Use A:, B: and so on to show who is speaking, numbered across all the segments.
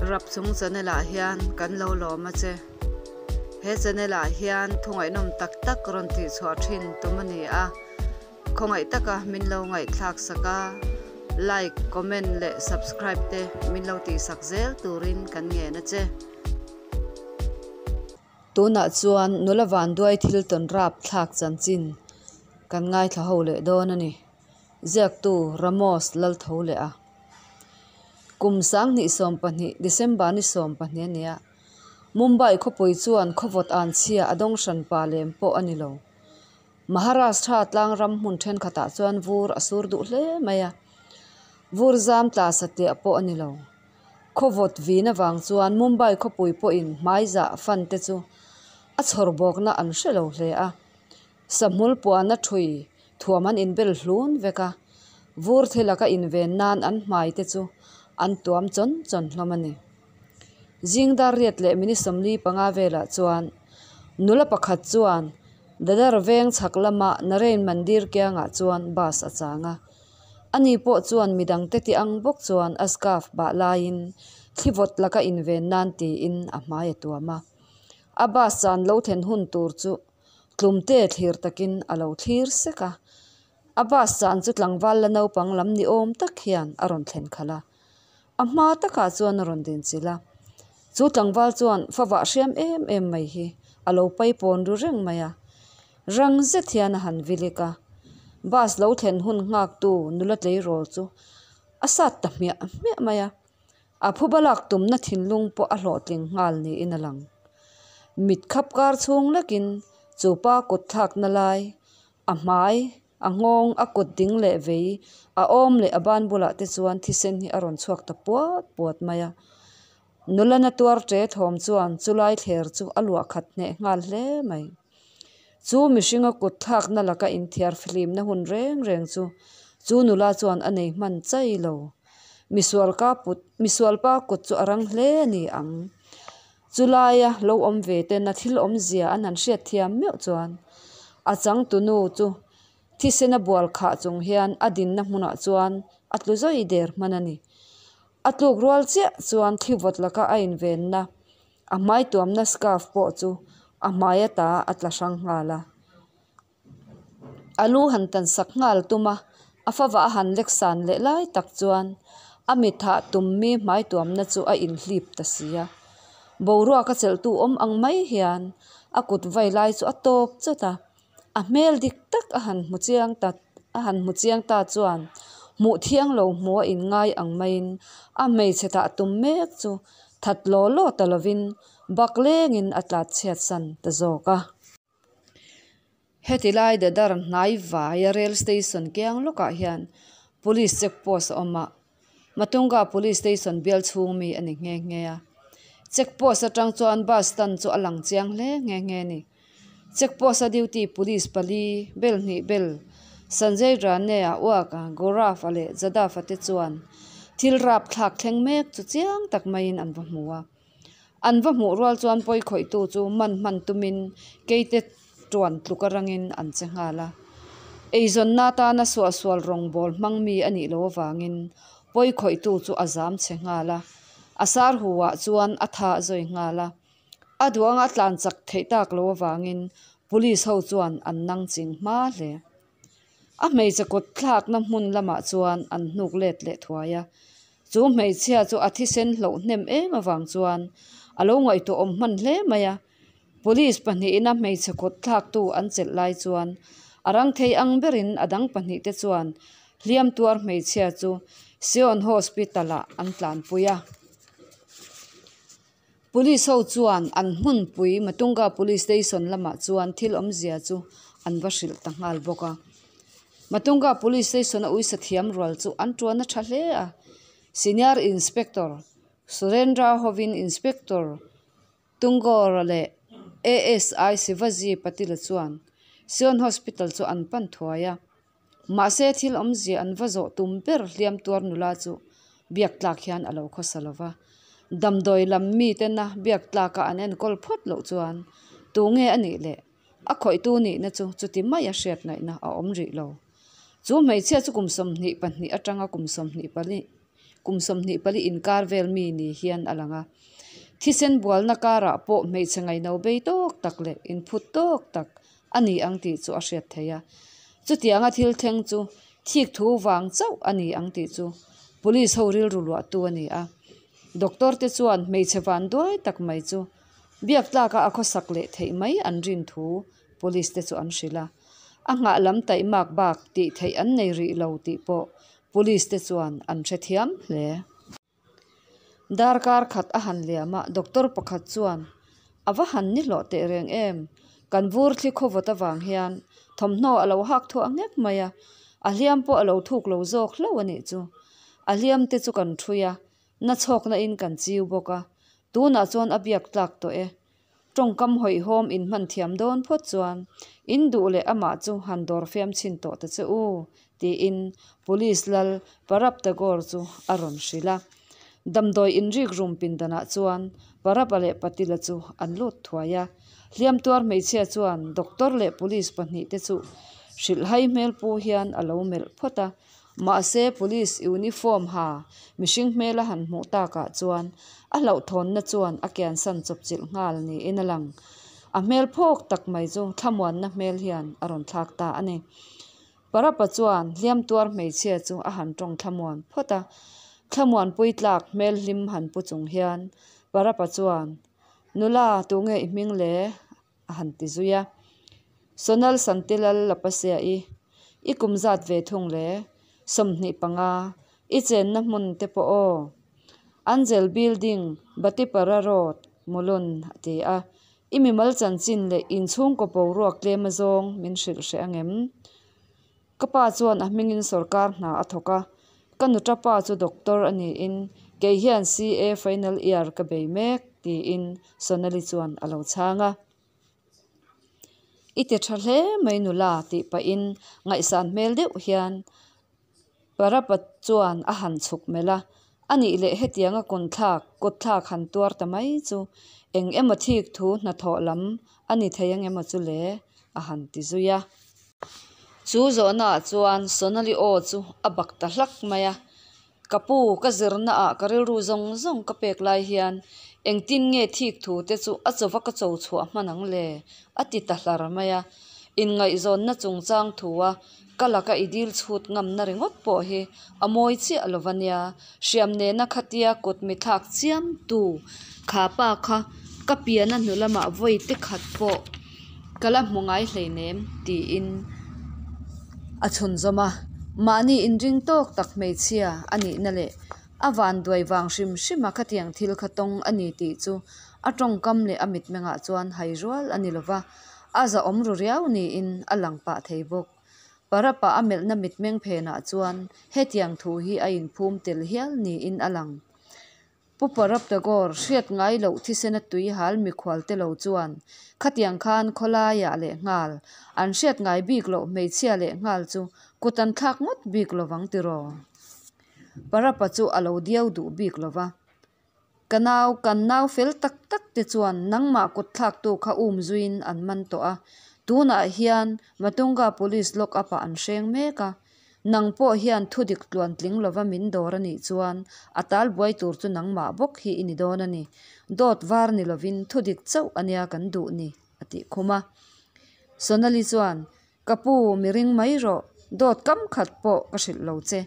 A: Rapchung channel ah hian kan lo lawm a che. He channel ah hian thu ngaihnawm tak tak rawn tih chhuah thin tum a ni a. Khawngaih taka min lo ngaihthlak sak a, like, comment leh subscribe te min lo tih sak zel turin kan ngen a che. Tunah chuan nula vanduai thil tawn rap thlak chanchin kan ngaithla ho leh dawn a ni. Ziaktu Ramos Laltho leh a. Kum 2020 December ni 12 a ni a, Mumbai khawpui chuan khawvawt an chhia a dawng hran pa lem pawh a ni lo. Maharashtra tlang ram hmun thenkhatah chuan vur a sur duh hle mai a, vur zam tla satliah pawh a ni lo. Khawvawt vin avang chuan Mumbai khawpui pawhin hmaizah fan te chu a chhawr bawkna an hre lo hle a. Sahmul puana thui thuam an inbel hlun vek a, vur thil laka inven nan an hmai te chu an tuam chawn chawn hlawm a ni. Zing dar riat leh minute 45 velah chuan nula pakhat chuan Dadar veng chhak lama Narain Mandir kiangah chuan bus a chang a. Ani pawh chuan midangte ti ang bawk chuan a scarf bah laiin thli vawt laka inven nan tiin a hmai a tuam a. A bus chan lo thlen hun tur chu tlumte thlir takin a lo thlir sek a. A bus chan chu tlangval la naupang lam ni awm tak hian a rawn thlen khalh a. A hma takah chuan a rawn din chilh a. Chu tlangval chuan favah hriam em em mai hi a lo paipawn ru reng mai a. Rang zet hian a han vilik a. Bus lo thlen hun nghaktu nula tleirawl chu a sat ta hmiah hmiah mai a. A phuba lak tumna thinlung pawh a hlawhtling nghal niin a lang. Mit khap kar chhung lekin chu pa kut thlakna lai, a hmai, a nghawng, a kut ding leh vei, a awm leh a ban bulah te chuan thisen hi a rawn chhuak ta puat puat mai a. Nula na tuar ṭe thawm chuan chulai thler chu a luah khat hneh nghal hle mai. Chu mihringa kut thlakna laka inthiar fihlimna hun reng reng chu chu nula chuan a nei hman chai lo. Misual ka put misual pa kut chu a rang hle a ni ang. Chulaia lo awm ve tena thil awmzia an han hriat thiam meuh chuan a changtunu chu thisena bual khah chung hian a dinna hmunah chuan a tlu zawi der hman a ni. A tluk rual chiah chuan thli vawt laka a invenna a hmai tuamna scarf pawh chu a hmai ata a tla hrang nghal a. A lu han tan sak nghal tum a, a favah a han lek san leh lai tak chuan a mithah tum mi hmai tuamna chu a inhlip ta si a. Boruak a chelhtu awm ang mai hian a kut vai lai chu a tawp chawt a, a hmel dik tak a han hmu chiang ta a han hmu chiang ta chuan hmuh thiang lo hmuh a inngai ang maiin a hmeichhe tah tum mek chu that law law ta lovin bak lengin a tlat chhiat san ta zawk a. Heti lai Dadar hnai vaia rail station kiang lawkah hian police check post a awm a, Matunga police station bial chhung mi a ni nghe nghe a. Check post atang chuan bus stand chu a lang chiang hle nghe nghe a ni. Check post a duty police pali bel hnih bel Sanjay Rane-a uak-a Gaurav-a leh Jadav-a te chuan thil rapthlak thleng mek chu chiang tak maiin an va hmu a. An va hmuh rual chuan pawi khawihtu chu man hman tumin keite tuan tluk arangin an che nghal a. Eizawnna atana suahsual rawngbâwl hmang mi a nih loh avangin pawi khawihtu chu a zam chhe nghal a. A sar huah chuan a tha a zawi nghal a. A duh anga a tlan chak theih tak loh avangin police ho chuan an nang ching hma hle. A hmeichhe kut thlakna hmun lamah chuan an hnuk let leh thuai a. Chu hmeichhia chu a thisen hloh hnem em avang chuan a lo ngaihtuah awm hman hle mai a. Police pahnihin a hmeichhe kut thlaktu an chelh lai chuan a rang thei ang berin a dang pahnih te chuan hliam tuar hmeichhia chu Sion Hospital ah an tlanpui a. Police ho chuan an hmunpui Matunga Police Station lamah chuan thil awmzia chu an va hrilh ta nghal bawk a. Matunga Police Station a uisa thiam rual chu an tuan a tha hle a. Senior Inspector Surendra hovin Inspector Tungora leh ASI Shivaji Patil-a chuan Sion Hospital chu an pan thuai a. Mahse thil awmzia an va zawh tum ber hliam tuar nula chu biak tlak hian a lo khawsa lo va. Damdawi lam mitena biak tlaka an enkawl phawt loh chuan tu nge a nih le? A khawihtu nihna chu chuti mai a hriat ngaihna a awm rih lo. Chu hmeichhia chu kum 22 atanga kum 24. kum 24 inkar vel mi ni hian a lang a. Thisen bualna karah pawh hmeichhe ngaino bei tawk tak leh inphut tawk tak a ni ang tih chu a hriat theih a. Chutianga thil thleng chu thik thu vang chauh a ni ang tih chu Police ho rilru luahtu a ni a. Doctor te chuan hmeichhe vanduai tak mai chu biak tlaka a khawsak leh theih mai an rin thu Police te chu an hrilh a. A nghah lam taihmak bak tih theih an nei rih lo tih pawh Police te chuan an hrethiam hle. Darkar khat a han liam a, doctor pakhat chuan, A va han ni hlawh teh reng em? Kan vur thli khawvawt avang hian thawmhnaw a lo hak thuah nghek mai a, a hliam pawh a lo thuk lo zawk hlauh a nih chu. A hliam te chu kan ṭhui a, na chhawkna in kan chiu bawk a, tunah chuan a biak tlak tawh e. Tawngkam hawihhawm in hman thiam dawn phawt chuan in duh leh amah chu han dawr fiam chhin tawh ta che u, tiin Police lal Parab Tagore chu a rawn hrilh a. Damdawi inrik rum pindanah chuan Parab-a leh Patil-a chu an lut thuai a. Hliam tuar hmeichhia chuan doctor leh police pahnihte chu hrilhhai hmel pu hian a lo melh phawt a. Mahse police uniform ha mihring hmel a han hmuh takah chuan a hlauhthawnna chuan a kiansan chawpchilh nghal niin a lang. A hmel phawk tak mai chu thlamuanna hmel hian a rawn thlak ta a ni. Parapa chuan hliam tuar hmeichhia chu a han tawng thlamuan phawt a. Thlamuanpui tlak hmel hlim han pu chung hian Parapa chuan, Nula, tunge i hming le? a han ti zui a. Sonal Santilal Lapasia'i, I kum zat ve thung le, 25, i chenna hmun te pawh aw. Angel Building, Batipara Road, Mulund, a ti a. I mimal chanchin leh inchhungkaw boruak tlem azawng min hrilh hreh angem? Ka pa chuan a hmingin sawrkar hna a thawk a, ka nuta pa chu doctor a niin kei hian CA final year ka bei mek, tiin Sonali chuan a lo chhang a. I ti tha hle mai nula tih pahin ngaihsan hmel deuh hian Parapa chuan a han chhuk melh a, a nih leh hetianga kunthlak kutthlak han tuar ta mai chu eng emaw thik thu hnathawh lam a ni thei ang emaw chu le a han ti zui a. Chu zawhnaah chuan Sonali aw chu a bak ta hlak mai a, Ka pu, ka zirnaah ka rilru zawng zawng ka pek lai hian engtin nge thik thu te chu a chawva ka cho chhuah hman ang le? a ti ta hlar mai a. Inngaihzawnna chungchang thua ka laka i dil chhut ngamna ringawt pawh hi a mawi chiah lo va nia. Hriam nena khatia kut mi thlak chiam tu kha pa kha ka piana hnu lamah vawi te khat pawh ka la hmu ngai hleinem tiin a chhunzawm a. Mahni inring tawk tak hmeichhia a nihna leh a vanduai vang hrim hrim a khatiang thil kha tawng a ni tih chu a tawngkam leh a mitmengah chuan hai rual a ni lova, a zahawm ru riau niin a lang pah thei bawk. Parapa a melhna mitmeng phenah chuan hetiang thu hi a inphum tel hial niin a lang. Pu Parap Tagore hriat ngai loh thisena tui hal mikhual te lo chuan khatiang khan khawlaiah leh nghal an hriat ngai bik loh hmeichhia leh nghal chu kut an thlak ngawt bik lovang tiraw? Parapa chu a lo diau duh bik lova. Ka nau, kan nau fel tak tak te chuan nangmah kut thlaktu kha um zuiin an man tawh a, tunah hian Matunga Police lock up ah an hreng mek a. Nang pawh hian thu dik tluan tling lova min dawr a nih chuan a tal buai tur chu nangmah bawk hi i ni dawn a ni. Dawt var ni lovin thu dik chauh a nia kan duh ni, a tih khum a. Sonali chuan, Ka pu, mi ring mai rawh, dawt kam khat pawh ka hrilh lo che.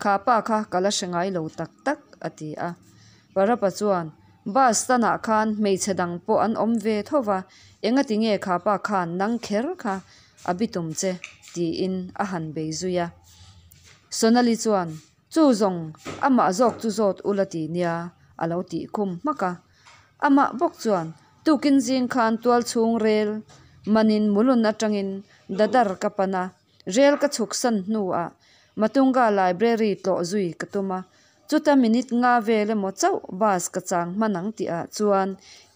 A: Kha pa kha ka la hre ngai lo tak tak, a ti a. Parapa chuan, Bus stand ah khan hmeichhe dang pawh an awm ve tho va, engati nge kha pa khan nang kher kha a bitum che, tiin a han bei zui a. Sonali chuan, Chu zawng, amah zawk chu zawt ula ti nia, a lo tih khum hmak a. Amah bawk chuan, Tukin zing khan tual chhung rel manin mulun atangin Dadar ka pan a, rel ka chhuksan hnuah Matunga Library tlawh zui ka tum a, Chuta minute nga vel emaw chauh bus ka chang hman ang tihah chuan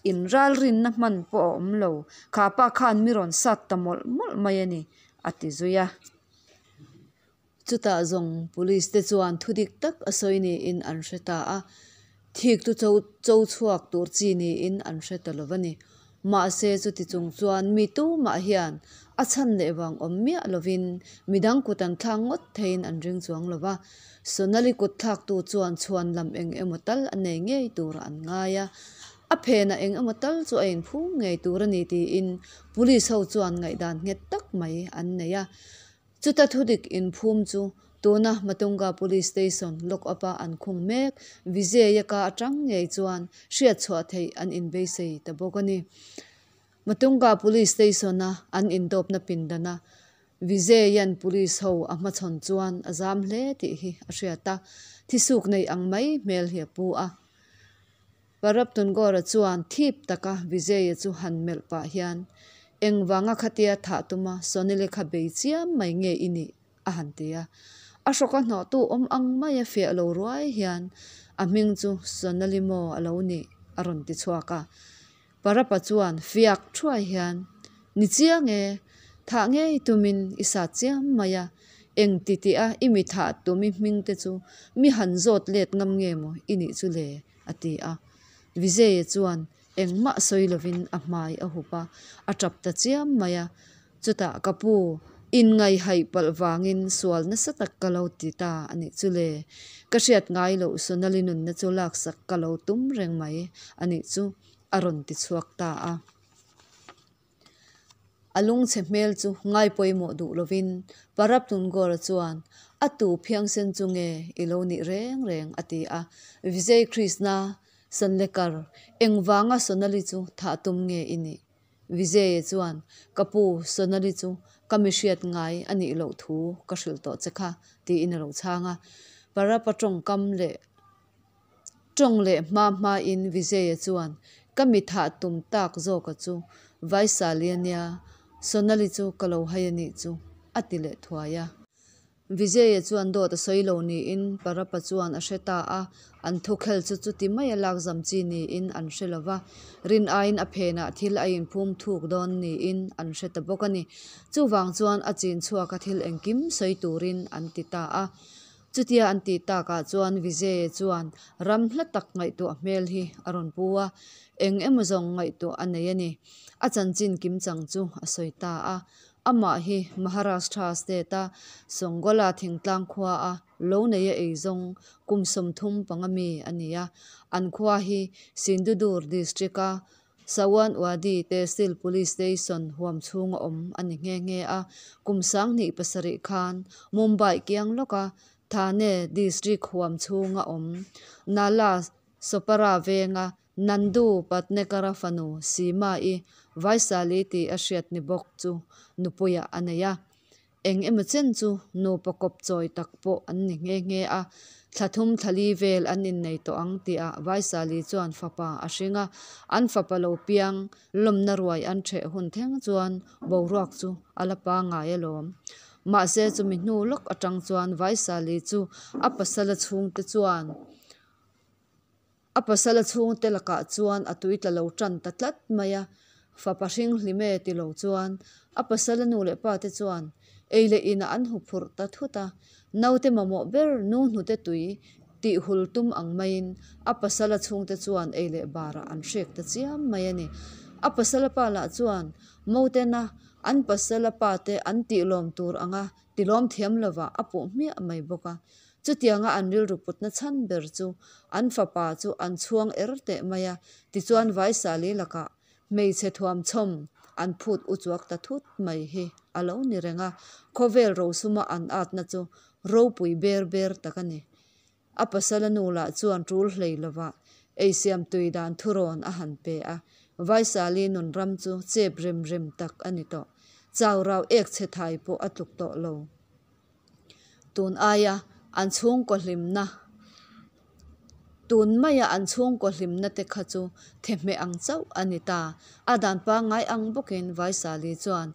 A: in ralrinna hman pawh a awm lo, kha pa khan mi rawn sat ta mawlh mawlh mai a ni, a ti zui a. Chutah zawng police te chuan thu dik tak a sawi niin an hre ta a, thik chu cho chhuak tur chi niin an hre ta lo va ni. Mahse chuti chung chuan mi tumah hian a chhan leh vang awm miah lovin midang kut an thlak ngawt theiin an ring chuang lo va. Sonali kut thlaktu chuan chhuan lam eng emaw tal a nei ngei turah an ngai a. A phenah eng emaw tal chu a inphum ngei tur a ni tiin Police ho chuan ngaihdan nghet tak mai an nei a. Chuta thudik inphum chu tuna Matunga Police Station lock up a an khung mek Vijay-a ka atang ngei chuan hriat chhuah theih an inbeisei ta bawk a ni. Matunga Police Station a an indawpna pindana Vijay-a'n Police ho a hmachhawn chuan a zam hle tih hi a hriat a, thisuk nei ang mai hmel hi a pu a. Paraptungora chuan thip taka Vijay-a chu han melh pah hian, Engvanga khatia thah tuma Sonali kha bei chiam mai nge i nih? a han ti a. A hrawka hnawhtu awm ang maia fiah lo ruai hian a hming chu Sonali maw a lo nih? a rawn ti chhuak a. Parapa chuan fiak thuai hian, Ni chiang e, thah ngei tumin i sat chiam mai a, eng ti tih a i mi thah tum i hming te chu mi han zawt let ngam nge maw i nih chu le? a ti a. Vijay-a chuan engmah sawi lovin a hmai a hup a, a tap ta chiam mai a. Chutah ka pu, inngaihhaih palh vangin sual nasa tak ka lo ti ta a nih chu le. Ka hriat ngai loh Sonali nunna chu laksak ka lo tum reng mai a nih chu, a rawn ti chhuak ta a. A lungchhe hmel chu ngai pawimawh duh lovin Paraptungora chuan, A tu phiangsen chu nge i lo nih reng reng? a ti a. Vijay Krishna Sanlekar, engvanga Sonali chu thah tum nge i nih? Vijay-a chuan, Ka pu, Sonali chu ka mi hriat ngai a nih loh thu ka hrilh tawh che kha, tiin a lo chhang a. Parapa tawngkam leh tawng leh hma hmain Vijay-a chuan, Ka mi thah tum tak zawka chu Vaisali a nia, Sonali chu ka lo hai a nih chu, a ti leh thuai a. Vijay-a chuan dawt a sawi lo niin Parappa chuan a hre ta a, an thukhel chu chuti maia lak zam chi niin an hre lo va, rin aiin a phenah thil a inphum thuk dawn niin an hre ta bawk a ni. Chuvang chuan a chin chhuaka thil engkim sawi turin an ti ta a. Chutia an tih takah chuan Vijay-a chuan ram hla tak ngaihtuah hmel hi a rawn pu a, eng emaw zawng ngaihtuah a nei a ni. A chanchin kimchang chu a sawi ta a. Amah hi Maharashtra state-a Songola thingtlang khuaa lo neia eizawng kum 35 mi a ni a. An khua hi Sindhudur district-a Sawanwadi Tehsil Police Station huam chhunga awm a ni nghe nghe a. Kum 2007 khan Mumbai kiang lawka Thane district huam chhunga awm Nala Sopara venga Nandu Patnekara fanu Seema-i Vaisali tih a hriat ni bawk chu nupuiah a nei a. Eng emaw chen chu nupa kawp chawi tak pawh an ni nghe nghe a. Thla thum thla li vel an innei tawh ang tihah Vaisali chuan fapa a hring a. An fapa lo piang lawmna ruai an ṭheh hun thleng chuan boruak chu a la pangngai alawm. Mahse chumi hnu lawk aṭang chuan Vaisali chu a pasala chhungte chuan A pasala chhungte lakah chuan a tui tla lo tan ta tlat mai a, fapa hring hlim e ti lo chuan a pasala nu leh pa te chuan ei leh inah an hu phurh ta thut a, naute mamawh ber nu hnute tui tih hul tum ang maiin a pasala chhungte chuan ei leh barah an hrek ta chiam mai a ni. A pasala pa lah chuan motena an pasala pa te an tih lawm tur anga tilawm thiam lovah a puh hmiah mai bawk a. Chutianga an rilru putna chhan ber chu an fapa chu an chhuang er teh mai a, tichuan Vaisali lakah hmeichhe thuamchhawm an phut uchuak ta thut mai hi a lo ni reng a, khawvel rosuma an atna chu ropui ber ber tak a ni. A pasala nu lah chuan tul hlei lovah eisiam tui dan thurawn a han pe a, Vaisali nun ram chu chep rem rem tak a ni tawh. Chau rau ek chhe thai pawh a tluk tawh lo. Tun aia an chhungkaw hlimna Tun maia an chhungkaw hlimna te kha chu thehmeh ang chauh a ni ta. A dan pangngai ang bawkin Vaisali chuan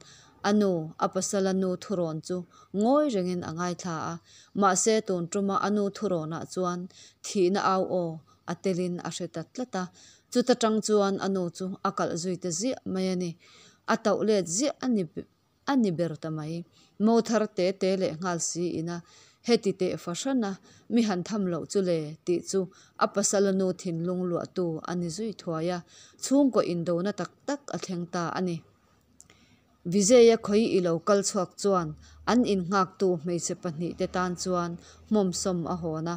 A: a nu, a pasala nu thurawn chu ngawi rengin a ngaithla a. Mahse tun tuma a nu thurawnah chuan thihna au aw a telin a hre ta tlat a. Chuta tang chuan a nu chu a kalh zui ta ziah mai a ni. A tauh let ziah a ni. A ni ber ta mai. Mo thar te te leh nghal si ina Heti teh fahrana mi han tham loh chu le tih chu a pasala nu thinlung luahtu a ni zui thuai a, chhungkaw indona tak tak a thleng ta a ni. Vijay-a khawi i lo kal chhuak chuan an innghaktu hmeichhe pahnihte tan chuan hmawmsawm a hawn a,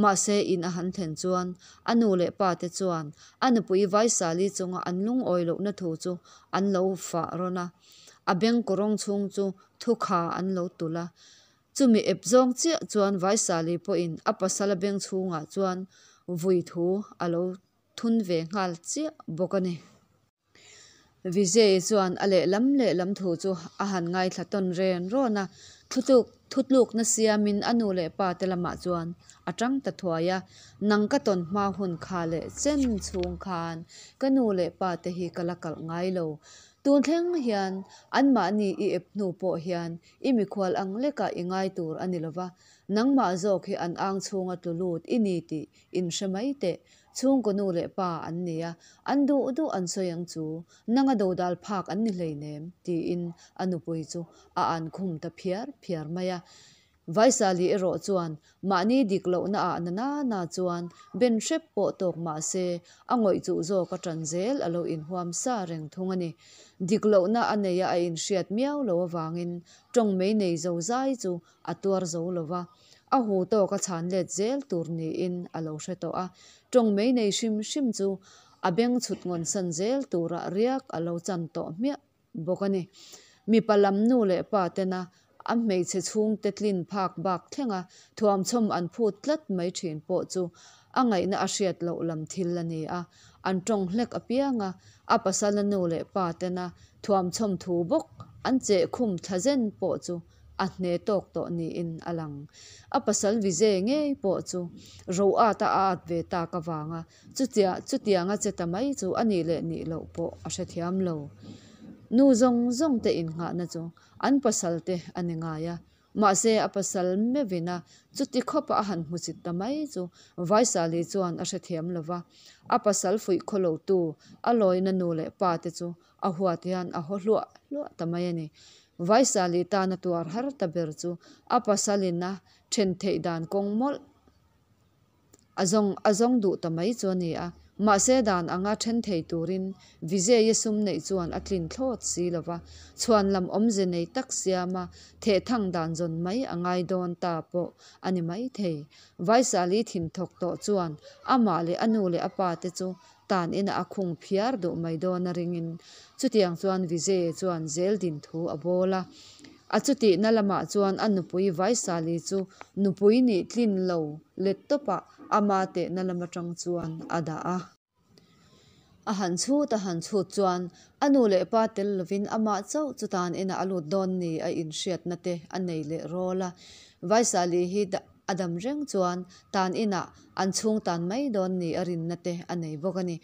A: mahse in a han thlen chuan a nu leh pate chuan a nupui Vaisali chunga an lungawi lohna thu chu an lo fah rawn a, a beng kawrawng chhung chu thukha an lo tulh a. Chumi ep zawng chiah chuan Vaisali pawhin a pasala beng chhungah chuan vui thu a lo thun ve nghal chiah bawk a ni. Vijay chuan a lehlam lehlam thu chu a han ngaithla tawn ren rawn a, thutlukna siamin a nu leh pa te lamah chuan a tang ta thuai a, Nang ka tawn hma hun kha leh chen chhung khan ka nu leh pa te hi ka la kalh ngai lo. Tun thleng hian anmahni i ep hnu pawh hian i mikhual ang lekah i ngai tur a ni lova, nangmah zawk hi an ang chhunga tlu lut i ni tih inhre mai teh. Chhungkaw nu leh pa an ni a, an duh duh an sawi ang chu, nanga dodal phak an ni hleinem, tiin a nupui chu a an khum ta phiar phiar mai a. Vaisali erawh chuan mahni dik lohna ah na na na chuan ben hrep pawh tawk mah se a ngawih chuh zawk a ṭan zel a lo inhuam sa reng thung a ni. Dik lohna a neia a inhriat miau lo avangin ṭawng mei nei zo zai chu a tuar zo lo va, a hu tawk a chhan let zel tur niin a lo hre tawh a, tawng mei nei hrim hrim chu a beng chhut ngawn san zel turah riak a lo chan tawh hmiah bawk a ni. Mipa lam nu leh pa tena a hmeichhe chhungte tlin phak bak thlenga thuamchhawm an phut tlat mai thin pawh chu a ngaihna a hriat loh lam thil a ni a, an tawng hlek apianga a pasala nu leh pa tena thuamchhawm thu bawk an chehkhum thla zen pawh chu a hne tawk tawh niin a lang. A pasal Vijay ngei pawh chu ro at a at ve tak avanga chutia chutianga che ta mai chu a nih leh nih loh pawh a hrethiam lo. Nu zawng zawng te innghahna chu an pasal te a ni ngai a, mahse a pasal meuhin a chuti khawpa a han hmu chit ta mai chu Vaisali chuan a hrethiam lo va, a pasal fuih khaw lotu a lawina nu leh pa te chu A huat hian a haw hluah hluah ta mai a ni. Vaisali tana tuar har ta ber chu a pasalin a then theih dan kawng mawlh a zawng a zawng duh ta mai chu a ni a. Mahse dan anga then thei turin Vijay-a sum neih chuan a tlin thlawt si lo va, chhuan lam awmze nei tak siama thehthang dan zawn mai a ngai dawn ta pawh a ni maithei. Vaisali thinthawk tawh chuan amah leh a nu leh a pa te chu Tan ina a khung phiar duh mai dawn a ringin chutiang chuan Vijay chuan zel din thu a bawl a. A chutihna lamah chuan a nupui Vaisali chu nupui nih tlin lo let tawpah ama tehna lam atang chuan a dah a. A han chhut a han chhut chuan a nu leh pa tel lovin amah chauh chu tan ina a lut dawn ni a inhriatna te a nei leh rawl a. Vaisali hi A dam reng chuan tan inah an chhung tan mai dawn ni a rinna te a nei bawk a ni.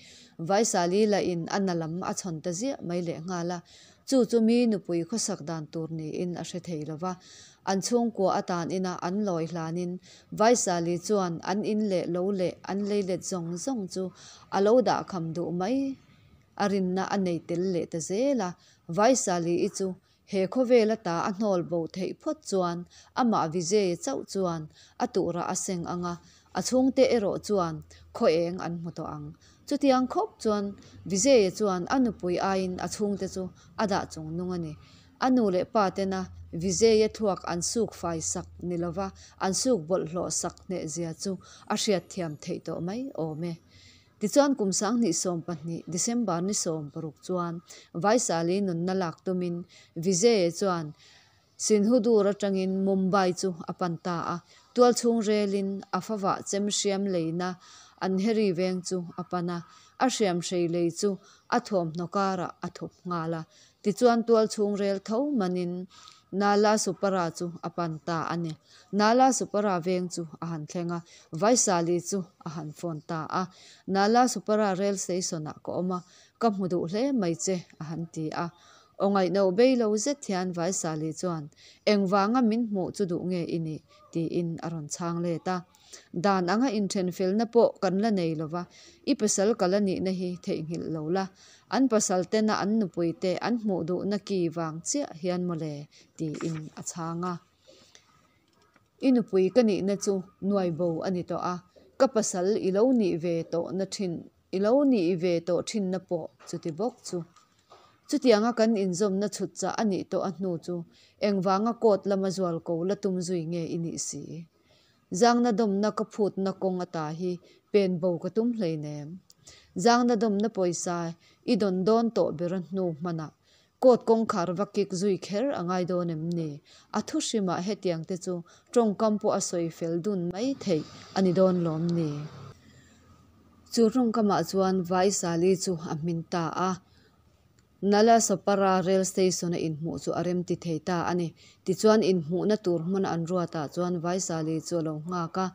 A: Vaisali lahin a na lam a chhawn ta ziah mai lehnghal a, chu chu mi nupui khawsak dan tur niin a hre thei lo va. An chhungkua a tan ina an lawi hlanin Vaisali chuan an in leh lo leh an leilet zawng zawng chu a lo dahkham duh mai a rinna a nei tel leh ta zel a. Vaisali-i chu He khawvel ata a hnawl bo theih phawt chuan amah Vijay chauh chuan a tuhrah a seng ang a, a chhungte erawh chuan khaw eng an hmu tawh ang. Chutiang khawp chuan Vijay chuan a nupui aiin a chhungte chu a dah chung nung a ni. A nu leh pa tena Vijay-a thluak an suk fai sak ni lova an suk bawlhhlawh sak hneh zia chu a hriatthiam theih tawh mai awm e. Tichuan kum 2012 December ni 16 chuan Vaisali nunna lak tumin Vijay chuan Sinhudur atangin Mumbai chu a pan ta a, tualchhung relin a favah chem hriam leina Andheri veng chu a pan a, a hriam hrei lei chu a thuamhnaw karah a thup nghal a. Tichuan tualchhung rel tho manin Nala Supara chu a pan ta a ni. Nala Supara veng chu a han thleng a, Vaisali chu a han phone ta a. Nala Supara rail station-ah ka awm a, ka hmu duh hle mai che a han ti a. Aw ngaihno bei lo zet hian Vaisali chuan, Engvanga min hmuh chu duh nge i nih? tiin a rawn chhang let a. Dan anga inthenfelna pawh kan la nei lo va, i pasal ka la nihna hi theihnghilh lo la, an pasal tena an nupui te an hmuh duhna ki vang chiah hian mawle, tiin a chhang a. I nupui ka nihna chu nuai bo a ni tawh a, ka pasal i lo nih ve tawhna thin i lo nih ve tawh thinna pawh chuti bawk chu. Chutianga kan inzawmna chhut chah a nih tawh a hnu chu engvanga court lama zualko la tum zui nge i nih si? Zangna dawmna ka phutna kawng ata hi pen bo ka tum hleinem. Zangna dawmna pawisa i dawn dawn tawh ber a hnu hmanah Court kawngkhar va kik zui kher a ngai dawn em ni? A thu hrimah hetiang te chu tawngkam pawh a sawi fel dun mai theih a ni dawn lawm ni? Chu tawngkamah chuan Vaisali chu a hmin ta a. Nalasopara rail station a inhmuh chu a remti thei ta a ni. Tichuan inhmuhna tur hmun an ruatah chuan Vaisali chu a lo nghak a.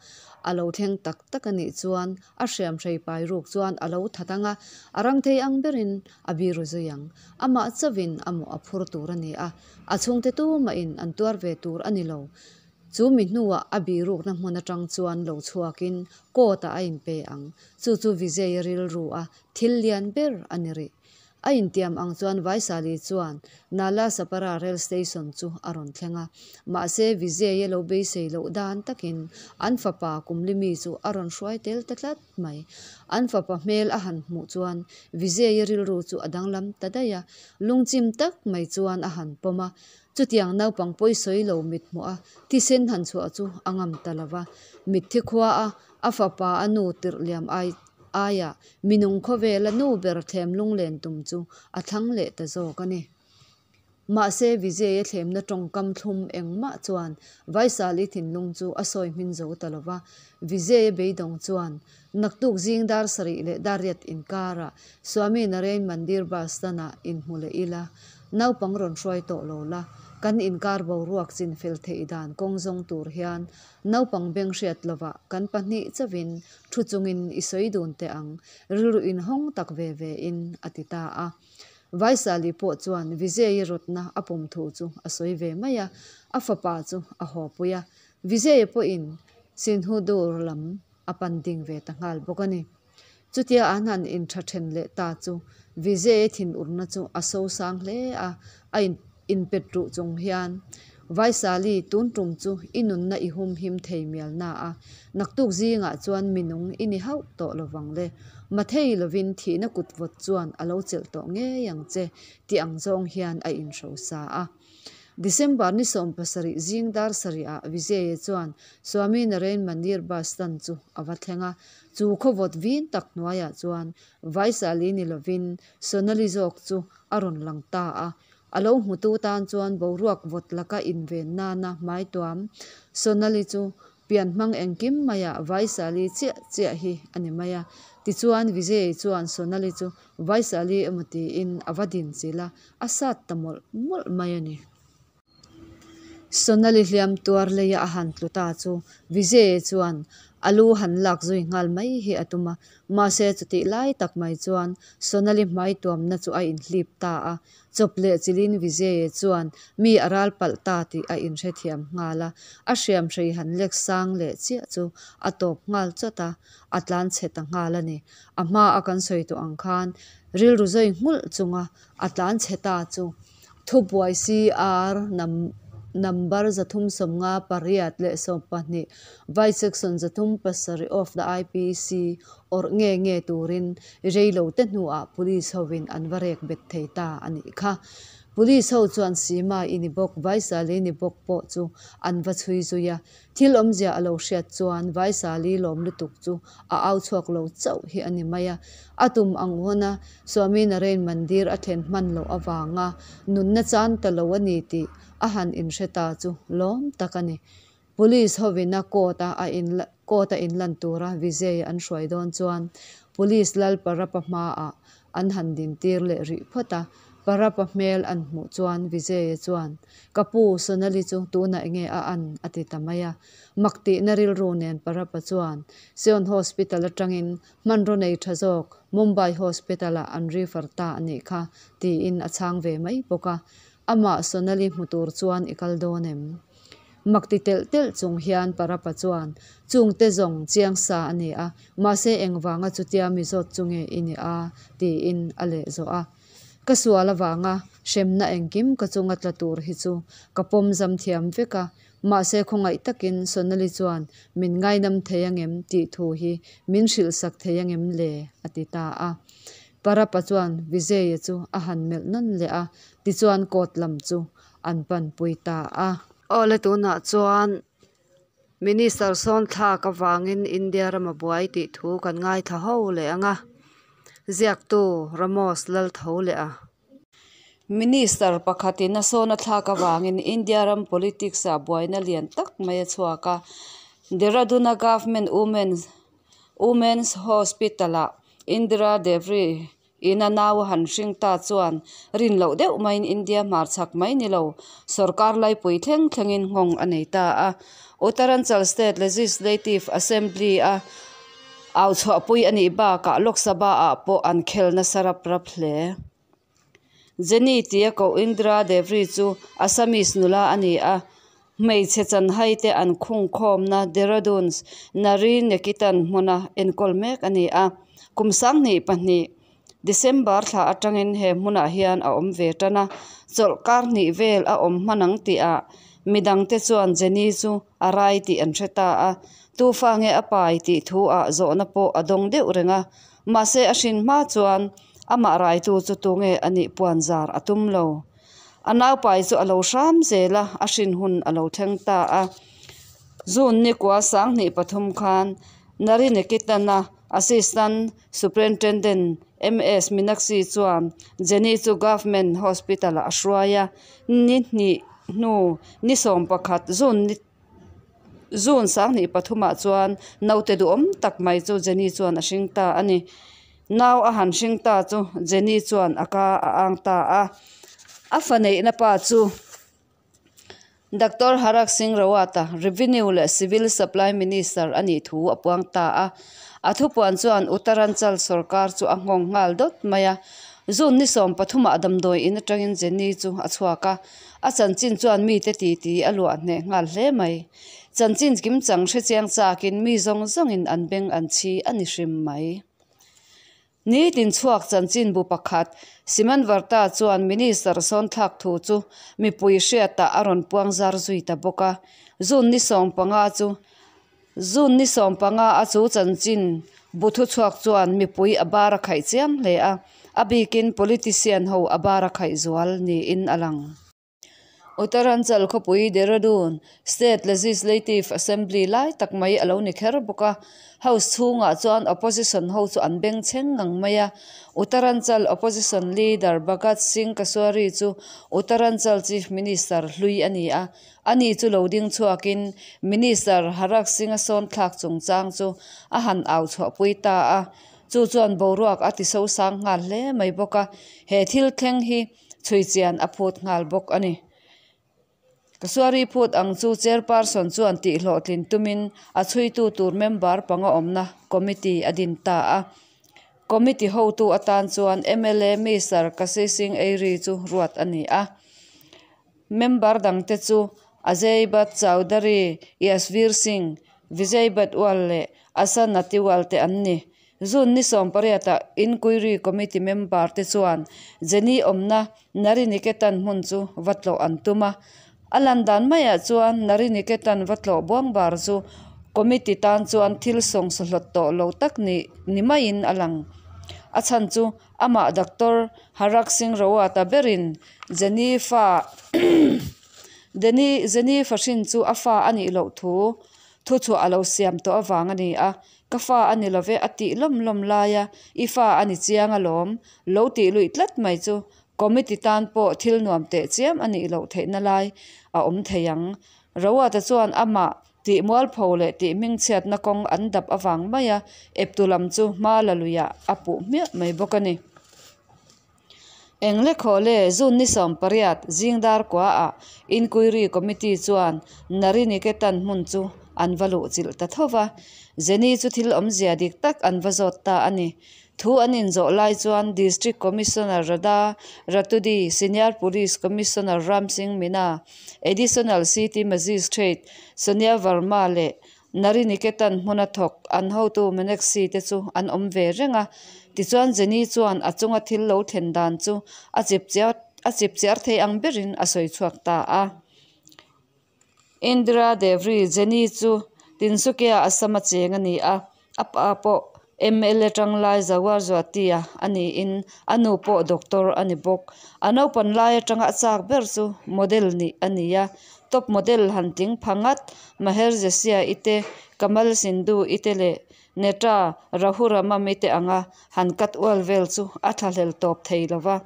A: A lo thleng tak tak a nih chuan a hriamhrei pai ruk chuan a lo that ang a, a rang thei ang berin a biru zui ang. Amah chauhin a mawh a phur tur a ni a, a chhungte tumahin an tuar ve tur a ni lo. Chu mi hnuah a birukna hmun atang chuan lo chhuakin court ah a inpe ang. Chu chu Vijay-a rilru a thil lian ber a ni rih. A intiam ang chuan Vaisali chuan Nala Sapara rail station chu a rawn thleng a. Mahse Vijay-a lo beisei loh dan takin an fapa Kumlimi chu a rawn hruai tel ta tlat mai. An fapa hmel a han hmuh chuan Vijay-a rilru chu a danglam ta daih a, lungchim tak mai chuan a han pawm a. Chutiang naupang pawisawi lo mithmuh a thisen han chhuah chu a ngam ta lo va. Mitthi khua a a fapa a nu tirh liam ai aiah minung khawvela nu ber thlem lunglen tum chu a thlang leh ta zawk a ni. Mahse Vijay-a thlemna tawngkam thlum engmah chuan Vaisali thinlung chu a sawi hmin zo ta lo va, Vijay-a beidawng chuan naktuk zing dar sarih leh dar riat inkarah Swami Narain Mandir bus stand-ah inhmu leh ila, naupang rawn hruai tawh lo la, kan inkar boruak chin fel theih dan kawng zawng tur hian naupang beng hriat lovah kan pahnih chauhin thu chungin i sawi dun teh ang, rilru inhawng tak ve ve in a ti ta a. Vaisali pawh chuan Vijay-i rawtna a pawm thu chu a sawi ve mai a, a fapa chu a haw pui a. Vijay-a pawhin Sinhudur lam a pan ding ve ta nghal bawk a ni. Chutia an han intha then leh ta chu Vijay-a thinurna chu a sosang hle a, a inpet ruh chung hian, Vaisali, tun tum chu i nunna i hum him thei mial na a, naktuk zingah chuan mi nung i ni hauh tawh lovang le. Mathei lovin thihna kut vawt chuan a lo chelh tawh ngei ang che tih ang zawng hian a inhrosa a. December ni 17 zing dar sarihah Vijay-a chuan Swami Narain Mandir bus stand chu a va thleng a, chu khawvawt vin tak hnuaiah chuan Vaisali ni lovin Sonali zawk chu a rawn lang ta a. A lo hmutu tan chuan boruak vawt laka inven nana hmaituam Sonali chu Pian hmang engkim maiah Vaisali chiah chiah hi a ni mai a. Tichuan Vijay chuan Sonali chu Vaisali emaw tiin a va din chilh a, a sat ta mawlh mawlh mai a ni. Sonali hliam tuar leia a han tlu ta chu Vijay chuan a lu han lak zui nghal mai hi a tum a, mahse chutih lai tak mai chuan Sonali hmai tuamna chu a inhlip ta a, Chawp leh chilin Vijay chuan mi a ral palh ta tih a inhrethiam nghal a, a hriamhrei han lek sang leh chiah chu a tawp nghal chawt a, a tlan chhe ta nghal a ni. A hma a kan sawi tawh ang khan rilru zawi nghulh chunga a tlan chhe ta chu thubuai CR number 358 leh 12 Vice Section 307 of the IPC awrh nge nge turin reilo te hnuah police hovin an va rek bet thei ta a nih kha. Police ho chuan Seema i ni bawk, Vaisali ni bawk pawh chu an va chhui zui a. Thil awmzia a lo hriat chuan Vaisali lawm lutuk chu a au chhuak lo chauh hi a ni mai a. A tum ang huna Swami Narain Mandir a thlen hman loh avanga nunna chan ta lo a ni tih a han inhre ta chu lawm tak a ni. Police hovina court a a in court a inlan tura Vijay an hruai dawn chuan Police lal Parappa hmaah an han din tir leh rih phawt a, Parappa hmel an hmuh chuan Vijay chuan, Ka pu, Sonali chu tunah enge a an? a ti ta mai a. Mak tihna rilru nen Parappa chuan Sion Hospital atangin hmanraw nei tha zawk Mumbai Hospital-ah an refer ta a nih kha tiin a chhang ve mai bawk a. Amah Sonali hmu tur chuan i kal dawn em? Mak ti telh telh chung hian Parappa chuan, Chungte zawng chiang sa a ni a, mahse engvanga chutia mi zawt chu nge i ni a? tiin a leh zawh a. Ka sual avanga hremna engkim ka chunga tla tur hi chu ka pawm zam thiam vek a, Mahse khawngaih takin Sonali chuan min ngainam thei angem tih thu hi min hrilh sak thei angem le? a ti ta a. Parapa chuan Vijay-a chu a han melh nawn leh a, tichuan kawt lam chu an pan pui ta a. Awle tunah chuan Minister sawn thlak avangin India rama buai tih thu kan ngaithla ho leh ang a, ziaktu Ramos Laltho leh a. Minister pakhatin a sawn a thlak avangin India ram politics ah buaina lian tak mai a chhuak a, Dehradun-a Government Women's Women's Hospital-ah Indira Devri ina nau a han hring ta chuan rin loh deuh maiin India hmarchhak mai ni lo, sorkar laipui thleng thlengin nghawng a nei ta a. Uttaranchal State Legislative Assembly-a au chhuahpui a nih bakah Lok Sabha-ah pawh an khel nasa rap rap hle. Jenny tia koh Indira Devri chu Assamese nula a ni a, hmeichhe chanhai te an khung khawmna Dehradun's Nari Nekitan hmuna enkawl mek a ni a. Kum 2002 December thla atangin he hmunah hian a awm ve tan a, chawlhkar hnih vel a awm hman ang tihah midangte chuan Jenny chu a rai tih an hre ta a, tufa nge a pai tih thu ah zawhna pawh a dawng deuh reng a. Mahse a hrin hma chuan amah raitu chu tunge a nih puan zar a tum lo. A naupai chu a lo hram zel a, a hrin hun a lo thleng ta a. June nikua 2003 khan Narinikitana Assistant Superintendent MS Meenakshi chuan Jenny chu Government Hospital-ah a hruai a, ni hnih hnu ni 11 June ni June 2003 ah chuan naute duhawm tak mai chu Jenny chuan a hring ta a ni. Nau a han hring ta chu Jenny chuan a ka a ang ta a. A fa neihna pa chu Doctor Harak Singh Rawat-a Revenue leh Civil Supply Minister a nih thu a puang ta a. A thupuan chuan Uttaranchal sorkar chu a nghawng nghal dawt mai a. June ni 13 ah damdawi in atangin Jenny chu a chhuak a. A chanchin chuan mite titi a luah hneh nghal hle mai. Chanchin kimchang hrechiang chakin mi zawng zawngin an beng an chhi a ni hrim mai. Nitin chhuak chanchinbu pakhat Simanvarta chuan Minister sawnthlak thu chu mipui hriatah a rawn puang zar zui ta bawk a. June ni 15 chu June ni 15 a chu chanchin bu thuchhuak chuan mipui a bar a khaih chiam hle a, a bikin politician ho a bar a khaih zual niin a lang. Uttaranchal khawpui Dehradun State Legislative Assembly lai tak mai a lo ni kher bawk a, House chhungah chuan Opposition ho chu an bengchheng ngang mai a. Uttaranchal Opposition Leader Bhagat Singh Kashwari chu Uttaranchal Chief Minister hlui a ni a, ani chu lo ding chhuakin Minister Harak Singh-a sawn thlak chungchang chu a han au chhuahpui ta a, chu chuan boruak a ti sosang nghal hle mai bawk a, he thil thleng hi chhui chian a phut nghal bawk a ni. Kasuari phut ang chu Chairperson chuan tihhlawhtlin tumin a chhuitu tur member panga awmna committee a din ta a. Committee hotu atan chuan mla Mister Kasi Singh Eiri chu ruat a ni a. Member dangte chu Ajay Bhatt Chaudhary, Yashvir Singh, Vijay Bhatwal leh Asha Natiwal te an ni. June ni 18 ah Inquiry Committee member te chuan Jenny awmna Nariniketan hmun chu va tlawh an tum a. A lan dan maiah chuan Nariniketan va tlawh buang bar chu Committee tan chuan thil sawngsaw hlawt tawh lo tak ni ni maiin a lang. A chhan chu amah Doctor Harak Singh Rawat-a berin Jenny fa Jenny fahrin chu a fa a nih loh thu thuchhuah a lo siam tawh avang a ni a. Ka fa a ni love a tih lawm lawm laia i fa a ni chiang alawm, lo tih luih tlat mai chu committee tan pawh thil nuam teh chiam a nih loh theihna lai a awm thei ang. Rawata chuan amah tih mualpho leh tih hmingchhiatna kawng an dap avang maia eptu lam chu hma la luiah a puh hmiah mai bawk a ni. Eng lekhaw le June ni 18 zing dar kuaah Inquiry Committee chuan Nariniketan hmun chu an va luh chilh ta tho va. Jenny chu thil awmzia dik tak an va zawt ta a ni. Thu an inzawh lai chuan District Commissioner Radha Raturi, Senior Police Commissioner Ram Singh Meena, Additional City Magistrate Sonia Verma leh Nariniketan hmuna thawk an hotu Meenakshi te chu an awm ve reng a. Tichuan Jenny chuan a chunga thil lo thlen dan chu a chip a chip chiar thei ang berin a sawi chhuak ta a. Indira Devri Jenny chu Tinsukia Assam-a cheng a ni a, a pa pawh mla tanglai Zawar Zuatia a niin a nu pawh doctor a ni bawk. A naupan lai atanga a chak ber chu model nih a ni a, top model han tling pha ngat Maher Jessia i te, Kamal Sindhu i te leh Neta Rahuramam i te anga han cut ual vel chu a thlahlel tawp thei lo va.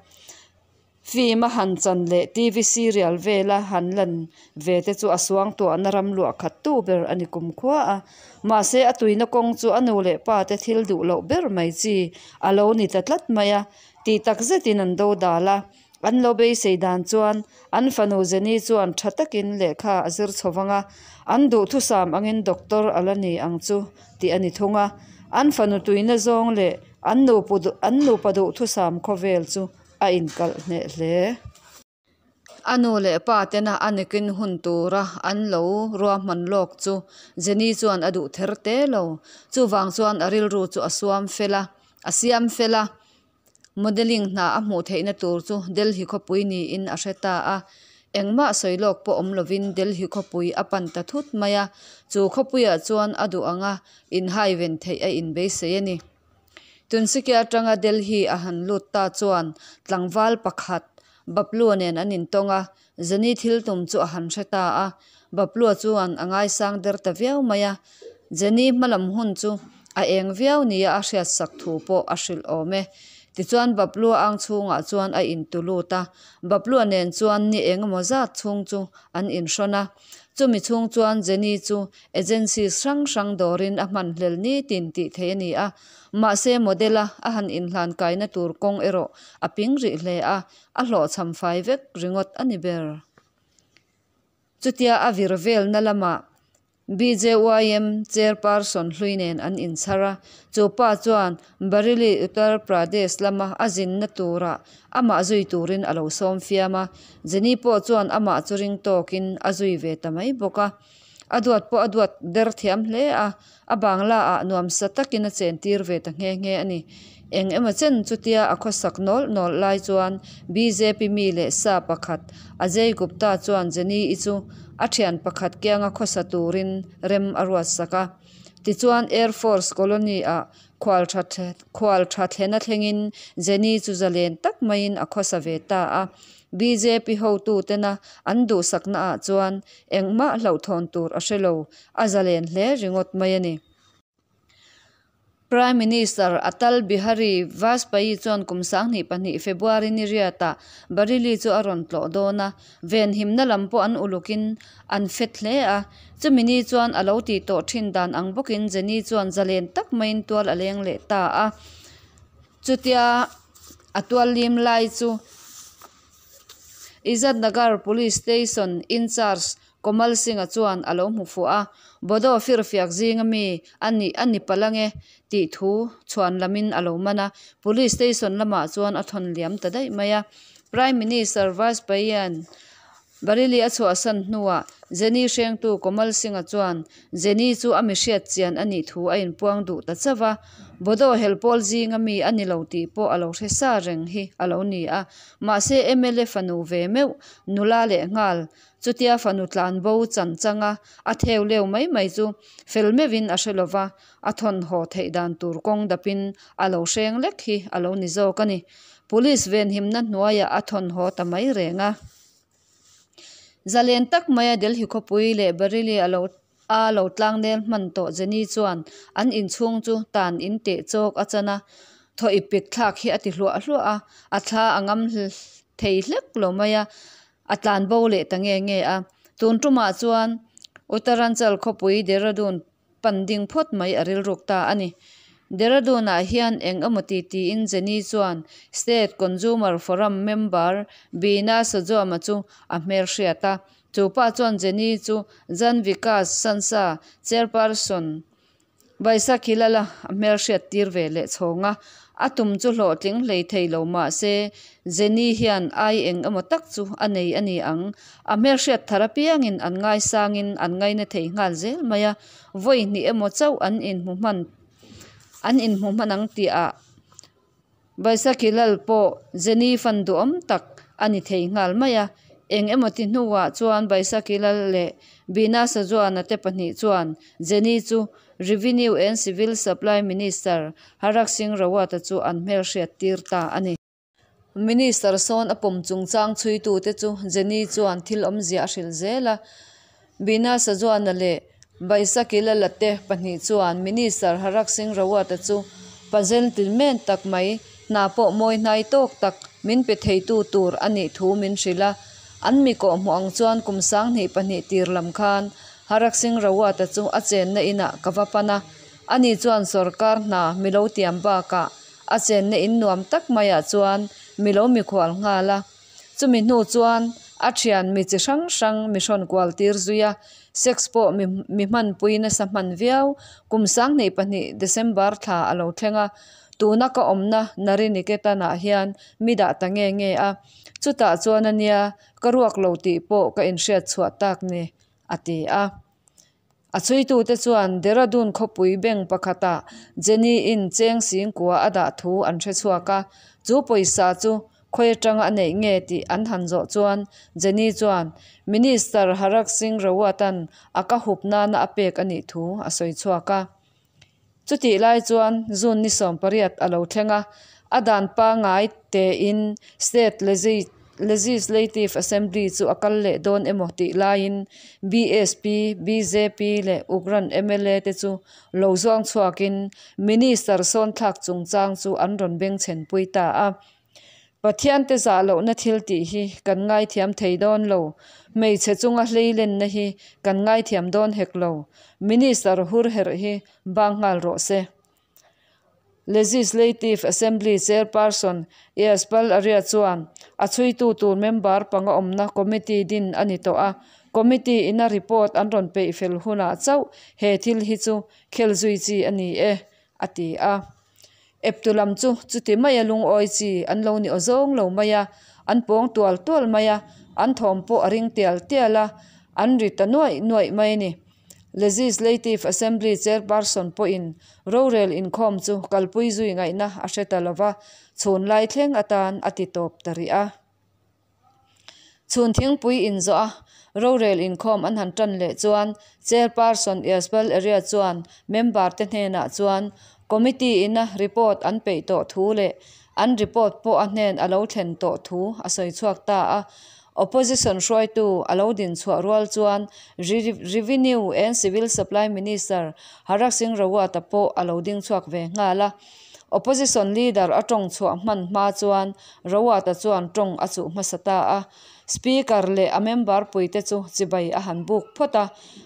A: Film a han chan leh TV serial vela han lan ve te chu a suangtuahna ram luah khat tu ber a ni kumkhua a. Mahse a tuina kawng chu a nu leh pa te thil duh loh ber mai chi a lo ni ta tlat mai a, tih tak zetin an do dal a. An lo beisei dan chuan an fanu Jenny chuan tha takin lehkha a zir chho vang a, an duhthusam angin doctor a la ni ang chu tih a ni thung a. An fanu tuina zawng leh an nupa duhthusam khawvel chu a inkalh hneh hle. A nu leh pa tena a nikin hun tura an lo ruahman lawk chu Jenny chuan a duh ther te lo. Chuvang chuan a rilru chu a suam fel a, a siam fel a. Modelling hna a hmuh theihna tur chu Delhi khawpui niin a hre ta a. Engmah sawi lawk pawh awm lovin Delhi khawpui a pan ta thut mai a. Chu khawpuiah chuan a duh anga inhaiven theih a inbeisei a ni. Tunsikia atanga Delhi a han lut ta chuan tlangval pakhat Baplua nen an intawng a, Jenny thil tum chu a han hre ta a. Baplua chuan a ngaisang der ta viau mai a, Jenny hmalam hun chu a eng viau nia a hriatsak thu pawh a hrilh awm e. Tichuan Baplua ang chhungah chuan a intu lut a, Baplua nen chuan ni engemaw zat chhung chu an inhrawn a. Chumi chhung chuan Jenny chu Agencies hrang hrang dawrin a hman hlel nitin tih theih a ni a, mahse model-a a han inhlan kaina tur kawng erawh a ping rih hle a, a hlawhchham fai vek ringawt a ni ber. Chutia a vir velna lamah BJYM chairperson hlui nen an inchhar a, chu pa chuan Bareilly, Uttar Pradesh lama a zinna turah amah zui turin a lo sawm fiam a, Jenny pawh chuan amah chu ring tawkin a zui ve ta mai bawk a. A duat pawh a duat der thiam hle a, a bangla ah nuamsa takin a chen tir ve ta nghe nghe a ni. Eng emaw chen chutia a khawsak nawlh nawlh lai chuan bjp mi leh sa pakhat Ajay Gupta chuan Jenny-i chu a thian pakhat kianga khawsa turin rem a ruatsak a. Tichuan Air Force Colony ah khual tha khual tha thlena thlengin Jenny chu zalen tak maiin a khawsa ve ta a. Bjp hotutena an duhsakna ah chuan Engmah hlauhthawn tur a hre lo, a zalen hle ringawt mai a ni. Prime Minister Atal Bihari Vajpayee chuan kum 2002 February ni riatah Bareilly chu a rawn tlawh dawn a, venhimna lam pawh an ulukin an fet hle a. Chumi ni chuan a lo tih tawh thin dan ang bawkin Jenny chuan zalen tak maiin tual a leng leh ta a. Chutia a tual lim lai chu Izzatnagar Police Station in-charge Komal Singh-a chuan a lo hmu fuh a, Bodo firfiak zinga mi a nih a ni palh ange tih thu chhuan lamin a lo man a, Police Station lamah chuan a thawn liam ta daih mai a. Prime Minister Vajpayee-a'n Bareilly a chhuahsan hnuah Jenny hrengtu Komal Singh-a chuan Jenny chu a mi hriat chian a nih thu a inpuang duh ta chauh a, Bodo helpawl zinga mi a ni lo tih pawh a lo hre sa reng hi a lo ni a. Mahse mla fanu ve meuh, nula leh nghal, chutia fanu tlan bo chan changa a theu leu mai mai chu fel meuhin a hre lova, a thawnhaw theih dan tur kawng dapin a lo hreng lek hi a lo ni zawk a ni. Police venhimna hnuaiah a thawnhaw ta mai reng a. Zalen tak maia Delhi khawpui leh Bareilly a lo a lo tlangnel hman tawh Jenny chuan an inchhung chu tan in teh chawk a chan a, thaw ip pik thlak hi a ti hluah hluah a, a thla a ngam thei hlek lo mai a, a tlan bo leh ta nge nge a. Tun tumah chuan Uttaranchal khawpui Dehradun pan ding phawt mai a rilruk ta a ni. Dehradun-ah hian eng emaw ti tiin Jenny chuan State Consumer Forum member Beena Sajuama chu a hmelhriat a. Chu pa chuan Jenny chu Jan Vikas Sansa chairperson Baisakhi Lala a hmelhriat tir ve leh chhawng a. A tum chu hlawhtling hlei thei lo mah se Jenny hian ai eng emaw tak chu a nei a ni ang. A hmelhriat thar apiangin an ngaisangin an ngaina thei nghal zel mai a, vawi hnih emaw chauh an inhmu hman an inhmu hman ang tihah Baisakhi Lal pawh Jenny fan duhawm tak a ni thei nghal mai a. Eng emaw ti hnuah chuan Baisakhi Lal leh Bina Sajuana te pahnih chuan Jenny chu Revenue and Civil Supply Minister Harak Singh Rawat-a chu an hmelhriat tir ta a ni. Minister sawn a pawm chungchang chhuitute chu Jenny chuan thil awmzia a hrilh zel a. Bina Sajuana leh Baisakhi Lala te pahnih chuan Minister Harak Singh Rawat-a chu pa gentleman tak mai, hna pawh mawi hnai tawk tak min pe theitu tur a nih thu min hrilh a. An mi kawhhmuh ang chuan kum 2002 tir lam khan Harak Singh Rawat-a chu a chenna inah ka va pan a. Ani chuan sorkar hna mi lo tiam bakah a chenna in nuam tak maiah chuan mi lo mikhual nghal a. Chumi hnu chuan a thian mi chi hrang hrang mi hrawn kual tir zui a, sex pawh mi mi hmanpui nasa hman viau. Kum 2002 December thla a lo thleng a, tuna ka awmna Nariniketan-ah hian mi dah ta nge nge a. Chutah chuan a nia, ka ruak lo tih pawh ka inhriat chhuah tak ni, a ti a. A chhuitute chuan Dehradun khawpui bank pakhatah Jenny-in cheng singkua a dah thu an hre chhuak a, chu pawisa chu khawi atanga a neih nge tih an han zawh chuan Jenny chuan Minister Harak Singh Rawat-a'n a ka hup nana a pek a nih thu a sawi chhuak a. Chutih lai chuan June ni 18 a lo thleng a, a dan pangngai tein State Legislative Assembly chu a kal leh dawn emaw tih laiin BSP, bjp leh Ugrand mla te chu lo zuang chhuakin Minister sawnthlak chungchang chu an rawn bengchhenpui ta a. Pathian te zah lohna thil tih hi kan ngaithiam thei dawn lo, hmeichhe chunga hleilenna hi kan ngaithiam dawn hek lo, Minister hur herh hi bang nghal rawh se. Legislative Assembly Chairperson Yashpal Arya chuan a chhuitu tur member panga awmna committee din a ni tawh a, committee ina report an rawn peih fel hunah chauh he thil hi chu khel zui chi a ni e, a ti a. Eptu lam chu chuti maia lungawi chi an lo ni awzawng lo mai a, an pawng tual tual mai a, an thawm pawh a ring tial tial a, an ri ta nuaih nuaih mai a ni. Legislative Assembly Chairperson pawhin rorel inkhawm chu kalpui zui ngaihna a hre ta lo va, chhun lai thleng atan a ti tawp ta rih a. Chhun thingpui inzawh a, rorel inkhawm an han tan leh chuan Chairperson Yashpal Arya chuan member te hnenah chuan Committee ina report an peih tawh thu leh an report pawh a hnen a lo thlen tawh thu a sawi chhuak ta a. Opposition hruaitu a lo din chhuah rual chuan Revenue and Civil Supply Minister Harak Singh Rawat-a pawh a lo ding chhuak ve nghal a. Opposition leader a tawng chhuah hman hma chuan Rawat-a chuan tawng a chuh hmasa ta a. Speaker leh a member puite chu chibai a han buk phawt a,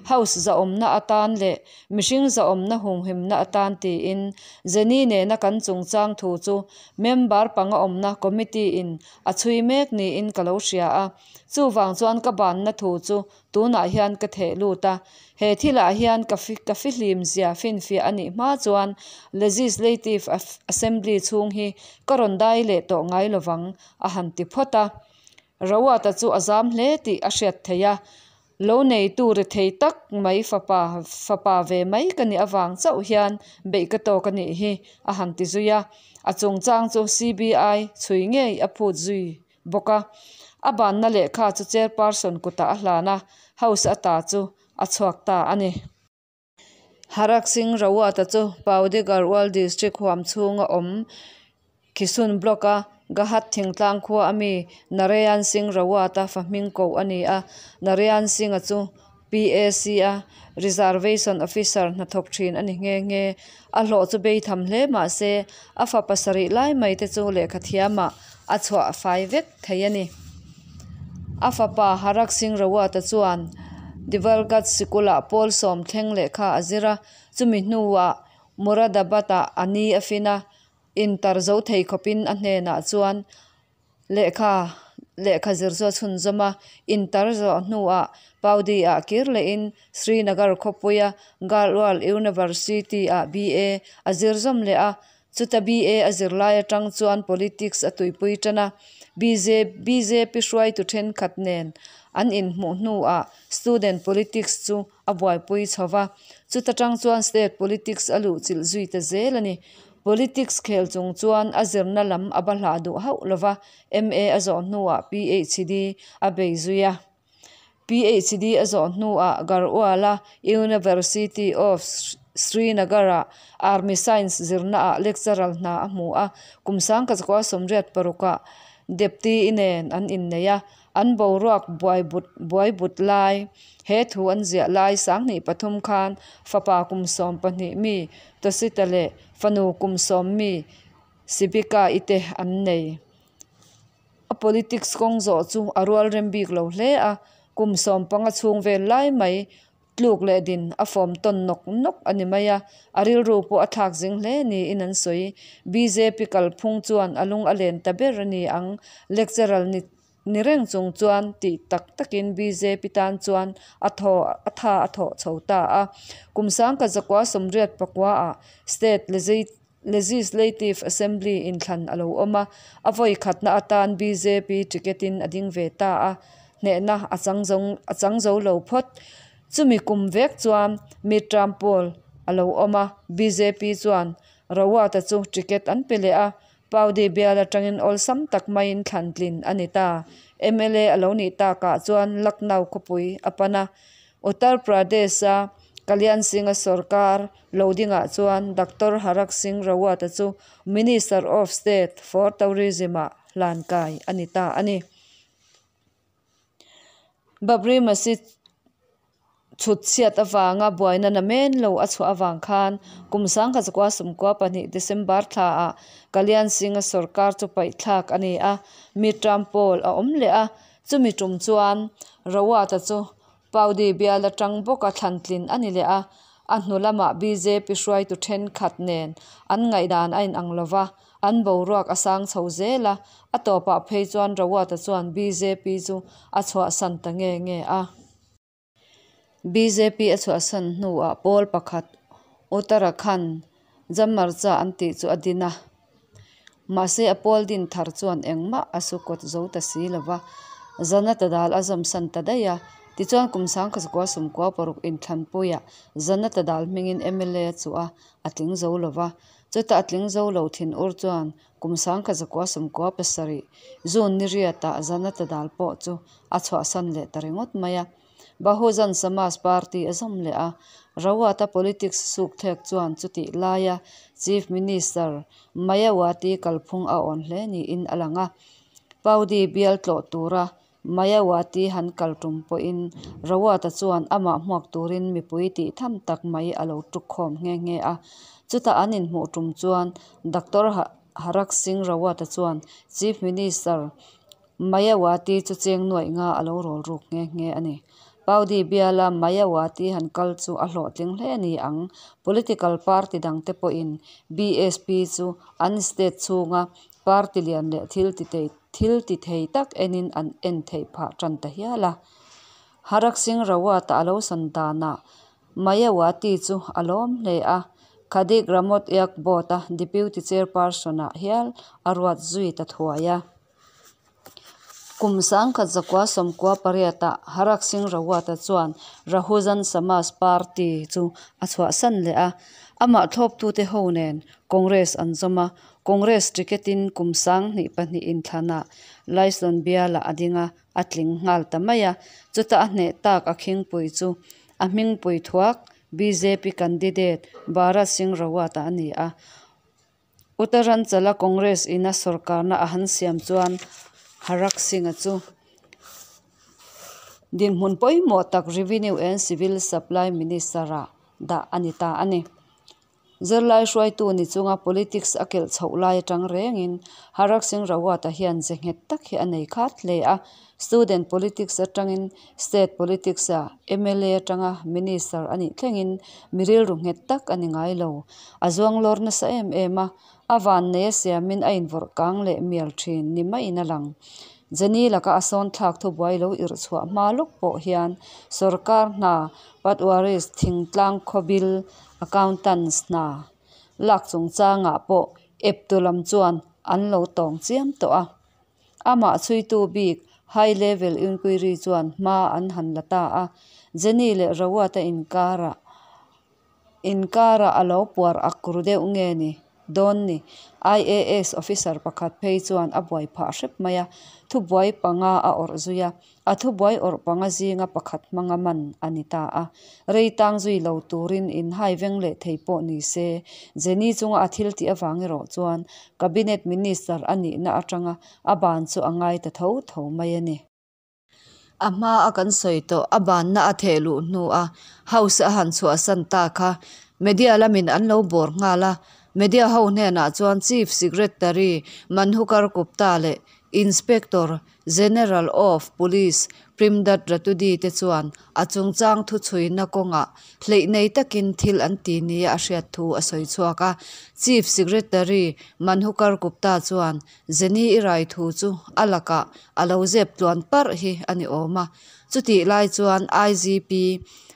A: House zahawmna atan leh mihring zahawmna humhimna atan tiin Jenny nena kan chungchang thu chu member panga awmna committee in a chhui mek niin ka lo hria a, chuvang chuan ka banna thu chu Tunah hian ka theh lut a, he thilah hian ka ka fihlim zia finfiah a nih hma chuan Legislative Assembly chhung hi ka rawn dai leh tawh ngai lovang a han ti phawt a. Rawata chu a zam hle tih a hriat theih a, lo neitu ri thei tak mai fapa fapa ve mai ka nih avang chauh hian beih ka tawk a nih hi a han ti zui a, a chungchang chu CBI chhui ngei a phut zui bawk a. A banna lehkha chu chairperson kutah a hlan a, house ata chu a chhuak ta a ni. Harak Singh Rawat-a chu Paudi Garhwal District huam chhunga awm Khisun Block-a Gahat thingtlang khua a mi Narayan Singh Rawat-a fa hming koh a ni a. Narayan Singh-a chu PAC-a Reservation Officer hnathawk thin a ni nghe nghe. A hlawh chu bei tham hle mah se, a fa pasarih lai mai te chu lehkha thiamah a chhuah fai vek thei a ni. A fapa Harak Singh Rawat-a chuan Divalgad sikulah pawl sawm thleng lehkha a zir a, chumi hnuah Moradabad-ah a ni a fin a, intar zo thei khawpin a hnenah chuan Lehkha lehkha zir chu a chhunzawm a, intar zawh hnuah Paudi-ah kir lehin Srinagar khawpuia Garhwal University-ah BA a zir zawm leh a. Chuta BA a zir lai atang chuan politics a tuipui tan a, BJP hruaitu thenkhat nen an inhmuh hnuah student politics chu a buaipui chho va. Chuta tang chuan state politics a luhchilh zui ta zel a ni. Politics khel chung chuan a zirna lam a bahlah duh hauh lova, MA a zawh hnuah PhD a bei zui a. PhD a zawh hnuah Garhwal-a University of Srinagar-ah Army Science zirnaah lecturer hna a hmu a, kum 1986-ah Depti-i nen an innei a, an boruak buai but buai but lai. He thu an ziah lai 2003 khan fapa kum 12 mi Tosita leh fanu kum 10 mi Sibika-i te an nei. A politics kawng zawh chu a rual rem bik lo hle a, kum 15 chhung vel lai mai Tluk leh din a fawm tawn nawk nawk a ni mai a, a rilru pawh a thlak zing hle niin an sawi. Bjp kalphung chuan a lung a len ta ber a ni ang. Lecturer ni ni reng chung chuan tih tak takin bjp tan chuan a thaw a tha a thawh chho ta a. Kum 1989 ah State Legislative Assembly inthlan a lo awm a, a vawi khatna atan bjp ticket in a ding ve ta a. Hnehna a chang zo a chang zo lo phawt. Chumi kum vek chuan Midterm poll a lo awm a, bjp chuan Rawat-a chu ticket an pe leh a, Paudi bial atangin awlsam tak maiin thlan tlin a ni ta. Mla a lo nih takah chuan Lucknow khawpui a pan a, Uttar Pradesh-a Kalyan Singh-a sorkar lo dingah chuan Doctor Harak Singh Rawat-a chu Minister of State for Tourism-ah hlan kai a ni ta a ni. Babri Masjid chhut chhiat avanga buaina namen lo a chhuah avang khan kum 1992 December thlaah Kalyan Singh-a sorkar chu paihthlak a ni a, midterm poll a awm leh a, chumi tum chuan Rawat-a chu Paudi bial atang bawka thlantlin a ni leh a, a hnu lamah bjp hruaitu thenkhat nen an ngaihdan a inang lova, An boruak a sang chho zel a, a tawpah phei chuan Rawat-a chuan bjp chu a chhuahsan ta nge nge a. Bjp a chhuahsan hnuah pawl pakhat Uttarakhand Janmorcha an tih chu a din a. Mahse a pawl din thar chuan engmah a su kawt zo ta si lo va, Janata Dal a zawmsan ta daih a. Tichuan kum 1996 inthlanpuiah Janata Dal hmingin mla a chuh a, a tling zo lo va. Chuta a tling zo lo thin ur chuan kum 1997 June ni riatah Janata Dal pawh chu a chhuahsan leh ta ringawt mai a. Bahujan Samaj Party a zawm leh a, Rawat-a politics sukthlek chuan chutih laia Chief Minister Mayawati kalphung a awn hle niin a lang a. Paudi bial tlawh tura Mayawati han kal tum pawhin Rawat-a chuan amah hmuak turin mipui tih tham tak mai a lo tuk khawm nghe nghe a. Chutah an inhmuh tum chuan Doctor Harak Singh Rawat-a chuan Chief Minister Mayawati chu cheng nuaih nga a lo rawl ruk nghe nghe a ni. Paudi biala Mayawati han kal chu a hlawhtling hle a ni ang. Political party dangte pawhin BSP chu an state chhunga party lian leh thil ti thil ti thei tak enin an en theih phah tan ta hial a. Harak Singh Rawat-a a lo sawn danah Mayawati chu a lawm hle a, Khadi Gramodyog Board-a Deputy Chairperson-ah hial a ruat zui ta thuai a. Kum 1998-ah Harak Singh Rawat-a chuan Rahujan Samaj Party chu a chhuahsan leh a, amah thlawptute ho nen Congress an zawm a, Congress ticket-in kum 2002 inthlanah Laisawn bialah a ding a, a tling nghal ta mai a, chutah a hneh tak a khingpui chu a hmingpui thuak bjp candidate Bharat Singh Rawat-a a ni a. Uttaranchal-a Congress ina sorkarna a han siam chuan Harak Singh-a chu dinhmun pawimawh tak Revenue and Civil Supply Minister-ah dah a ni ta a ni. Zirlai hruaitu ni chunga politics a kelh chhoh lai atang rengin Harak Singh Rawat-a hian ze nghet tak hi a nei khat hle a. Student politics atangin state politics-a mla atanga minister a nih thlengin mi rilru nghet tak a ni ngai lo. A zuang lawr nasa em em a, a vannei a siamin a invawrh kang leh mial thin ni maiin a lang. Jenny laka a sawn thlak thubuai lo irh chhuah hma lawk pawh hian sorkar hna Patwaris thingtlang khawbil accountants hna lak chungchangah pawh eptu lam chuan an lo tawng chiam tawh a. Amah chhuitu bik High Level Inquiry chuan hma an han la ta a, Jenny leh Rawat-a inkarah inkarah a lo puar ak ru deuh nge ni? dawn ni. IAS officer pakhat phei chuan a buai phah hrep mai a, thubuai panga a awrh zui a, a thubuai awrh panga zinga pakhat hmanga man a ni ta a. Rei tang zui lo turin inhai veng leh thei pawh ni se, Jenny chunga a thil tih avang erawh chuan Cabinet Minister a nihna atanga a ban chu a ngai ta tho tho mai a ni. A hma a kan sawi tawh, a banna a theh luh hnu a House a han chhuahsan ta kha Media lamin an lo bawr nghal a, Media ho hnenah chuan Chief Secretary Manhukar Gupta leh Inspector General of Police Primdat Ratudi te chuan a chungchang thuchhuina kawngah hleih nei takin thil an ti nia a hriat thu a sawi chhuak a. Chief Secretary Manhukar Gupta chuan Jenny i rai thu chu a lakah a lo zep tluan parh hi a ni awm a. Chutih lai chuan IGP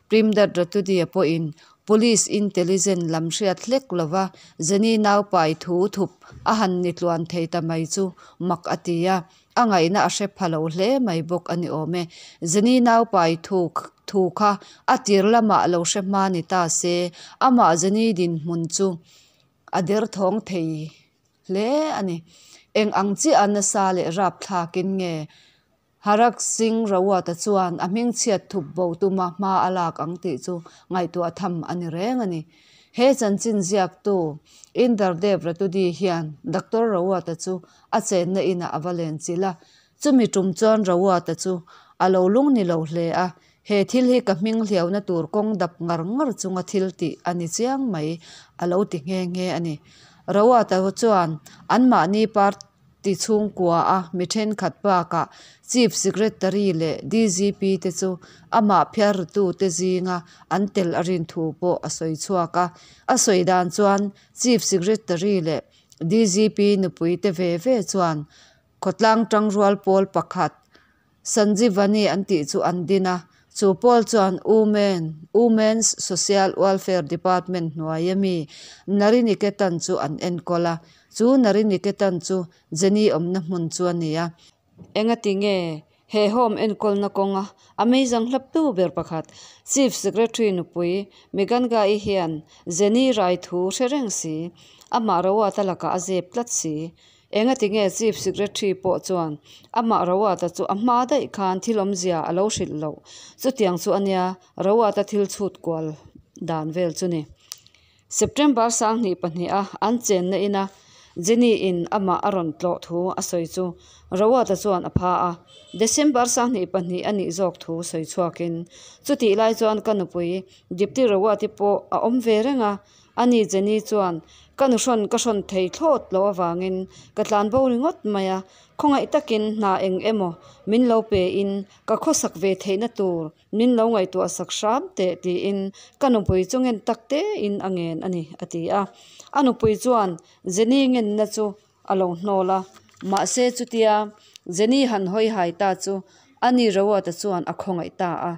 A: Primdat Ratudia pawhin Police intelligence lam hriat hlek lova Jenny naupai thu thup a han ni tluan thei ta mai chu mak a ti a, a ngaihna a hre pha lo hle mai bawk a ni awm e. Jenny naupai thu thu kha a tir lamah lo hre hma ni ta se, amah Jenny dinhmun chu a derthawng thei hle a ni. Eng ang chiah a nasa leh rapthlakin nge Harak Singh Rawat-a chuan a hmingchhiat thup bo tuma hma a lak ang tih chu ngaihtuah tham a ni reng a ni. He chanchin ziaktu Inderdev Ratudi hian Doctor Rawat-a chu a chenna inah a va len chilh a, chumi tum chuan Rawat-a chu a lo lung ni lo hle a, He thil hi ka hming hliauna tur kawng dap ngar ngar chunga thil tih a ni chiang mai, a lo ti nghe nghe a ni. Rawat-a chuan anmahni party chhungkua a mi thenkhat bakah Chief Secretary leh DGP te chu amah phiarrutute zinga an tel a rin thu pawh a sawi chhuak a. A sawi dan chuan Chief Secretary leh DGP nupui te ve ve chuan khawtlang tangrual pawl pakhat Sanjivani an tih chu an din a, chu pawl chuan Women, Women's Social Welfare Department hnuaia mi Nariniketan chu an enkawl a, chu Nariniketan chu Jenny awmna hmun chu a ni a. Engati nge he home enkawlna kawnga a meizang hlaptu ber pakhat Chief Secretary nupui Megangai hian Jenny rai thu hre reng si, amah Rawata lakah a zep tlat si. Engati nge Chief Secretary pawh chuan amah Rawata chu a hma daih khan thil awmzia a lo hrilh loh? Chutiang chu a nia, Rawata thil chhut kual dan vel chu ni. September 22 a an chenna ina Jenny in amah a rawn tlawh thu a sawi chu Rawata chuan a pha a, December 22 a nih zawk thu sawi chhuakin, Chutih lai chuan ka nupui Dipti Rawati pawh a awm ve reng a, Ani Jenny chuan, Ka nu hrawn ka hrawn thei thlawt loh avangin ka tlan bo ringawt mai a, khawngaih takin hna eng emaw min lo pe in ka khawsak ve theihna tur min lo ngaihtuah sak hram teh tiin ka nupui chu ngen tak tein a ngen a ni, a ti a. A nupui chuan Jenny ngenna chu a lo hnawl a, mahse chutia Jenny han hawi hai ta chu ani Rawata chuan a khawngaih ta a.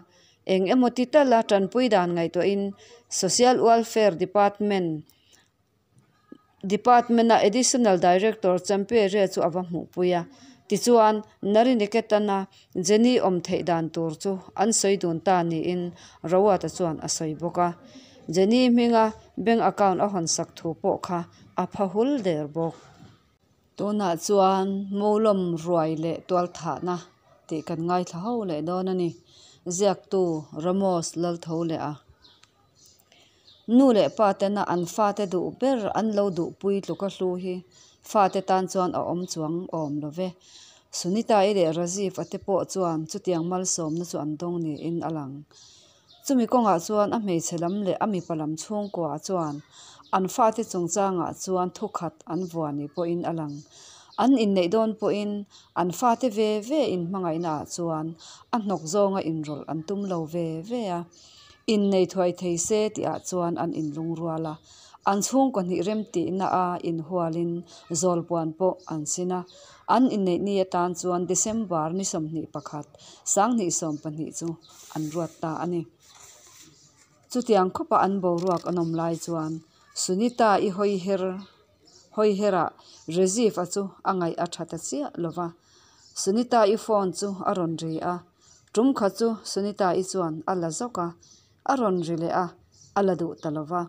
A: Eng emaw ti tala tanpui dan ngaihtuahin Social Welfare Department Department-a Additional Director Champeria chu a va hmuhpui a. Tichuan, Nariniketan-a Jenny awm theih dan tur chu an sawi dun ta niin Rawata chuan a sawi bawk a. Jenny hminga bank account a hawnsak thu pawh kha a pha hul der bawk. Tunah chuan Molawm ruai leh tualthahna tih kan ngaithla ho leh dawn a ni. Ziaktu Ramos Laltho leh a nu leh pa tena an fate duh ber an lo duhpui tluka hlu hi fate tan chuan a awm chuang awm lo ve. Sunita-i leh Rajiv-a te pawh chuan chutiang malsawmna chu an dawng niin a lang. Chumi kawngah chuan a hmeichhe lam leh a mipa lam chhungkua chuan an fate chungchangah chuan thukhat an vua ni pawhin a lang. An inneih dawn pawhin an fate ve ve inhmangaihna ah chuan a hnawk zawnga inrawlh an tum lo ve ve a. Innei thuai thei se tihah chuan an inlungrual a. An chhungkaw hnih remtihna a inhualin zawlpuan pawh an sin a. An inneih ni atan chuan December ni 21, 2012 chu an ruat ta a ni. Chutiang khawpa an boruak an awm lai chuan Sunita-i hawi her hawi herah Rajiv-a chu a ngaih a tha ta chiah lo va. Sunita-i phone chu a rawn ri a, tum khat chu Sunita-i chuan a la zawk a, a rawn ri leh a, a la duh ta lo va.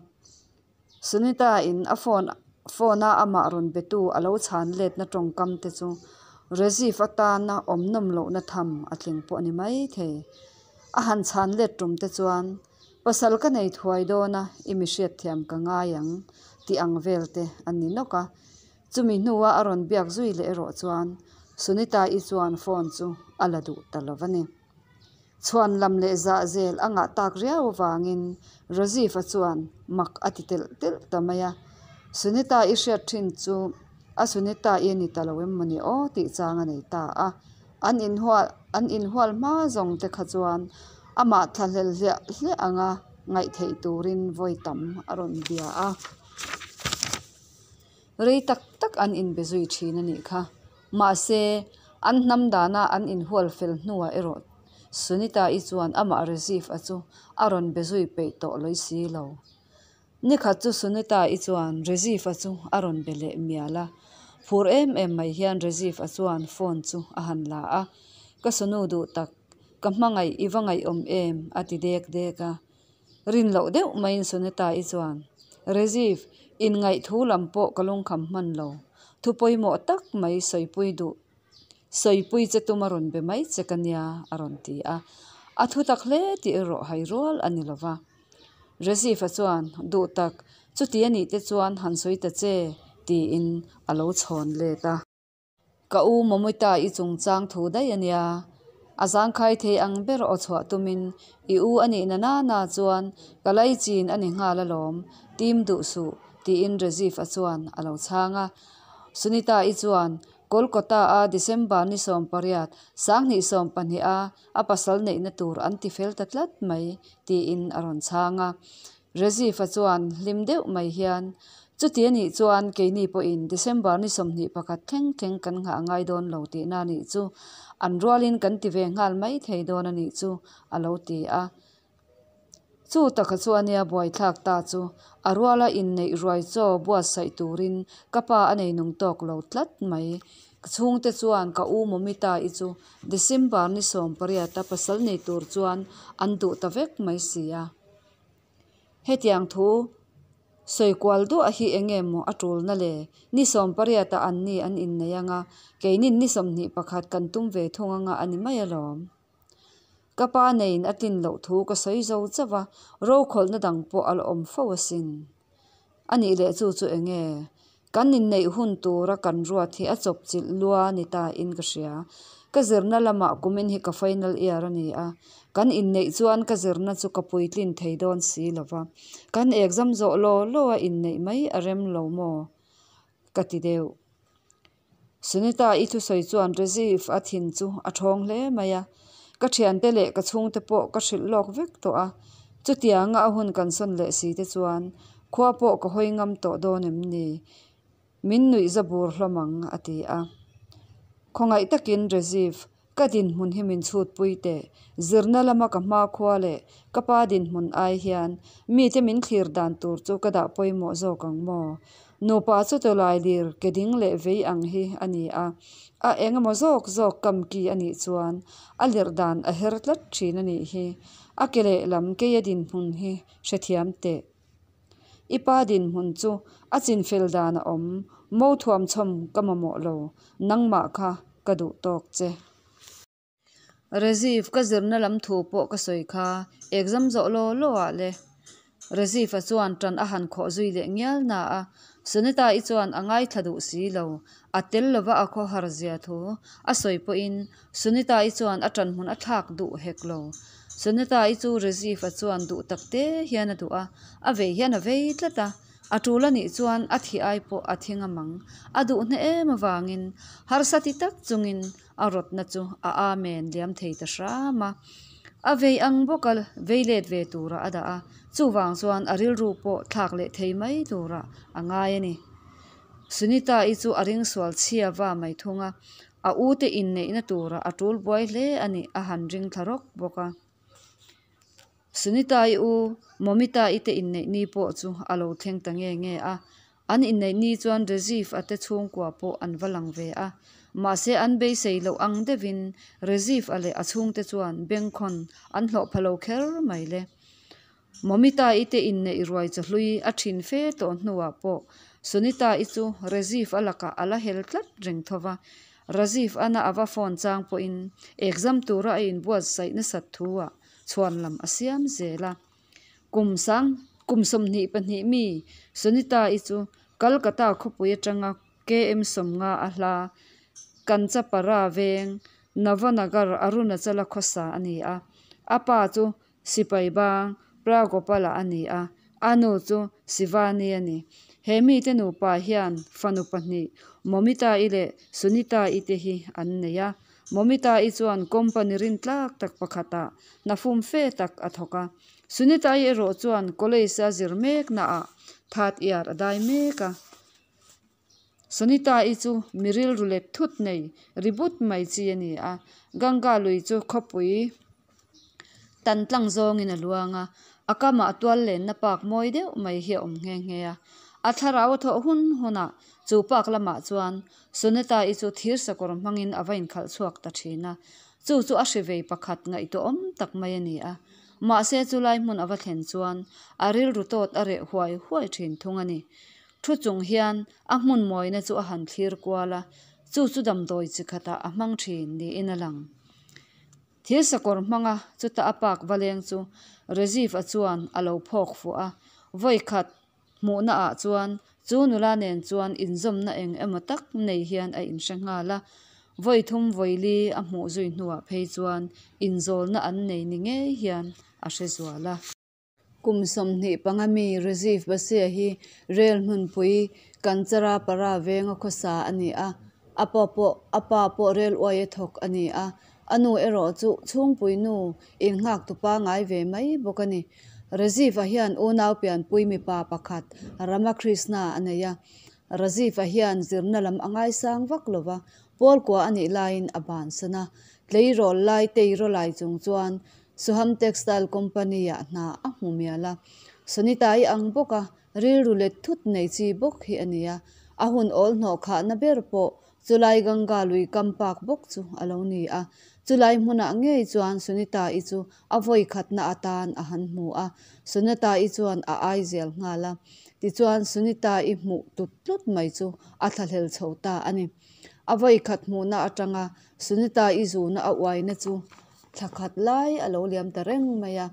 A: Sunita-in a phone. Phone-a amah rawn betu a lo chhan letna tawngkam te chu Rajiv atana awm nawm lohna tham a tling pawh a ni mai thei. A han chhan let tum te chuan, Pasal ka nei thuai dawn a, i mi hriatthiam ka ngai ang tih ang vel te a ni nawk a. Chumi hnua a rawn biak zui leh erawh chuan Sunita-i chuan phone chu a la duh ta lo a ni. Chhuan lam leh zah zel a ngah tak riau avangin Rajiv-a chuan mak a ti telh telh ta mai a. Sunita-i hriat thin chu a Sunita-i a ni ta lo em mawni aw tih chang a nei ta a. An inhual an inhual hma zawng te kha chuan amah thlahlel hliah hliah anga ngaihtheih turin vawi tam a rawn bia a. Rei tak tak an inbe zui thin a nih kha. Mahse, an hnam dana an inhual fel hnuah erawh Sunita-i chuan amah Rajiv-a chu a rawn be zui peih tawh lawi si lo. Nikhat chu Sunita-i chuan Rajiv-a chu a rawn be leh mial a. Phur em em mai hian Rajiv-a chuan phone chu a han la a, Ka sunu duh tak, ka hmangaih i va ngaihawm em? a ti dek dek a. Rin loh deuh maiin Sunita-i chuan, Rajiv, inngaih thu lam pawh ka lungkham hman lo. Thu pawimawh tak mai sawipui duh, sawipui che tum a rawn be mai che ka nia, a rawn ti a. A thu tak hle tih erawh hai rual a ni lo va. Rajiv-a chuan, Duh tak, chuti a nih te chuan han sawi ta che, tiin a lo chhawn let a. Ka u Momita i chungchang thu daih a nia. A zangkhai thei ang ber aw chhuah tumin i u a nih na nana chuan ka laichin a ni nghal alawm, tim duh suh, tiin Rajiv-a chuan a lo chhang a. Sunita-i chuan Kolkata-a December ni 18, 2020-a a pasal neihna tur an ti fel ta tlat mai, tiin a rawn chhang a. Rajiv-a chuan hlim deuh mai hian, Chuti a nih chuan keini pawhin December ni 21 thleng thleng kan nghah ngai dawn lo tihna a nih chu, an rualin kan ti ve nghal mai thei dawn a nih chu, a lo ti a. Chu taka chu a nia buaithlak ta chu, a ruala inneih ruai chaw buatsaih turin ka pa a nei nung tawk lo tlat mai. Ka chhungte chuan ka u Momita-i chu December ni 18 a pasal nei tur chuan an duh ta vek mai si a. Hetiang thu sawi kual duah hi eng nge maw a tulna le? Ni 18 ah an ni an innei anga, keinin ni 21 kan tum ve thung anga a ni mai alawm. Ka pa neiin a tlin loh thu ka sawi zo chauh a, rokhawlhna dang pawh a la awm fo asin. A nih leh chu chu eng nge? Kan inneih hun tura kan ruat hi a chawpchilh lua ni ta in ka hria. Ka zirna lamah kumin hi ka final year a ni a, kan inneih chuan ka zirna chu ka puitlin thei dawn si lo va, kan exam zawh law law a inneih mai a rem lo maw? Ka ti deuh. Sunita i thusawi chuan Rajiv a thin chu a thawng hle mai a, ka thiante leh ka chhungte pawh ka hrilh lawk vek tawh a, chutianga a hun kan sawn leh si te chuan khua pawh ka hawi ngam tawh dawn em ni? Min nuih za bur hlawm ang, a ti a. Khawngaih takin Rajiv, ka dinhmun hi min chhutpui teh, zirna lama ka hmakhua leh ka pa dinhmun ai hian mite min thlir dan tur chu ka dah pawimawh zawk ang maw? Nupa chu tawlai lir ke ding leh vei ang hi a ni a, a eng emaw zawk zawk kam ki a nih chuan a lirh dan a her tlat thin a nih hi. A ke lehlam keia dinhmun hi hrethiam teh. I pa dinhmun chu a chinfel dan a awm, mo thuamchhawm ka mamawh lo, nangmah kha ka duh tawk che. Rajiv, ka zirna lam thu pawh ka sawi kha, exam zawh law law ah le. Rajiv-a chuan tan a han khawh zui leh ngial na a, Sunita-i chuan a ngaithla duh si lo, a tel lova a khawhar zia thu a sawi pawhin Sunita-i chuan a tan hmun a thlak duh hek lo. Sunita-i chu Rajiv-a chuan duh tak te hian a duh a, a vei hian a vei tlat a. A tul a nih chuan a thi ai pawh a thi ngam ang. A duh hne em avangin harsa ti tak chungin a rawtna chu a amen liam thei ta hram a. A vei ang bawk a vei let ve turah a dah a, chuvang chuan a rilru pawh thlak leh thei mai turah a ngai a ni. Sunita-i chu a ring sual chhia va mai thung a, a ute inneihna turah a tul buai hle a nih a han ring thla rawk bawk a. Sunita-i u Momita-i te inneih ni pawh chu a lo thleng ta nge nge a. An inneih ni chuan Rajiv-a te chhungkua pawh an va lang ve a. Mahse an beisei loh ang deuhin Rajiv-a leh a chhungte chuan bengkhawn an hlawh pha lo kher mai le. Momita-i te inneih ruai chawhlui a thin fe tawh hnuah pawh Sunita-i chu Rajiv-a lakah a la hel tlat reng tho va, Rajiv-ana a va phone chang pawhin exam tura a inbuatsaih nasat thu-ah chhuan lam a siam zel a. Kum sang kum 22 mi Sunita-i chu Calcutta khawpui atanga KM 50 a hla Kanchapara veng Navanagar Arunachala khawsa a ni a. A pa chu Sipai bang Pragopala a ni a, a nu chu Shivani a ni. He mite nupa hian fanu pahnih Momita-i leh Sunita-i te hi an nei a. Momita-i chuan company rintlak tak pakhatah hna fum fe tak a thawk a. Sunita-i erawh chuan college a zir meknaah third year a dai mek a. Sunita-i chu mi rilru let thut nei ri but mai chi a ni a. Ganga lui chu khawpui tan tlang zawngin a luang a, a kamah tual lenna park mawi deuh mai hi a awm nghe nghe a. A thlarau a thawh hun hunah chu park lamah chuan Sunita-i chu thir sakawr hmangin a va inkhalh chhuak ta thin a. Chu chu a hri vei pakhat ngaihtuahawm tak mai a ni a. Mahse chulai hmun a va thlen chuan a rilru tawt a reh huai huai thin thung a ni. Thu chung hian a hmun mawina chu a han thlir kual a, chu chu damdawi chi khatah a hmang thin niin a lang. Thil sakawr hmanga chuta a pak va leng chu Rajiv-a chuan a lo phawk fuh a, vawi khat hmuhna ah chuan chu nula nen chuan inzawmna eng emaw tak nei hian a inhre nghal a, vawi thum vawi li a hmuh zui hnuah phei chuan inzawlna an nei ni ngei hian a hre zual a. Kum 25 mi Rajiv Basia hi rel hmunpui Kancharapara venga khawsa a ni a, a pa pawh a pa pawh rel uaia thawk a ni a, a nu erawh chu chhungpui nu innghaktu pangai ve mai bawk a ni. Rajiv-a hian unau pianpui mipa pakhat Ramakrishna a nei a, Rajiv-a hian zirna lam a ngaisang vak lo va, pawl kua a nih laiin a bansan a, tleirawl lai teirawlai chung chuan Suham Textile Company-ah hna a hmu mial a, Sunita-i ang bawk a, rilru let thut nei chi bawk hi a ni a, a hun awl hnawh khahna ber pawh chulai Ganga lui kam pak bawk chu a lo ni a. Chulai hmunah ngei chuan Sunita-i chu a vawi khatna atan a han hmu a, Sunita-i chuan a ai zel nghal a. Tichuan Sunita-i hmuh tlut tlut mai chu a thlahlel chho ta a ni. A vawi khat hmuhna atanga Sunita-i zuna a uaina chu Thla khat lai a lo liam ta reng mai a,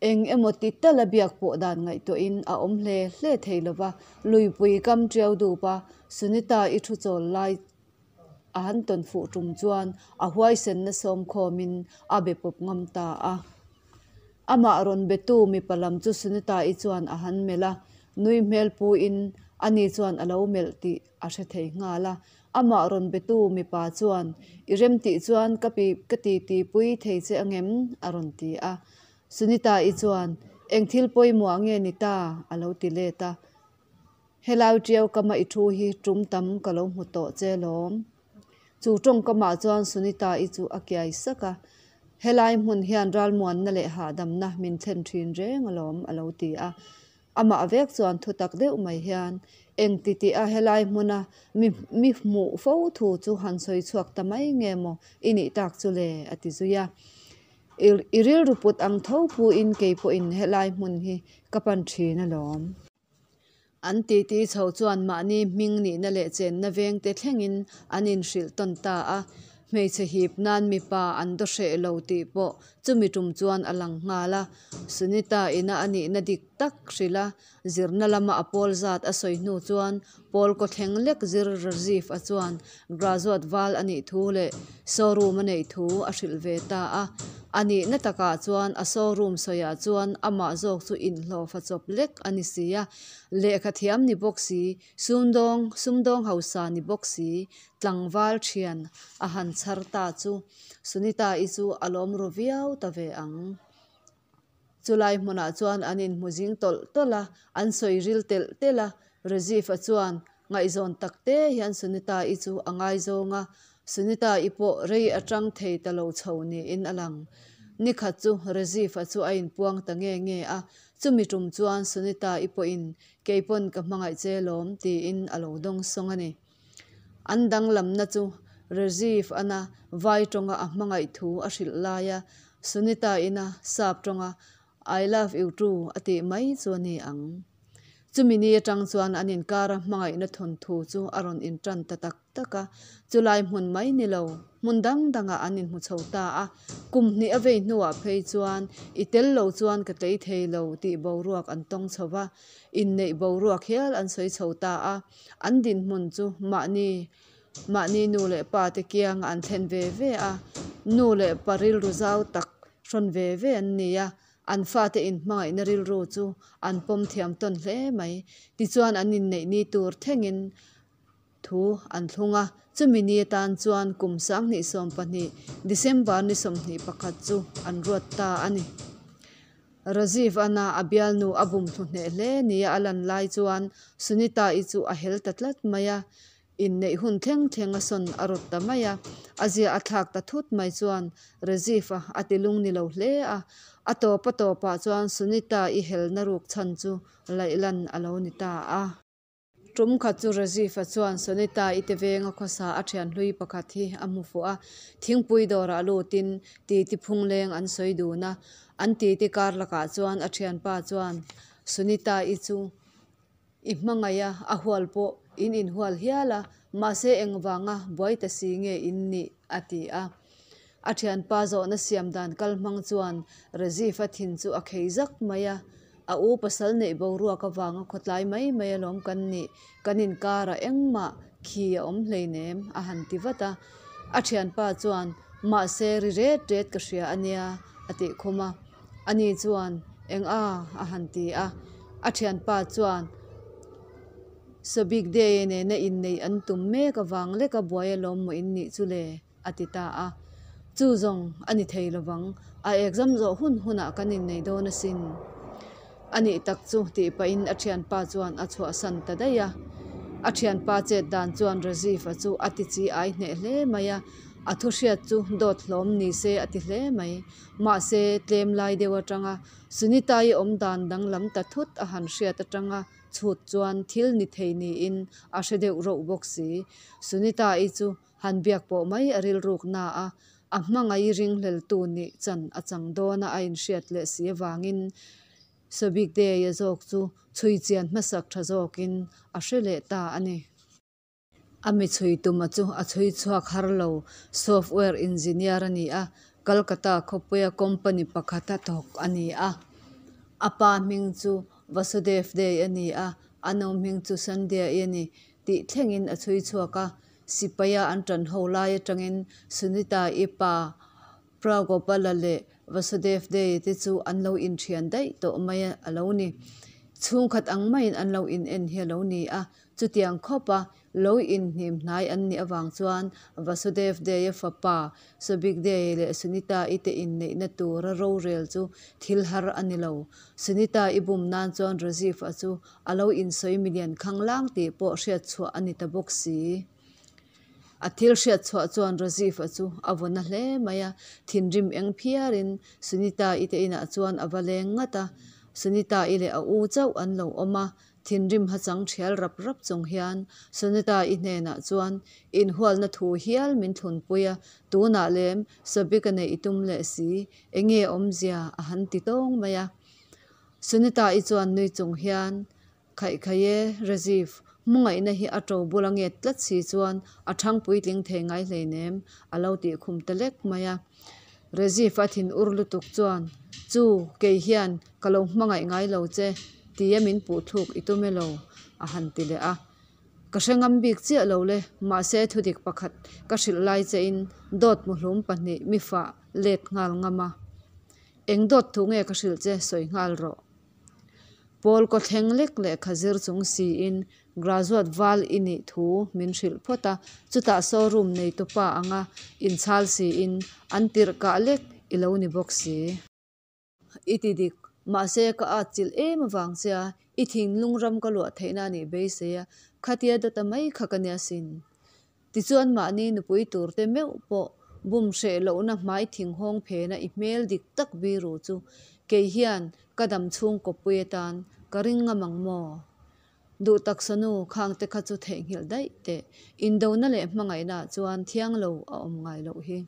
A: eng emaw ti tal a biak pawh dan ngaihtuahin a awm hle hle thei lo va, luipui kam tiau dup a, Sunita i thu chawl lai a han tawn fuh tum chuan a huaisenna sawm khawmin a be pawp ngam ta a. Amah rawn betu mipa lam chu Sunita i chuan a han melh a, nui hmel puin ani chuan a lo melh tih a hre thei nghal a. Amah rawn betu mipa chuan, I rem tih chuan ka pi ka ti ti pui thei che angem? a rawn ti a. Sunita-i chuan, Eng thil pawimawh nge ni ta? a lo ti let a. Helai tiau kama i thu hi tum tam ka lo hmu tawh che lawm. Chu tawngkamah chuan Sunita-i chu a kiai sak a. Helai hmun hian ralmuanna leh hahdamna min thlen thin reng alawm, a lo ti a. Amah vek chuan thutak deuh mai hian, Eng ti tih a helai hmuna mi mi hmuh fo thu chu han sawi chhuak ta mai nge maw i nih tak chu le? a ti zui a. I i rilru put ang tho phuin kei pawhin helai hmun hi ka pan thin alawm. An titi chho chuan mahni hming nihna leh chenna vengte thlengin an inhrilh tawn ta a. Hmeichhe hip nan mipa an daw hreh lo tih pawh chumi tum chuan a lang nghal a. Sunita ina a nihna dik tak hrilh a, zirna lama a pawl zat a sawi hnu chuan pawl kawthleng lek zir Rajiv a chuan graduate val a nih thu leh showroom a neih thu a hrilh ve ta a. A nihna takah chuan a showroom sawiah chuan amah zawk chu inhlawhfa chawp lek a ni si a, lehkha thiam ni bawk si, sumdawng sumdawng hausa ni bawk si, tlangval thian a han chhar ta chu Sunita-i chu a lawm ru viau ta ve ang. Chulai hmunah chuan an inhmu zing tawlh tawlh a, an sawi ril telh telh a. Rajiv-a chuan ngaihzawn tak te hian Sunita-i chu a ngaizawng a, Sunita-i pawh rei atang thei ta lo chho niin a lang. Nikhat chu Rajiv-a chu a inpuang ta nge nge a, chumi tum chuan Sunita-i pawhin keipawn ka hmangaih che lawm tiin a lo dawngsawng a ni. An danglamna chu Rajiv ana vai tawnga a hmangaih thu a hrilh lai a, Sunita ina sap tawnga I love you too a tih mai chu a ni ang. Chumi ni atang chuan an inkara hmangaihna thawnthu chu a rawn intan ta tak tak a, chulai hmun mai ni lo, hmun dang dangah an inhmu chho ta a. Kum hnih a vei hnuah phei chuan i tel lo chuan ka tlei thei lo tih boruak an tawng chho va, inneih boruak hial an sawi chho ta a. An dinhmun chu mahni mahni nu leh pa te kianga an thlen ve ve a, nu leh pa rilru zau tak hrawn ve ve an ni a. An fate inhmangaihna rilru chu an pawm thiam tawn hle mai. Tichuan an inneih ni tur thengin thu an thlung a, chumi ni atan chuan kum 2020 December ni 21 chu an ruat ta a ni. Rajiv Anna a bialnu a bum thlu hneh hle nia a lan lai chuan Sunita-i chu a hel ta tlat mai a. Inneih hun thleng thleng a sawn a rawt ta mai a, a zia a thlak ta thut mai chuan Rajiv-a a ti lung ni lo hle a. A tawp a tawpah chuan Sunita-i helna ruk chhan chu laih lan a lo ni ta a. Tum khat chu Rajiv-a chuan Sunita-i te venga khawsa a thian hlui pakhat hi a hmu fuh a, thingpui dawrah lutin titi phungleng an sawi dun a. An titi kar lakah chuan a thianpa chuan Sunita-i chu I hmangaih a, a hual pawh in inhual hial a, mahse engvanga buai ta si nge in nih? a ti a. A thianpa zawhna siam dan kal hmang chuan Rajiv-a thin chu a khei zak mai a, A u pasal neih boruak avanga khawtlai mai mai alawm kan nih, kan inkarah engmah khi a awm hleinem a han ti vat a. A thianpa chuan, Mahse ri ret ret ka hria a nia a tih khum a. Ani chuan, Eng a? a han ti a. A thianpa chuan, Sobik Day nena inneih an tum mek avang leka buai alawm maw in nih chu le? a ti ta a. Chu zawng a ni thei lovang, a exam zawh hun hunah kan innei dawn asin. A nih tak chu tih pahin a thianpa chuan a chhuahsan ta daih a. A thianpa chet dan chuan Rajiv-a chu a ti chi ai hneh hle mai a, a thu hriat chu dawt hlawm ni se a ti hle mai. Mahse, tlem lai deuh atanga Sunita-i awm dan danglam ta thut a han hriat atanga chhut chuan thil ni thei niin a hre deuh rauh bawk si. Sunita-i chu han biak pawh mai a rilruk na a, a hmangaih ringhleltu nih chan a chang dawn a a inhriat leh si avangin Sobik Day-a zawk chu chhui chian hmasak tha zawkin a hre leh ta a ni. A mi chhui tuma chu a chhui chhuak har lo, software engineer a ni a, Kolkata khawpuia company pakhata thawk a ni a. A pa hming chu Vasudev Day a ni a, a nu hming chu Sandhya-i a ni tih thlengin a chhui chhuak a. Sipaia an tan ho lai atangin Sunita-i pa Pragopala leh Vasudev Day te chu an lo inthian daih tawh mai a lo ni. Chhungkhat ang maiin an lo in en hi a lo ni a, Chutiang khawpa lo inhnim hnai an nih avang chuan Vasudev Day-a fapa Sobik Day leh Sunita-i te inneihna tura rorel chu thil har a ni lo. Sunita-i bum nan chuan Rajiv-a chu a lo insawi milian khanglang tih pawh hriatchhuah a ni ta bawk si. A thil hriatchhuah chuan Rajiv-a chu a vaw na hle mai a, thinrim eng phiarin Sunita-i te inah chuan a va leng ngat a. Sunita-i leh a u chauh an lo awm a, Thinrim hachang thial rap rap chung hian Sunita-i hnenah chuan inhualna thu hial min thlunpui a, tunah lem Sabika neih i tum leh si, enge awmzia a han ti tawng mai a. Sunita-i chuan nui chung hian, Khaih khaih e, Rajiv, hmungaihna hi a to bula nget tlat si chuan a thang puitling thei ngai hleinem, a lo tih khum ta lek mai a. Rajiv a thin ur lutuk chuan, Chu, kei hian ka lo hmangaih ngai lo che, tia min puh thluk i tum elo? a han ti leh a. Ka hre ngam bik chiah lo le, mahse thudik pakhat ka hrilh lai chein dawt muhlum pahnih mi fah let nghal ngam a. Eng dawt thu nge ka hrilh che sawi nghal rawh. Pawl kaw thleng lek lehkha zir chung siin graduate val i nih thu min hrilh phawt a, chutah showroom neitupa anga inchhal siin an tirh kah lek i lo ni bawk si. I ti dik, mahse ka at chilh em avang che a, i thinlung ram ka luah theihna a nih beisei a, khatia dawta mai kha ka nia sin. Tichuan mahni nupui tur te meuh pawh bum hreh lohna hmai thinghawng phena i hmel dik tak biru chu kei hian ka dam chhung kawppui atan ka ring ngam ang maw? Duh taksa nu khang te kha chu theihnghilh daih teh, indona leh hmangaihna ah chuan thiang lo a awm ngai loh hi.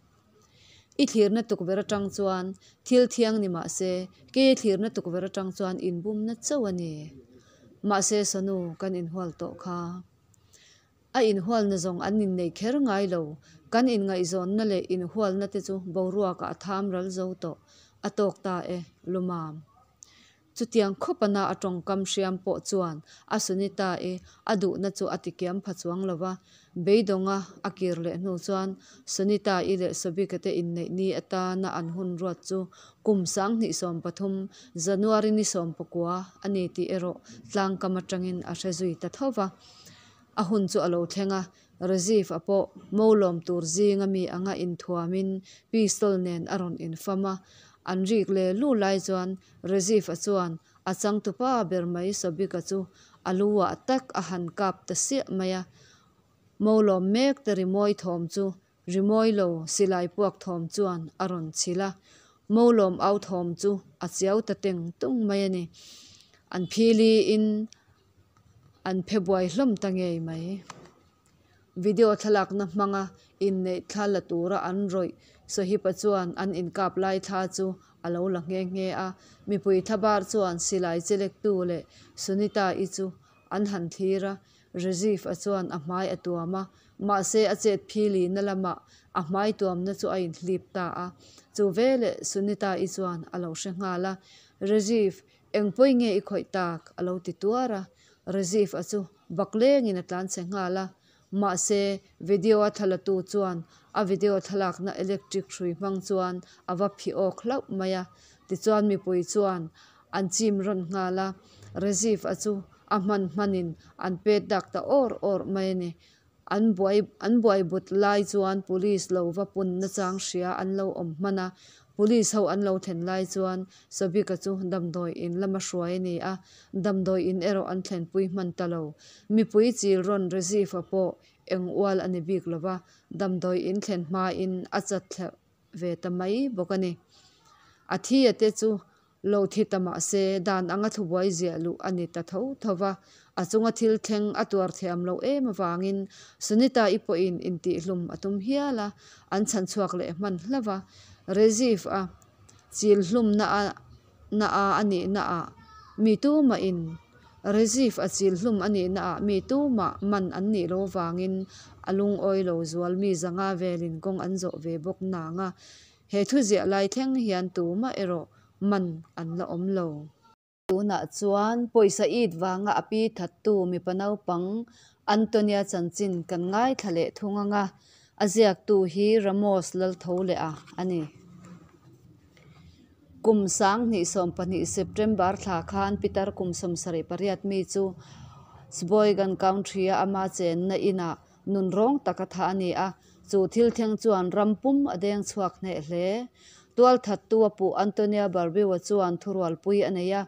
A: I thlirna tukverh atang chuan thil thiang ni mah se, kei thlirna tukverh atang chuan inbumna chauh a ni. Mahse Sonu, kan inhual tawh kha. A inhualna zawng an innei kher ngai lo. Kan inngaihzawnna leh inhualna te chu boruakah a tham ral zo tawh. A tawk ta e, Lumam. Chutiang khawp ana a tawngkam hriam pawh chuan a Sunita-i a duhna chu a tikiam pha chuang lo va. Beidawnga a kir leh hnu chuan Sunita-i leh Sobika te inneih ni atana an hun ruat chu kum 2013 January ni 19 a ni tih erawh tlangkam atangin a hre zui ta tho va. A hun chu a lo thleng a, Rajiv-a pawh mo lawm tur zinga mi anga inthuamin pistol nen a rawn infam a. An rik leh lu lai chuan Rajiv-a chuan a changtupa ber mai Sobika chu a lu ah tak a han kap ta siah mai a. Mo lawm mek te rimawi thawm chu rimawi lo silai puak thawm chuan a rawn chhilh a. Mo lawm au thawm chu a chiau ta teng tung mai a ni. An phili in an phe buai hlawm ta ngei mai. Video thlalakna hmanga inneih thla la tura an rawih Sohipa chuan an inkap lai thla chu a lo la nghe nghe a. Mipui thlabar chuan silai chelektu leh Sunita-i chu an han thlir a. Rajiv-a chuan a hmai a tuam a, mahse a chet philina lamah a hmai tuamna chu a inhlip ta a. Chu veleh Sunita-i chuan a lo hre nghal a, Rajiv, Eng pawi nge i khawih tak? a lo ti tuar a. Rajiv-a chu baklengin a tlanchhe nghal a. Mahse, video-a thlalatu chuan a video thlalakna electric hrui hmang chuan a va phih awk hlauh mai a. Tichuan mipui chuan an chim rawn nghal a. Rajiv-a chu a hman hmanin an pet dak ta awr awr mai a ni. An buai an buai but lai chuan police lo va pun nachang hria an lo awm hman a, police ho an lo thlen lai chuan Sobika chu damdawi in lama hruai a ni a, damdawi in erawh an thlenpui hman ta lo. Mipui chil rawn Rajiv-a pawh eng ual a ni bik lo va, damdawi in thlen hmain a chat thlerh ve ta mai bawk a ni. A thi a te chu Lo thi ta mah se, dan anga thubuai ziah luh a ni ta tho tho va. A chunga thil thleng a tuar thiam loh em avangin Sunita-i pawhin intihhlum a tum hial a, an chhan chhuak leh hman hlauh a. Rajiv-a chil hlumna a na a a nihna ah mi tumahin Rajiv-a chil hlum a nihna ah mi tumah man an nih loh avangin a lungawi lo zual mi zanga velin kawng an zawh ve bawk nang a. He thu ziah lai thleng hian tumah erawh man an la awm lo. Tunah chuan pawisa it vanga a pi thattu mipa naupang Antonia chanchin kan ngaithla leh thung ang a, a ziaktu hi Ramos Laltholeh-a a ni. Kum 2020 September thla khan Peter kum 78 mi chu Sheboygan Country-a ama chenna inah Nunrawng taka tha a ni a, chu thil thleng chuan ram pum a deng chhuak hneh hle. Tualthattu a puh Antonia Barbeau-a chuan thurualpui a nei a,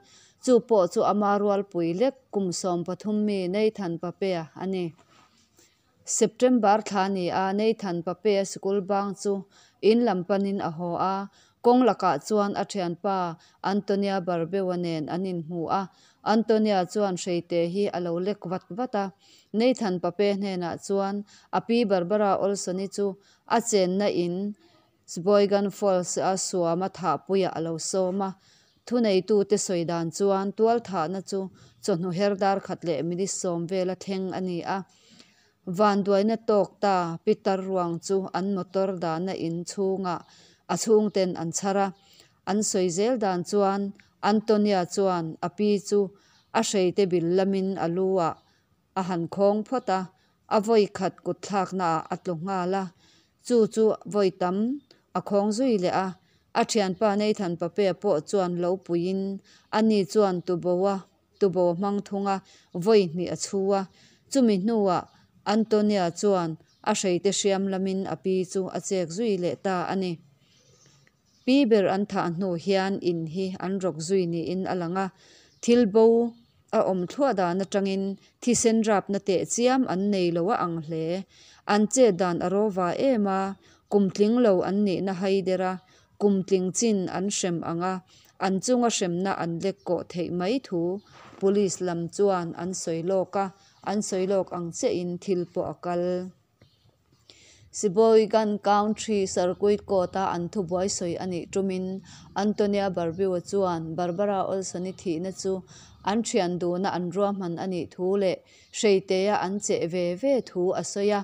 A: chu pawh chu ama rualpui lek kum 13 mi Nathan Pape-a a ni. September thla ni a, Nathan Pape-a sikul bang chu in lam panin a haw a, kawng lakah chuan a thianpa Antonia Barbeau-a nen an inhmu a, Antonia chuan hreite hi a lo lek vat vat a. Nathan Pape hnenah chuan a pi Barbara Olson-i chu a chenna in Sheboygan Falls-a suama thahpuiah a lo sawm a. Thuneitute sawi dan chuan tualthahna chu chawhnu her dar khat leh minute sawm vela thleng a ni a. Vanduaina tawk ta Peter ruang chu an motor dahna in chhungah a chhungten an chhar a. An sawi zel dan chuan Antonia chuan a pi chu a hreite bil lamin a lu ah a han khawng phawt a, a vawi khat kut thlakna ah a tlu nghal a, chu chu vawi tam a khawng zui leh a. A thianpa Nathan Papea pawh chuan lo puiin ani chuan tuboa tubo hmang thung a, vawi hnih a chhu a. Chumi hnuah Antonia chuan a hreite hriam lamin a pi chu a chek zui leh ta a ni. Pi ber an thah hnu hian in hi an rawk zui niin a lang a, thil bo a awm thluah dan atangin thisen rapna teh chiam an nei lo a ang hle. An chet dan a rawva em a, kum tling lo an nihna hai der a, kum tling chin an hrem ang a, an chunga hremna an lek kawh theih mai thu Police lam chuan an sawi lawk a, an sawi lawk ang chiahin thil pawh a kal. Sheboygan Country Circuit Court-a an thubuai sawi a nih tumin Antonia Barbeau chuan Barbara Olson-i thihna chu an thian duna an ruahman a nih thu leh hreitea an cheh ve ve thu a sawi a.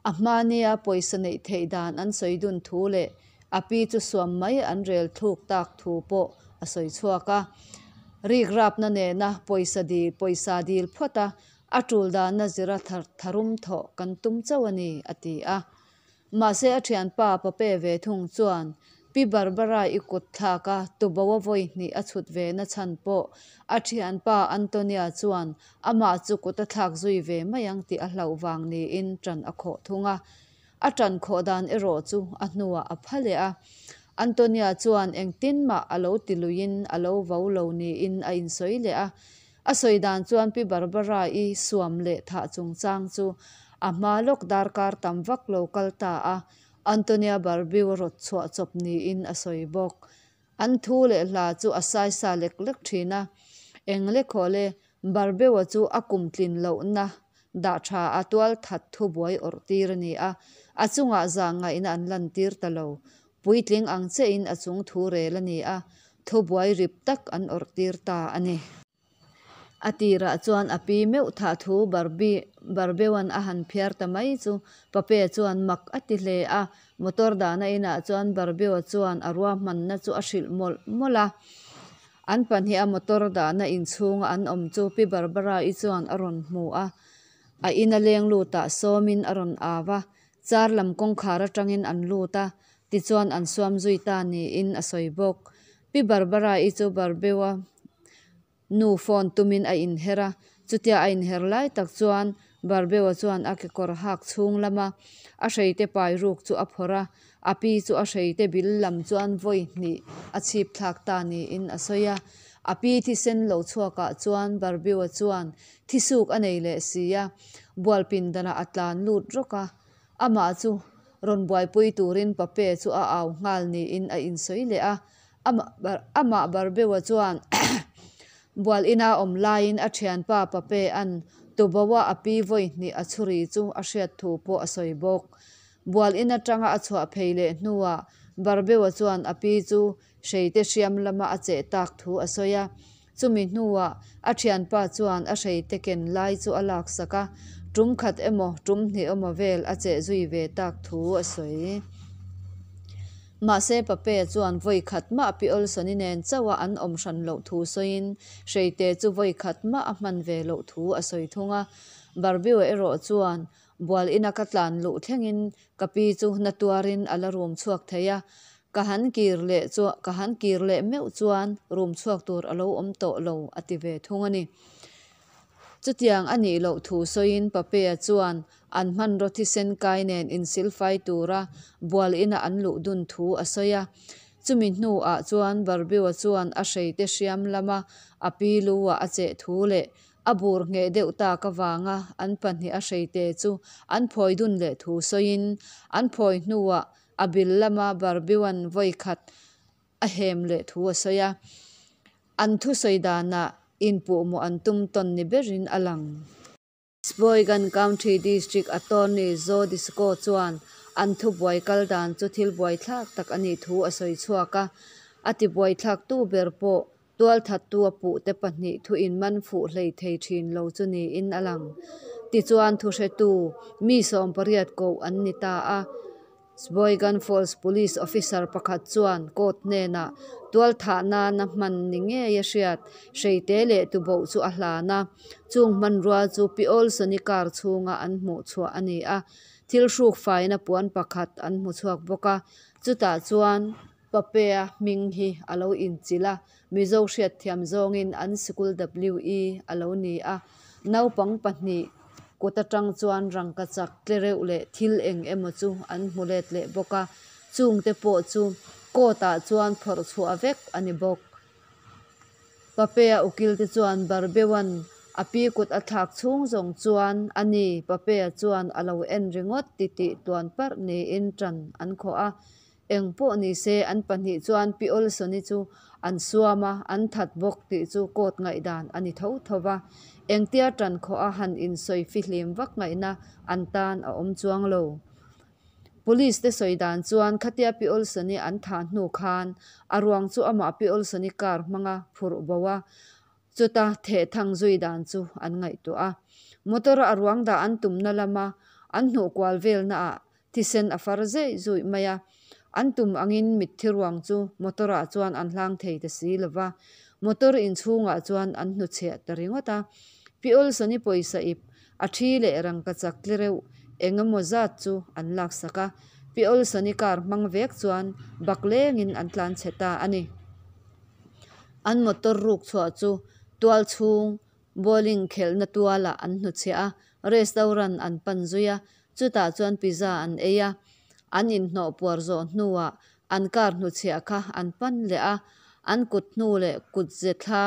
A: A hmania pawisa neih theih dan an sawi dun thu leh a pi chu suam mai an rel thluk tak thu pawh a sawi chhuak a. Rik rapna nena pawisa dil pawisa dil phawt a, a tul dana zira tharum thawh kan tum chauh a ni, a ti a. Mahse a thianpa Pape ve thung chuan Pi Barbara i kut thlak a, tubo a vawi hnih a chhut ve na chhan pawh a thianpa Antonia chuan amah chu kut a thlak zui ve mai ang tih a hlauh vang niin ṭan a khawh thung a. A ṭan khawh dan erawh chu a hnuah a pha leh a. Antonia chuan engtin mah a lo ti luiin a lo vo lo niin a insawi leh a. A sawi dan chuan Pi Barbara-i suam leh thah chungchang chu a hma lawk darkar tam vak lo kal ta a, Antonia Barbiu rawt chhuah chawp niin a sawi bawk. An thu leh hla chu a saisa lek lek thin a, eng lekhaw le Barbeua chu a kum tlin lohna dah tha a tual that thu buai awrh tir a ni a, a chungah zah ngaihna an lan tir ta lo. Puitling ang chiahin a chung thu rel a ni a, thu buai rip tak an awrh tir ta a ni. A tirah chuan a pi meuh thah thu Barbeuan a han phiar ta mai chu Pape chuan mak a ti hle a, motor dahna inah chuan Barbeua chuan a ruahmanna chu a hrilh mawlh mawlh a. An pahniha motor dahna inchhunga an awm chu Pi Barbara-i chuan a rawn hmu a, a ina leng lutah sawmin a rawn au a, car lam kawngkhar atangin an lut a, tichuan an suam zui ta niin a sawi bawk. Pi Barbara-i chu Barbeua nu phone tumin a inher a, chutia a inher lai tak chuan Barbeua chuan a kekawr hak chhung lama a hreite pai ruk chu a phawrh a, a pi chu a hreite bil lam chuan vawi hnih a chhip thlak ta niin a sawi a. A pi thisen lo chhuakah chuan Barbeua chuan thisuk a nei leh si a, bualpindanah a tlan lut rawk a, amah chu rawn buaipui turin Pape chu a au nghal niin a insawi leh a. Amah Barbeua chuan bual ina awm laiin a thianpa Papea'n Tuboa a pi vawi hnih a chhuri chu a hriat thu pawh a sawi bawk. Bual in atanga a chhuah phei leh hnuah Barbeua chuan a pi chu hreite hriam lama a cheh tak thu a sawi a. Chumi hnuah a thianpa chuan a hreite ken lai chu a laksak a, tum khat emaw tum hnih emaw vel a cheh zui ve tak thu a sawi. Mahse Pape chuan vawi khat mah Pi Olson-i nen chauha an awm hran loh thu sawiin hreite chu vawi khat mah a hman ve loh thu a sawi thung a. Barbeau erawh chuan bual ina ka tlan luh thlengin ka pi chu na tuarin a la rum chhuak thei a, ka han kir leh chu ka han kir leh meuh chuan rum chhuak tur a lo awm tawh lo a ti ve thung a ni. Chutiang a nih loh thu sawiin Pape-a chuan an hmanraw thisen kai nen insilfai tura bual ina an luh dun thu a sawi a. Chumi hnuah chuan Barbeau-a chuan a hreite hriam lama a pi lu-ah a cheh thu leh a bur ngheh deuh tak avanga an pahnih a hreite chu an phawi dun leh thu sawiin an phawi hnuah a bil lama Barbeau-a'n vawi khat a hem leh thu a sawi a. An thusawi danah inpuhmawh an tum tawn ni berin a lang. Sheboygan County District Attorney Joe DiCicco chuan an thubuai kal dan chu thil buaithlak tak a nih thu a sawi chhuak a, a tibuaithlaktu ber pawh tualthattu a puhte pahnih thu inman fuh hlei thei thin lo chu niin a lang. Tichuan thuhretu mi 80 koh an ni ta a. Sheboygan Falls Police Officer pakhat chuan court hnenah tualthah nana hman ni ngei a hriat hreite leh tuboh chu a hlan a, chung hmanrua chu Pi Olson-i car chhunga an hmuh chhuah a ni a, thil hruk faina puan pakhat an hmu chhuak bawk a, chutah chuan Papea hming hi a lo inchilh a, Mizo hriatthiam zawngin an sikul WE a lo ni a, naupang pahnih kut atang chuan rangkachak tle reuh leh thil eng emaw chu an hmu let leh bawk a, chungte pawh chu court ah chuan phawrh chhuah vek a ni bawk. Papea ukil te chuan Barbeuan a pi kut a thlak chhung zawng chuan a ni Papea chuan a lo en ringawt titih tuan parh niin tan an khawh a, Eng pawh ni se, an pahnih chuan Pi Olson-i chu an suam a, an that bawk tih chu court ngaihdan a ni tho tho va. Engtia tan khawh a han insawi fihlim vak ngaihna an tan a awm chuang lo. Police te sawi dan chuan khatia Pi Olson-i an thah hnu khan a ruang chu amah Pi Olson-i car hmanga phurh bo a, chuta theh thang zui dan chu an ngaihtuah a. Motor a a ruang dah an tumna lama an hnuh kual velna ah thisen a far zeih zuih mai a. An tum angin mitthi ruang chu motor ah chuan an hlang thei ta si lova, motor inchhungah chuan an hnuchhiah ta ringawt a. Pi Olson-i pawisa ip A thi leh rangkachak tle reuh eng emaw zat chu an laksak a, Pi Olson-i car hmang vek chuan bak lengin an tlan chhe ta a ni. An motor ruk chhuah chu tual chhung bowling khelhna tualah an hnuchhiah a, restaurant an pan zui a, chutah chuan pizza an ei a. An inhnawh puar zawh hnuah an car hnuchhiah kha an pan leh a, an kut hnu leh kut ze thla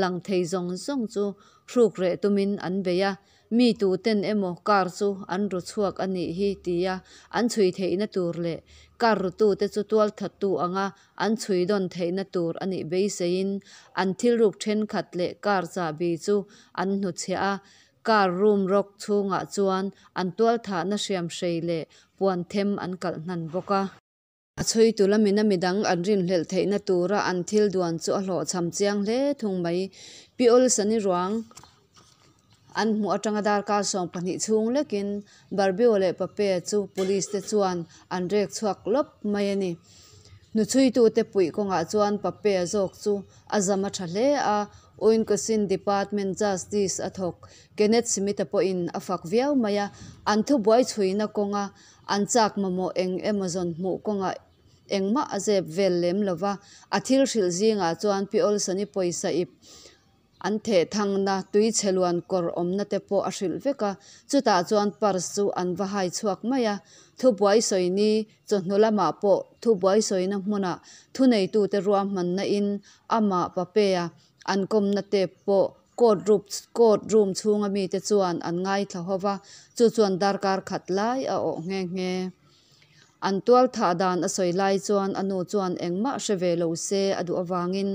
A: lang thei zawng zawng chu hruk reh tumin an bei a, mi tuten emaw car chu an ru chhuak a nih hi tia an chhui theihna tur leh car rutute chu tualthattu anga an chhui dawn theihna tur a nih beiseiin an thilruk thenkhat leh car chahbi chu an hnuchhiah a, car room rawk chhungah chuan an tualthahna hriamhrei leh puan them an kalh hnan bawk a. A chhuitu lamina midang an rinhlelh theihna tura an thil duan chu a hlawhchham chiang hle thung mai. Pi Olsani ruang an hmuh atanga darkar 12 chhung lekin Barbio leh Pape chu police te chuan an rek chhuak lawp mai a ni. Hnuchhuitute puih kawngah chuan Pape zawk chu a zam a tha hle a, Wisconsin Department Justice a thawk Kenneth Smith-a pawhin a fak viau mai a, an thubuai chhuina kawnga An chak mamawh eng emaw zawn hmuh kawngah engmah a zep vel lem lo va, a thil hrilh zingah chuan Pi Olson-i pawisa ip an theh thangna tui chhe luan kawr awmna te pawh a hrilh vek a, chutah chuan purse chu an va hai chhuak mai a. Thubuai sawi ni chawhnu lamah pawh thubuai sawina hmunah thuneitute ruahmanna in amah Pape-a an kawmna tep pawh Court room court room chhunga mite chuan an ngaithla ho va, chu chuan darkar khat lai a awh nghe nghe. An tual thah dan a sawi lai chuan a nu chuan engmah hre ve lo se a duh avangin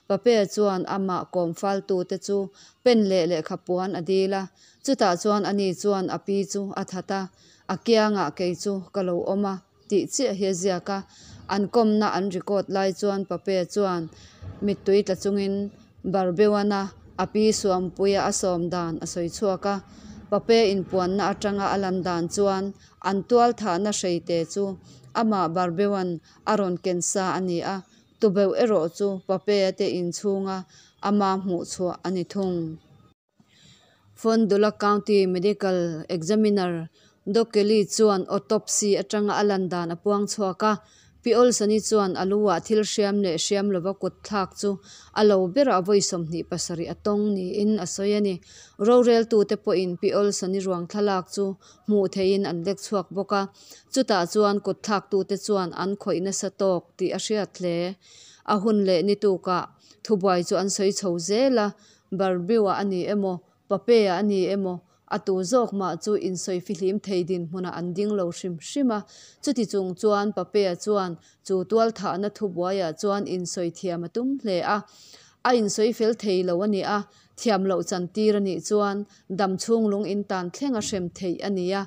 A: Pape chuan amah kawm faltute chu pen leh lehkha puan a dil a, chutah chuan ani chuan a pi chu a that a, a kiangah kei chu ka lo awm a tih chiah hi a ziak a, an kawmna an record lai chuan Pape chuan mittui tla chungin Barbeuana a pi Suampuia a sawm dan a sawi chhuak a, Pape inpuanna atanga a lan dan chuan an tual thahna hreite chu amah Barbeuan a rawn ken sa a ni a, tubeuh erawh chu Pape-a te inchhunga ama hmuh chhuah a ni thung. Fond du Lac County Medical Examiner Doc Kelly chuan autopsy atanga a lan dan a puang chhuak a. Pi Olson-i chuan a lu-ah thil hriam leh hriam lova kut thlak chu a lo berah vawi 27 a tawng niin a sawi a ni. Roreltute pawhin Pi Olson-i ruang thlalak chu hmuh theihin an lek chhuak bawk a, chutah chuan kut thlaktute chuan an khawih nasa tawk tih a hriat hle. A hun leh ni tukah thubuai chu an sawi chho zel a, Barbiu-ah a ni emaw, Pape-ah a ni emaw, a tu zawk mah chu insawi fihlim thei dinhmunah an ding lo hrim hrim a. Chuti chung chuan Pape-a chuan chu tualthahna thubuaiah chuan insawi thiam a tum hle a. A insawi fel thei lo a ni a, thiam loh chantir a nih chuan dam chhung lung intan thleng a hrem theih a ni a.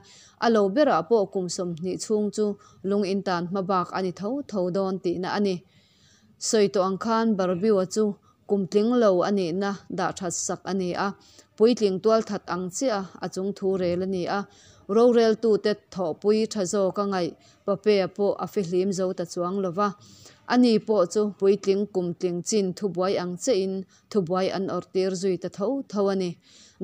A: A lo berah pawh kum 20 chhung chu lung intan hmabak a ni tho tho dawn tihna a ni. Sawi tawh ang khan Barbiu-a chu kum tling lo a nihna dah that sak a ni a, puitling tual that ang chiah a chung thu rel a ni a. Roreltute thawhpui tha zawk a ngaih Pape-a pawh a fihlim zo ta chuang lo va. Ani pawh chu puitling kum tling chin thubuai ang chiahin thubuai an awrhtir zui ta tho tho a ni.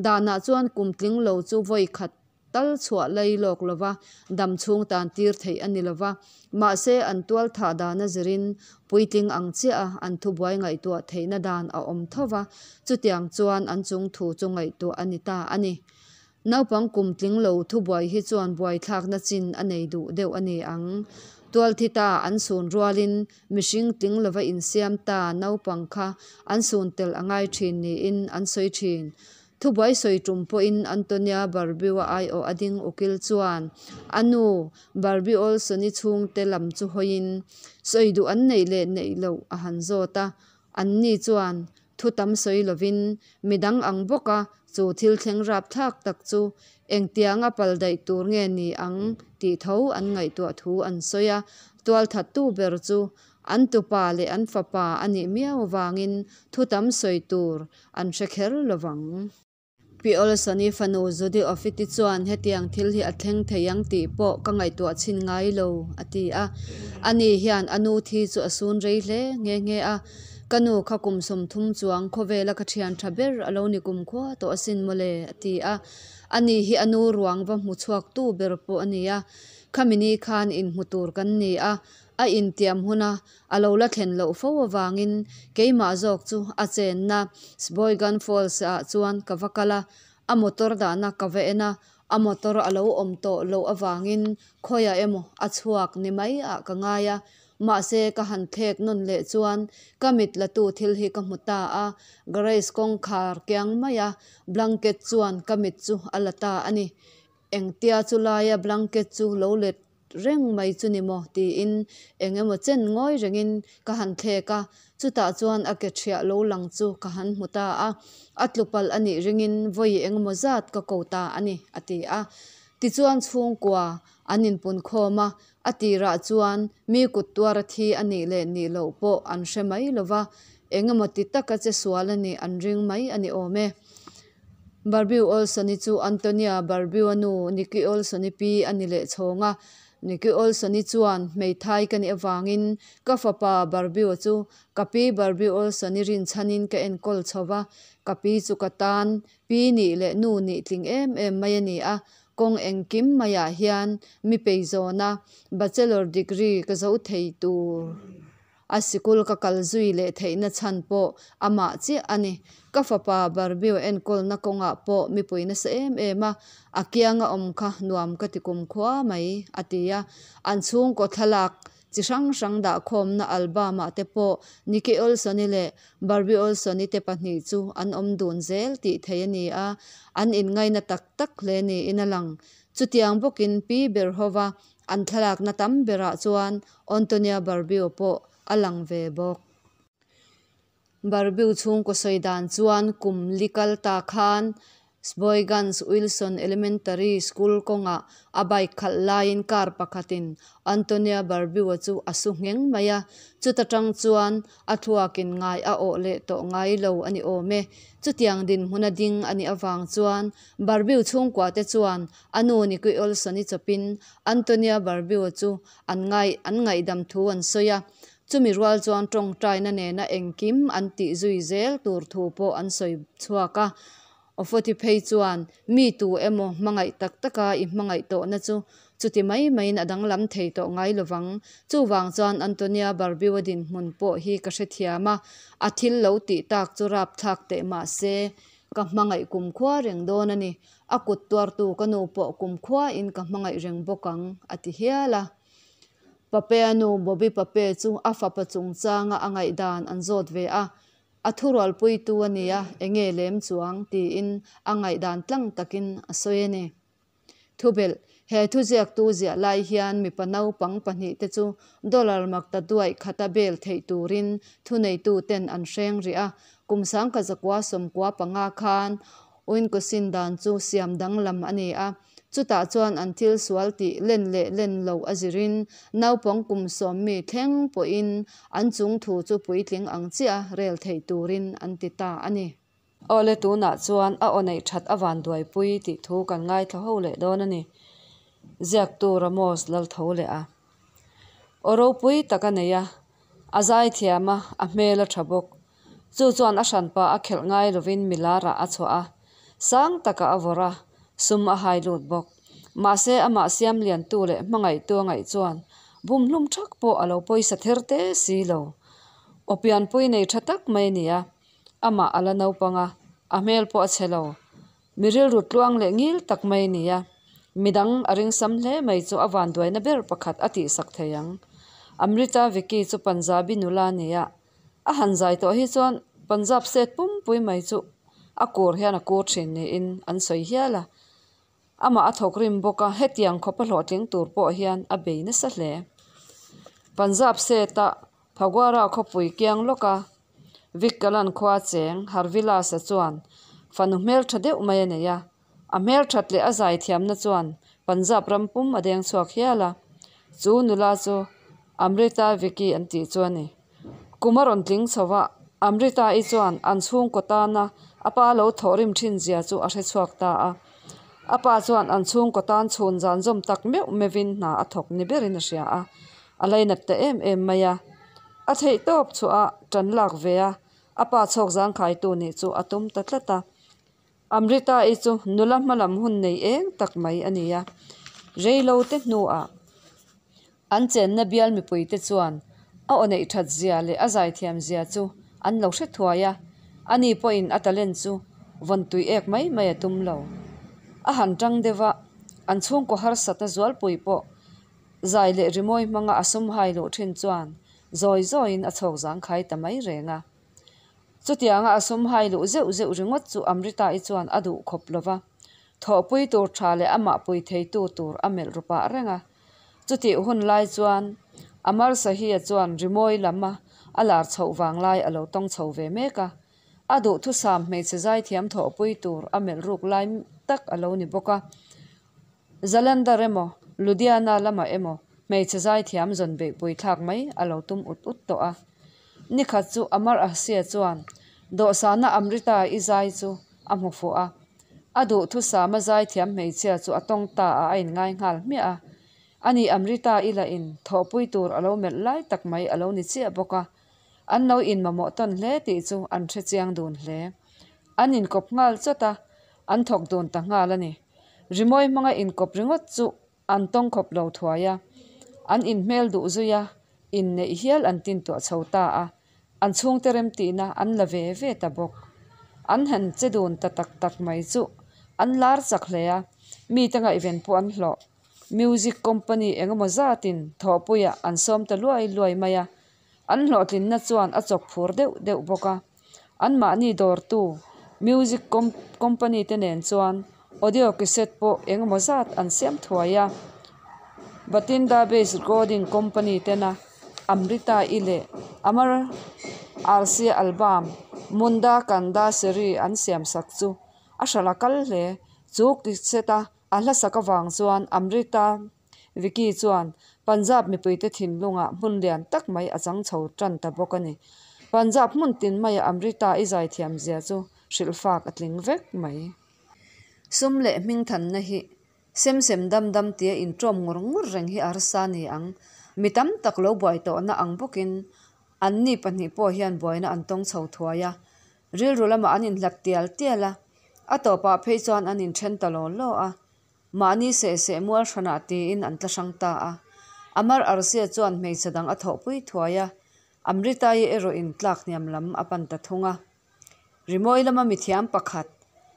A: Danah chuan kum tling lo chu vawi khat Tal chhuah lai lawk lova dam chhung tan tir theih a ni lova, mahse an tual thah dan a zirin puitling ang chiah a an thubuai ngaihtuah theihna dan a awm tho va, chutiang chuan an chung thu chu ngaihtuah a ni ta a ni. Naupang kum tling lo thubuai hi chuan buaithlakna chin a nei duh deuh a ni ang. Tualthi ta an sun rualin mihring tling lova insiam ta naupang kha an sun tel a ngai thin niin an sawi thin. Thubuai sawi tum pawhin Antonia Barbeau-a aiawh a ding ukil chuan a nu Barbie Olson-i chhungte lam chu hawiin sawi duh an neih leh neih loh a han zawt a. Anni chuan thu tam sawi lovin midang ang bawka chu thil thleng rapthlak tak chu Engtianga pal daih tur nge ni ang tih tho an ngaihtuah thu an sawi a, tualthattu ber chu an tupa leh an fapa a nih miau avangin thu tam sawi tur an hre kher lovang. Pi Olson-i fanu Judy Offit-i chuan hetiang thil hi a thleng thei ang tih pawh ka ngaihtuah chhin ngai lo, a ti a. Ani hian a nu thi chu a sun rei hle nghe nghe a, Ka nu kha kum 30 chuang khawvela ka thian tha ber a lo ni kumkhua tawh asin mawle, a ti a. Ani hi a nu ruang va hmu chhuaktu ber pawh a ni a. Khami ni khan inhmu tur kan ni a, a intiam huna a lo la thlen loh fo avangin keimah zawk chu a chenna Sheboygan Falls ah chuan ka va kal a, a motor dahna ka va en a, a motor a lo awm tawh loh avangin khawiah emaw a chhuak ni mai ah ka ngai a, mahse ka han thlek nawn leh chuan ka mit la tu thil hi ka hmu ta a, garage kawngkhar kiang mai a blanket chuan ka mit chu a la ta a ni. Engtia chu laia blanket chu lo let reng mai chu ni maw? tiin eng emaw chen ngawi rengin ka han thlek a, chutah chuan a ke ṭhiah lo lang chu ka han hmu ta a, a tlu palh a nih ringin vawi eng emaw zat ka ko ta a ni, a ti a. Tichuan chhungkua an inpun khawm a, a tirah chuan mi kut tuar a thi a nih leh nih loh pawh an hre mai lo va, eng emaw ti taka che sual a nih an ring mai a ni awm e. Barbiu Olson-i chu Antonia Barbiu-a nu Nikki Olson-i pi a ni leh chhawng a. Nikki Olson-i chuan hmeithai ka nih avangin ka fapa Barbiu-a chu ka pi Barbiu Olson-i rinchhanin ka enkawl chho va, ka pi chu ka tan pi nih leh nu nih tling em em mai a ni a, kawng engkim maiah hian mi peizawn a, bachelor degree ka zo thei tur. A sikul ka kal zui leh theihna chhan pawh amah chiah a ni. Ka fapa Barbie enkawlna kawngah pawh mipui nasa em em a, a kianga awm kha nuam ka ti kumkhua mai, a ti a. An chhungkaw thlalak chi hrang hrang dahkhawmna album-ah te pawh Nikki Olson-i leh Barbie Olson-i te pahnih chu an awm dun zel tih theih a ni a, an inngaina tak tak hle niin a lang. Chutiang bawkin Pi Berhova an thlalakna tam berah chuan Antonia Barbiu pawh a lang ve bawk. Barbiu chhungkaw sawi dan chuan kum li kal ta khan Sheboygan's Wilson Elementary School kawngah a bike khalh laiin car pakhatin Antonia Barbiu-a chu a su ngheng mai a, chuta tang chuan a thluakin ngai a awh leh tawh ngai lo a ni awm e. Chutiang dinhmuna ding a nih avang chuan Barbiu chhungkuate chuan a nu Nikki Olson-i chawpin Antonia Barbiu-a chu An ngai an ngaihdam thu an sawi a, chumi rual chuan tawngtaina nena engkim an tih zui zel tur thu pawh an sawi chhuak a. Awfawti phei chuan, Mi tu emaw hmangaih tak taka i hmangaih tawhna chu chuti mai maiin a danglam thei tawh ngai lovang. Chuvang chuan Antonia Barbiu-a dinhmun pawh hi ka hrethiam a, a thil lo tih tak chu rapthlak teh mah se ka hmangaih kumkhua reng dawn a ni. A kut tuartu ka nu pawh kumkhuain ka hmangaih reng bawk ang, a ti hial a. Papea nu Bobby Pape chu a fapa chungchanga a ngaihdan an zawt ve a, A thurualpuitu a nia, enge lem chuang? tiin a ngaihdan tlang takin a sawi a ni. Thubelh, He thuziaktu ziah lai hian mipa naupang pahnihte chu dollar makta duaih khata bel theih turin thuneituten an hreng rih a, kum 1995 khan Uinkusin dan chu siam danglam a ni a, chutah chuan an thil sual tih len leh len loh a zirin naupang kum sawmmi thleng pawhin an chung thu chu puitling ang chiah rel theih turin an ti ta a ni. Awle tunah chuan a aw neih that a van duaipui tih thu kan ngaithla ho leh dawn a ni. Ziaktu Ramos Laltho leh a aw ropui tak a nei a, a zaithiam a, a hmel a tha bawk. Chu chuan a hranpa a khelh ngai lovin milarah a chhuah a, sang takah a vawrh a, sum a hai lut bawk. Mahse amah siam liantu leh hmangaihtu a ngaih chuan bumhlum thak pawh a lo pawisa ther te si lo. Aw pianpui nei tha tak mai a ni a, amah a la naupang a, a hmel pawh a chhe lo. Mi rilru tluang leh ngil tak mai a ni a, midang a ringsam hle mai chu a vanduaina ber pakhat a tihsak thei ang. Amrita Vicky chu Punjabi nula a ni a, A han zai tawh hi chuan Punjab state pumpui mai chu a kur hian a kur thin niin an sawi hial a, amah a thawk rim bawk a, hetiang khawpa hlawhtling tur pawh hian a bei nasa hle. Punjab state a Phagwara khawpui kiang lawk a, Vikkalan khua cheng Harvilas-a chuan fanu hmeltha deuh mai a nei a. A hmelthat leh a zaithiamna chuan Punjab ram pum a deng chhuak hial a, chu nula chu Amrita Vicky an tih chu a ni. Kum a rawn tling chho a, Amrita-i chuan an chhungkaw tana a pa lo thawhrim thin zia chu a hre chhuak ta a. A pa chuan an chhungkaw tan chhun zan zawm tak meuh meuhin hna a thawk ni berin a hria a, a lainat ta em em mai a. A theih tawp chhuah a tan lak ve a, a pa chhawk zangkhaitu nih chu a tum ta tlat a. Amrita-i chu nula hmalam hun nei eng tak mai a ni a, reilote hnuah an chenna bial mipuite chuan a aw neih that zia leh a zaithiam zia chu an lo hre thuai a, ani pawhin a talent chu vawn tui ek mai mai a tum lo. A han tang deuh a, an chhungkaw harsatna zualpui pawh zai leh rimawi hmanga a sum hai luh thin chuan zawi zawiin a chhawk zangkhai ta mai reng a. Chutianga a sum hai luh zeuh zeuh ringawt chu Amrita-i chuan a duh khawp lo va, thawhpui tur tha leh amah pui theitu tur a melh ru pah reng a. Chutih hun lai chuan Amar Sahi-a chuan rimawi lama a lar chhoh vang lai a lo tawng chho ve mek a. A duhthusam hmeichhe zaithiam thawhpui tur a melh ruk lai tak a lo ni bawk a. Jalandhar emaw, Ludhiana lamah emaw hmeichhe zaithiam zawn beihpui thlak mai a lo tum ut ut tawh a. Nikhat chu Amar Ahsia chuan dawhsana Amrita i zai chu a hmu fuh a. A duhthusama zaithiam hmeichhia chu a tawng ta a a inngai nghal hmiah a. Ani Amrita i lah in thawhpui tur a lo melh lai tak mai a lo ni chiah bawk a. An lo inmamawh tawn hle tih chu an hre chiang dun hle. An inkawp nghal chawt a, an thawk dun ta nghal a ni. Rimawi hmanga inkawp ringawt chu an tawng khawp lo thuai a, an inhmel duh zui a, inneih hial an tintuah chho ta a, an chhungte remtihna an la ve ve ta bawk. An han che dun ta tak tak mai chu an lar chak hle a, mite ngaihven pawh an hlawh. Music company engemaw zatin thawhpuiah an sawm ta luai luai mai a, an hlawhtlinna chuan a chawk phur deuh deuh bawk a. Anmahni dawrtu music company te nen chuan audio cassette pawh engemaw zat an siam thuai a. Bathinda based recording company tena Amrita-i leh Amar Arsia album Munda Kanda Seri an siam sak chu a hralh a kal hle. Chu cassette a a hlasak avang chuan Amrita Vicky chuan Punjab mipuite thinlungah hmun lian tak mai a chang chho tan ta bawk a ni. Punjab hmun tin maia Amrita i zaithiam zia chu hrilhfak a tling vek mai. Sum leh hmingthanna hi sem sem dam dam tia inṭawm ngur ngur reng hi a harsa ni ang. Mi tam tak lo buai tawhna ang bawkin anni pahnih pawh hian buaina an tawng chho thuai a. Rilru lamah an inhlat tial tial a, a tawpah phei chuan an inṭhen ta law law a. Mahni seh seh mual hranah tiin an tla hrang ta a. Amar Arsia chuan hmeichhe dang a thawhpui thuai a, Amrita-i erawhin tlak hniam lam a pan ta thung a. Rimawi lama mithiam pakhat,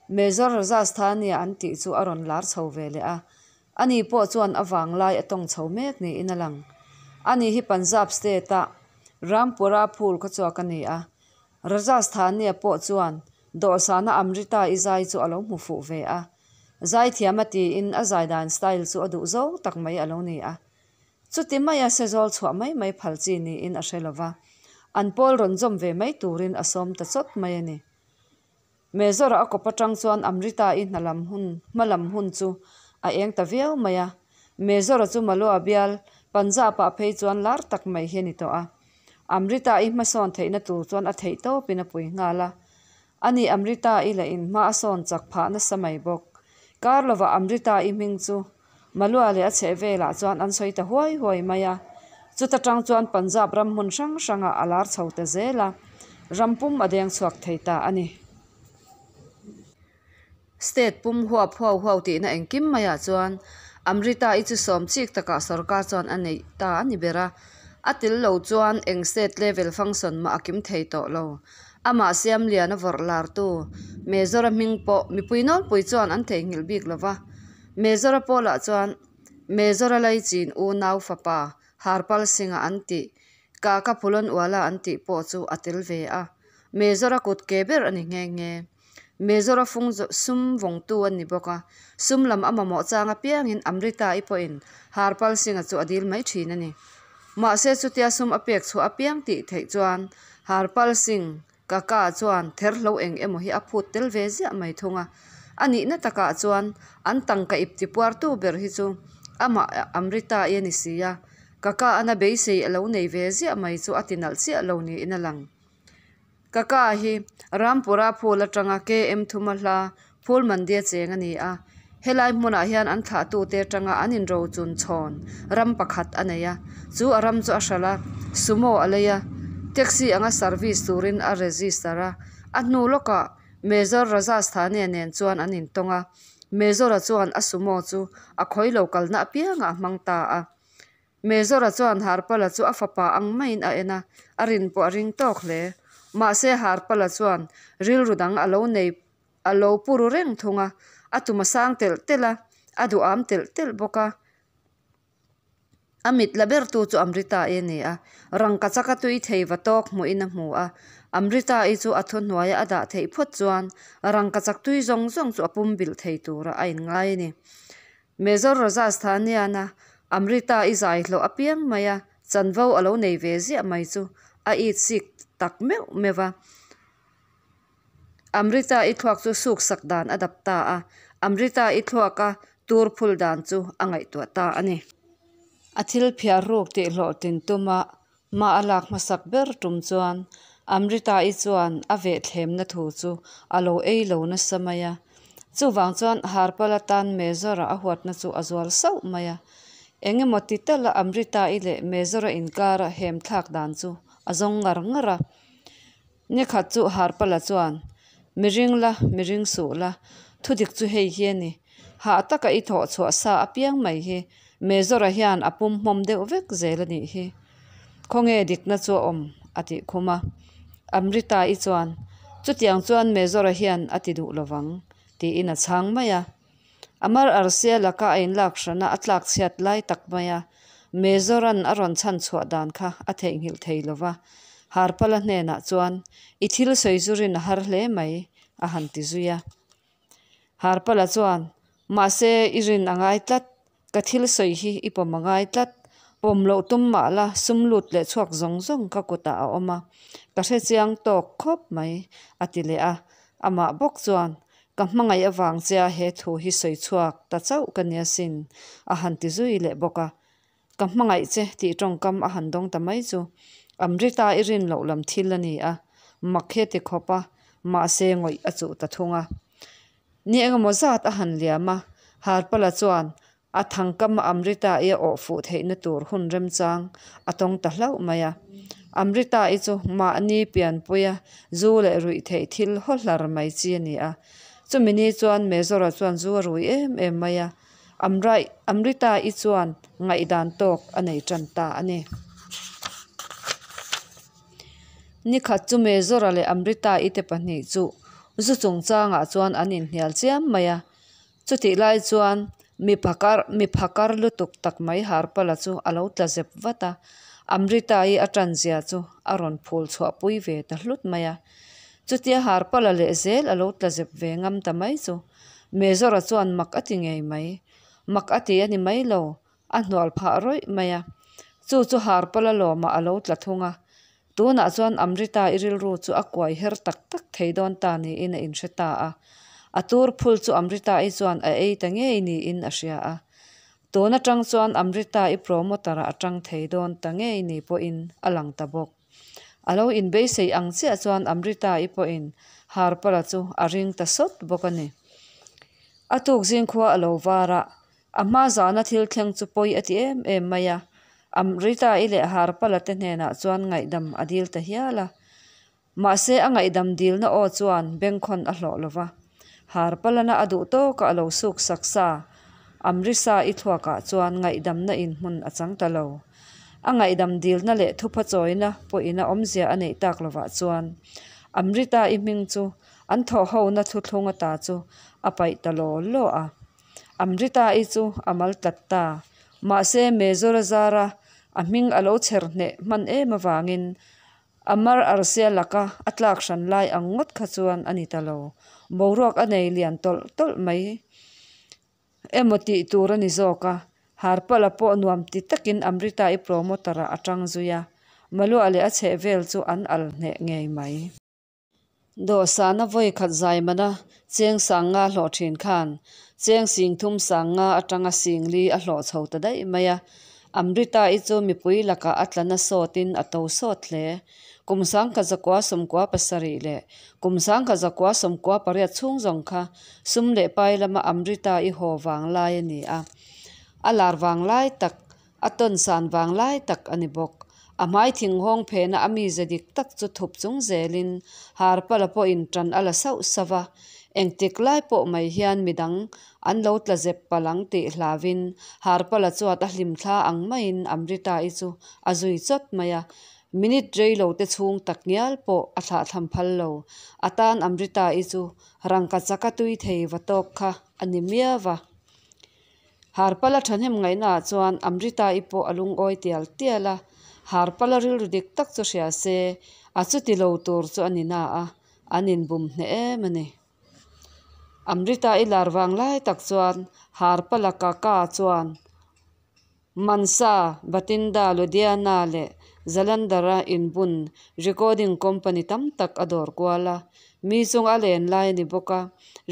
A: Major Rajasthania an tih chu a rawn lar chho ve leh a. Ani pawh chuan a vanglai a tawng chho mek niin a lang. Ani hi Punjab state-a Rampura phul khawchhuak a ni a. Rajasthania pawh chuan dawhsana Amrita-i zai chu a lo hmu fuh ve a. Zaithiam a tiin a zaidan style chu a duh zo tak mai a lo ni a. Chuti maia sezawl chhuah mai mai phal chi niin a hre lova, an pawl rawn zawm ve mai turin a sawm ta chawt mai a ni. Mezora a kawp atang chuan Amrita-i hna lam hun hma lam hun chu a eng ta viau mai a. Mezora chu Malua bial Punjab-ah phei chuan lar tak mai hi a ni tawh a. Amrita-i hmasawn theihna tur chuan a theih tawpin a pui nghal a. Ani Amrita-i lah in hma a sawn chak phah nasa mai bawk. Kar lovah Amrita-i hming chu Malua leh a chheh velah chuan an sawi ta huai huai mai a. Chuta tang chuan Punjab ram hmun hrang hrangah a lar chho ta zel a, ram pum a deng chhuak thei ta a ni. State pum huap huau huau tihna engkim maiah chuan Amrita-i chu sawm chik takah sorkar chuan a neih ta a ni ber a. A tel lo chuan eng state level function mah a kim thei tawh lo. Amah siam lian a vawrh lartu Mezora hming pawh mipui nawlpui chuan an theihnghilh bik lo va. Mezora pawlah chuan Mezora Laichin unau fapa Harpal Singh-a an tih, Kaka Phulon Uala an tih pawh chu a tel ve a. Mezora kut ke ber a ni nghe nghe. Mezora fung sum vawngtu a ni bawk a, sum lam a mamawh chang apiangin Amrita-i pawhin Harpal Singh-a chu a dil mai thin a ni. Mahse chutia sum a pek chhuah apiang tih theih chuan Harpal Singh Kaka chuan therhlo eng emaw hi a phut tel ve ziah mai thung a. A nihna takah chuan an tangka ip tipuartu ber hi chu amah Amrita-i a ni si a, Kaka ana beisei a lo nei ve ziah mai chu a ti nalh chiah lo niin a lang. Kaka hi Rampura phul atanga KM thuma hla Phul Mandia cheng a ni a, helai hmunah hian an thlahtute atanga an inrochun chhawn ram pakhat a nei a, chu a ram chu a hralh a, sumo a lei a, taxi anga service turin a register a, a hnu lawkah Major Rajasthania nen chuan an intawng a, Major-a chuan a sumo chu a khawi lo kalna apiangah a hmang ta a. Major-a chuan Harpal-a chu a fapa ang maiin a en a, a rin pawh a ring tawk hle. Mahse Harpal-a chuan rilru dang a lo nei a lo pu ru reng thung a, a tum a sang telh telh a, a duham telh telh bawk a. A mit la bertu chu Amrita-i a ni a, rangkachak a tui thei va tawk hmuhin a hmu a. Amrita-i chu a thuhnuaia a dah theih phawt chuan rangkachak tui zawng zawng chu a pumbilh thei tura a inngai a ni. Major Rajasthanian-a Amrita-i zai hlawh apiang mai a, chanvo a lo nei ve ziah mai chu a it sik tak meuh meuh va. Amrita-i thluak chu suk sak dan a dap ta a, Amrita-i thluaka tur phul dan chu a ngaihtuah ta a ni. A thil phiar ruk tih hlawhtlin tuma hma a lak hmasak ber tum chuan Amrita-i chuan a vehthlemna thu chu a lo ei lo nasa mai a. Chuvang chuan Harpal atan Major-a a huatna chu a zual sauh mai a. Eng emaw ti tala Amrita-i leh Major-a inkara hem thlak dan chu a zawng ngar ngar a. Nikhat chu Harpala chuan, Mi ring la, mi ring suh la, thudik chu hei hi a ni. Hah taka i thawh chhuah sa apiang mai hi Major-a hian a pum hmawm deuh vek zel a nih hi. Khawnge dikna chu a awm? a tih khum a. Amrita-i chuan, Chutiang chuan Major-a hian a ti duh lovang, tiin a chhang mai a. Amar Arsia laka a inlak hrana a tlak chhiat lai tak mai a, Major-a'n a rawn chhan chhuah dan kha a theihnghilh thei lo va. Harpala hnenah chuan, I thil sawi zu rin a har hle mai, a han ti zui a. Harpala chuan, Mahse, i rin a ngai tlat, ka thil sawi hi i pawm a ngai tlat. Pawm loh tum mah la, sum lut leh chhuak zawng zawng ka kutah a awm a, ka hre chiang tawk khawp mai, a ti leh a. Amah bawk chuan, Ka hmangaih avang che a he thu hi sawi chhuak ta chauh ka nia sin, a han ti zui leh bawk a. Ka hmangaih che tih tawngkam a han dawng ta mai chu Amrita i rin loh lam thil a ni a, mak hi a ti khawp a, mahse ngawih a chuh ta thung a. Ni engemaw zat a han liam a, Harpala chuan A thangkam a Amrita-i a awh fuh theihna tur hun remchang a tawng ta hlauh mai a. Amrita-i chu mahni pianpuia zu leh ruih theih thil haw hlar mai chi a ni a. Chumi ni chuan Major-a chuan zu a rui em em mai a, Amrita-i chuan ngaihdan tawk a nei tan ta a ni. Nikhat chu Major-a leh Amrita-i te pahnih chu zu chungchangah chuan an inhnial chiam mai a. Chutih lai chuan mi phakar mi phakar lutuk tak mai Harpala chu a lo tla zep vat a, Amrita-i a tan zia chu a rawn phul chhuah pui ve ta hlut mai a. Chutia Harpala leh zel a lo tla zep ve ngam ta mai chu Major-a chuan mak a ti ngei mai. Mak a ti a ni mai lo, a hnual phah rawih mai a. Chu chu Harpala lawmah a lo tla thung a, Tunah chuan Amrita i rilru chu a kuai her tak tak thei dawn ta niin a inhre ta a. A tur phul chu Amrita-i chuan a ei ta ngei niin a hria a. Tun atang chuan Amrita-i promoter-ah a tang thei dawn ta ngei ni pawhin a lang ta bawk. A lo inbeisei ang chiah chuan Amrita-i pawhin Harpala chu a ring ta sawt bawk a ni. A tuk zingkhua a lo var a, A hma zana thil thleng chu pawi a ti em em mai a, Amrita-i leh Harpala te hnenah chuan ngaihdam a dil ta hial a. Mahse a ngaihdam dilna aw chuan bengkhawn a hlawh lo va. Harpalana a duh tawka a lo suk sak sa Amrisa-i thluakah chuan ngaihdamna inhmun a chang ta lo. A ngaihdam dilna leh thupha chawina pawhin a awmzia a neih tak lovah chuan Amrita-i hming chu an thawhhona thuthlung ata chu a paih ta law law a. Amrita-i chu a mal tlat ta. Mahse, Major-a zara a hming a lo chher hneh hman em avangin Amar Arsia laka a tlak hran lai ang ngawt kha chuan a ni ta lo. Boruak a nei lian tawlh tawlh mai emaw tih tur a ni zawk a, Harpala pawh nuam ti takin Amrita-i promoter-ah a tang zui a, Malua leh a chhehvel chu an al hneh ngei mai. Dawhsana vawi khat zai mana cheng sanga hlawh thin khan cheng sing thum sanga atanga sing li a hlawh chho ta daih mai a. Amrita-i chu mipui lakah a tla na sawtin a to sawt hle. Kum 1997 leh kum 1998 chhung zawng kha sum leh pai lama Amrita-i haw vang lai a ni a. A lar vang lai tak, a tawn san vang lai tak a ni bawk. A hmai thinghawng phena a mize dik tak chu thup chung zelin Harpala pawhin tan a la sauh sauh va. Engtik lai pawh mai hian midang an lo tla zep palh ang tih hlauvin Harpala chuan a hlimthla ang maiin Amrita-i chu a zui chawt mai a. Minute rei lo te chhung tak ngial pawh a thlahthlam phal lo. A tan Amrita-i chu rangka chaka tui thei va tawk kha a ni miau va. Harpala thahnem ngaihnaah chuan Amrita-i pawh a lungawi tial tial a. Harpala rilru dik tak chu hria se, a chuti lo tur chu a ni na a, an inbum hneh em a ni. Amrita-i lar vang lai tak chuan Harpala Kaka chuan Mansa, Bathinda, Ludhiana leh Jalandhar-a inbun recording company tam tak a dawr kual a. Mi chung a len lai a ni bawk a,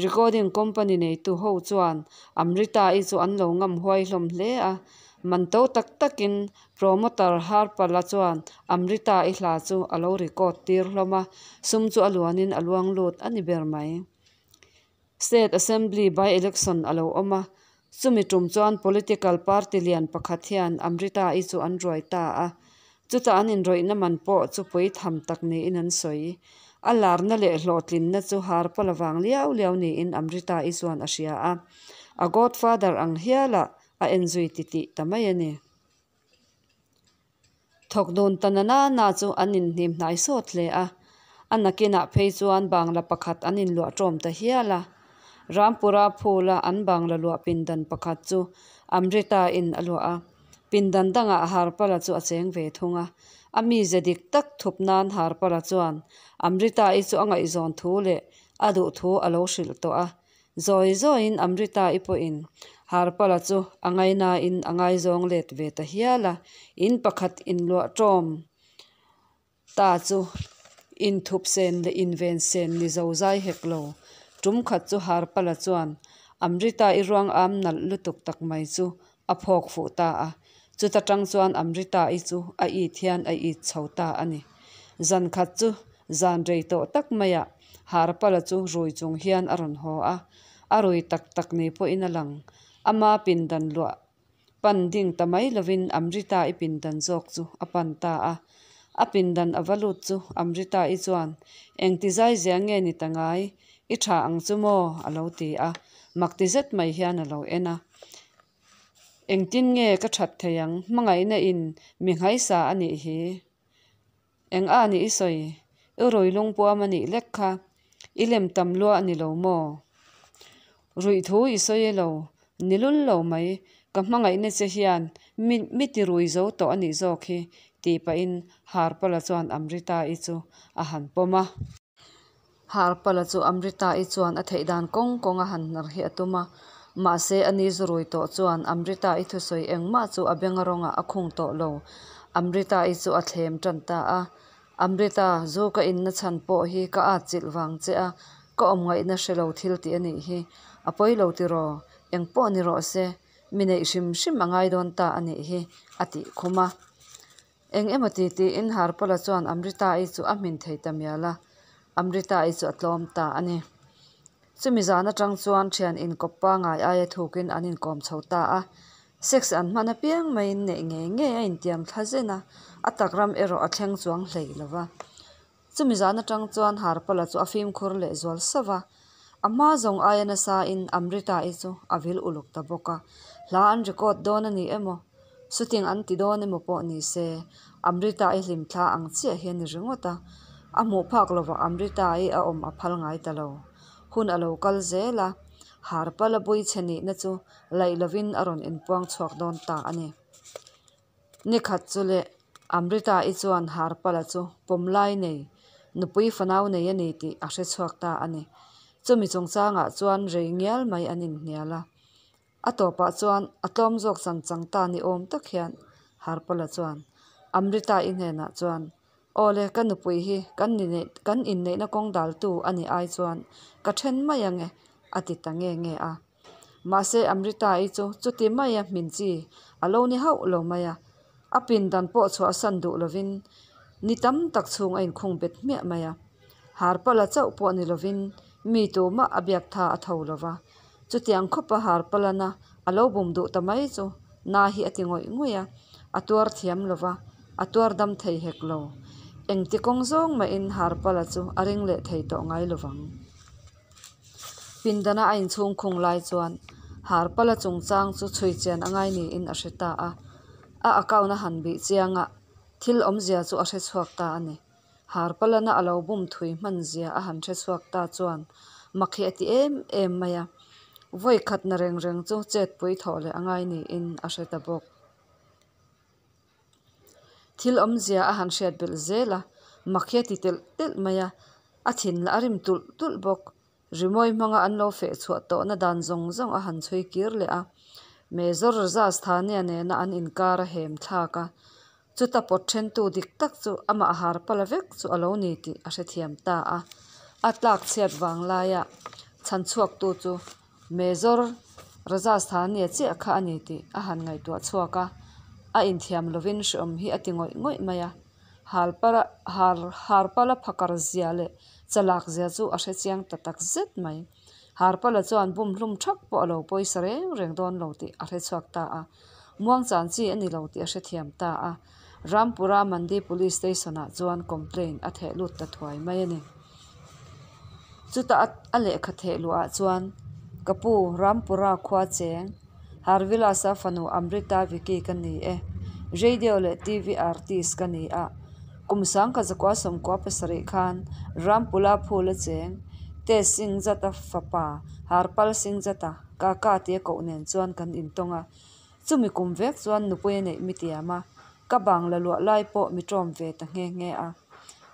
A: recording company neitu ho chuan Amrita-i chu an lo ngam huai hlawm hle a. Man to tak takin promoter Harpal-a chuan Amrita-i hla chu a lo record tir hlawm a, sum chu a luanin a luang lut a ni ber mai. State Assembly by-election a lo awm a, chumi tum chuan political party lian pakhat hian Amrita-i chu an ruai ta a, chutah an inrawihna man pawh chu pui tham tak niin an sawi. A larna leh hlawhtlinna chu Harpal avang liau liau niin Amrita-i chuan a hria a, a godfather ang hialah a enzui titih ta mai a ni. Thawk dun ta na na na chu an inhnim hnai sawt hle a, a nakinah phei chuan bangla pakhat an inluah ṭawm ta hial a. Rampura phula an bangla luah pindan pakhat chu Amrita in a luah a, pindan dangah Harpala chu a cheng ve thung a. A mize dik tak thup nan Harpala chuan Amrita-i chu a ngaihzawn thu leh a duh thu a lo hrilh tawh a. Zawi zawiin Amrita-i pawhin Harpala chu a ngainain a ngaizawng let ve ta hial a, in pakhat inluah ṭawm ta chu inthup sen leh inven sen ni zo zai hek lo. Tum khat chu Harpala chuan Amrita-i ruang am nalh lutuk tak mai chu a phawk fuh ta a, chuta tang chuan Amrita-i chu a it hian a it chho ta a ni. Zan khat chu zan rei tawh tak maiah Harpala chu rui chung hian a rawn haw a, a rui tak tak ni pawhin a lang. Ama pindan luah pan ding ta mai lovin Amrita-i pindan zawk chu a pan ta a. A pindan a va lut chu Amrita-i chuan, Engti zai zia nge ni ta ngai? I tha ang chu maw? a lo ti a, makti zet mai hian a lo en a. Engtin nge ka that thei ang? Hmangaihna in mi nghaisa a nih hi. Eng a nih i sawi? I rui lungpuam a nih lek kha. I lem tam lua a ni lo maw? Ruih thu i sawi e lo. Ni lul lo mai. Ka hmangaihna che hian mi mi ti rui zo tawh a nih zawk hi, tih pahin Harpala chuan Amrita-i chu a han pawm a. Harpala chu Amrita-i chuan a theih dan kawng kawng a han hnar hi a tum a, mahse a ni zu rui tawh chuan Amrita-i thusawi engmah chu a benga rawngah a khung tawh lo. Amrita-i chu a thlem tan ta a, Amrita, zu ka inna chhan pawh hi ka atchilh vang che a, ka awm ngaihna hre lo thil tih a nih hi. A pawi lo tiraw? Eng pawh ni rawh se, mi neih hrim hrim a ngai dawn ta a nih hi, a tih khum a. Eng emaw ti tiin Harpala chuan Amrita-i chu a hmin thei ta mial a, Amrita-i chu a tlawm ta a ni. Chumi zan atang chuan thian inkawp pangai aia thukin an inkawm chho ta a, sex an hman apiang maiin neih ngei ngei a intiam thla zen a, a tak ram erawh a thleng chuang hlei lo va. Chumi zan atang chuan Harpala chu a fimkhur leh zual sauh va, a hma zawng aia nasain Amrita-i chu a vil uluk ta bawk a, hla an record dawn a ni emaw, shooting an ti dawn emaw pawh ni se, Amrita-i hlimthla ang chiah hi a ni ringawt a, a hmuh phak lovah Amrita-i a awm a phal ngai ta lo. Hun a lo kal zel a, Harpala bui chhe nihna chu laih lovin a rawn inpuang chhuak dawn ta a ni. Ni khat chu leh Amrita-i chuan Harpala chu pawmlai nei, nupui fanau nei a ni tih a hre chhuak ta a ni. Chumi chungchangah chuan rei ngial mai an inhnial a. A tawpah chuan a tlawm zawk chan chang ta ni awm tak hian Harpala chuan Amrita-i hnenah chuan. Awle, ka nupui hi kan kan inneihna kawng daltu a nih ai chuan ka then mai ange, a ti ta nge nge a. Mahse Amrita-i chu chuti maia hmin chi a lo ni hauh lo mai a, a pindan pawh chhuahsan duh lovin ni tam tak chhung a inkhung bet hmiah mai a. Harpala chauh pawh ni lovin mi tumah a biak tha a tho lova, chutiang khawpa Harpalana a lo bum duh ta mai chu na hi a ti ngawih ngawih a, a tuar thiam lova, a tuar dam thei hek lo. Engti kawng zawng mahin Harpala chu a ring leh thei tawh ngai lovang. Pindana a inchhung khung lai chuan Harpala chungchang chu chhui chian a ngai niin a hre ta a, a account a han bih chiang a, thil awmzia chu a hre chhuak ta a ni. Harpalana a lo bum thui hman zia a han hre chhuak ta chuan mak hi a ti em em mai a, vawi khatna reng reng chu chetpui thawh leh a ngai niin a hre ta bawk. Thil awmzia a han hriat belh zel a, mak hi a ti telh telh mai a, a thin lah a rim tulh tulh bawk. Rimawi hmanga an lo feh chhuah tawhna dan zawng zawng a han chhui kir leh a, Major Rajasthania nena an inkar a hem thlak a, chuta pawt thentu dik tak chu amah har pala vek chu a lo ni tih a hrethiam ta a. A tlak chhiat vang laia chhan chhuaktu chu Major Rajasthania chiah kha a ni tih a han ngaihtuah chhuak a, a inthiam lovin hreawm hi a ti ngawih ngawih mai a. Harpala phakar zia leh chalak zia chu a hre chiang ta tak zet mai. Harpala chuan bum hlum thak pawh a lo pawisa reng reng dawn lo tih a hre chhuak ta a, muangchan chi a ni lo tih a hrethiam ta a. Rampura Mandi Police Station ah chuan complaint a theh lut ta thuai mai a ni. Chutah a lehkha theh luh ah chuan Ka pu, Rampura khua cheng, Harvilasa fanu Amrita Vicky ka ni e. Radio leh TV artist ka ni a. Kum sangkhat zakua 97 khan Rampula phul a cheng, Tej Singh Jat-a fapa Harpal Singh Jat-a Kaka tia koh nen chuan kan intawng a. Chumi kum vek chuan nupui a neih mi tiam a, ka bangla luah lai pawh mi ṭawm ve ta nghe nghe a.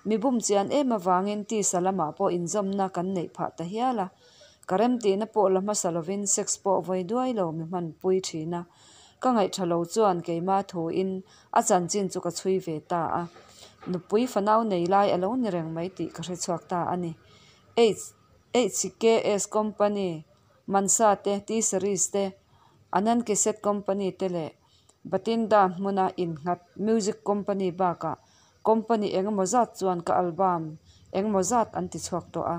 A: Mi bum chian em avangin tisa lamah pawh inzawmna kan neih phah ta hial a. Ka remtihna pawh la hmasa lovin sex pawh vawi duai lo mi hmanpui thin a. Ka ngaihṭha lo chuan keimah thuin a chanchin chu ka chhui ve ta a. Nupui fanau nei lai a lo ni reng mai tih ka hrechhuak ta a ni. HKS Company Mansa te, T-Series te, Anand Cassette Company te leh Bathinda hmuna innghat Music Company bakah company engemaw zat chuan ka album engemaw zat an ti chhuak tawh a.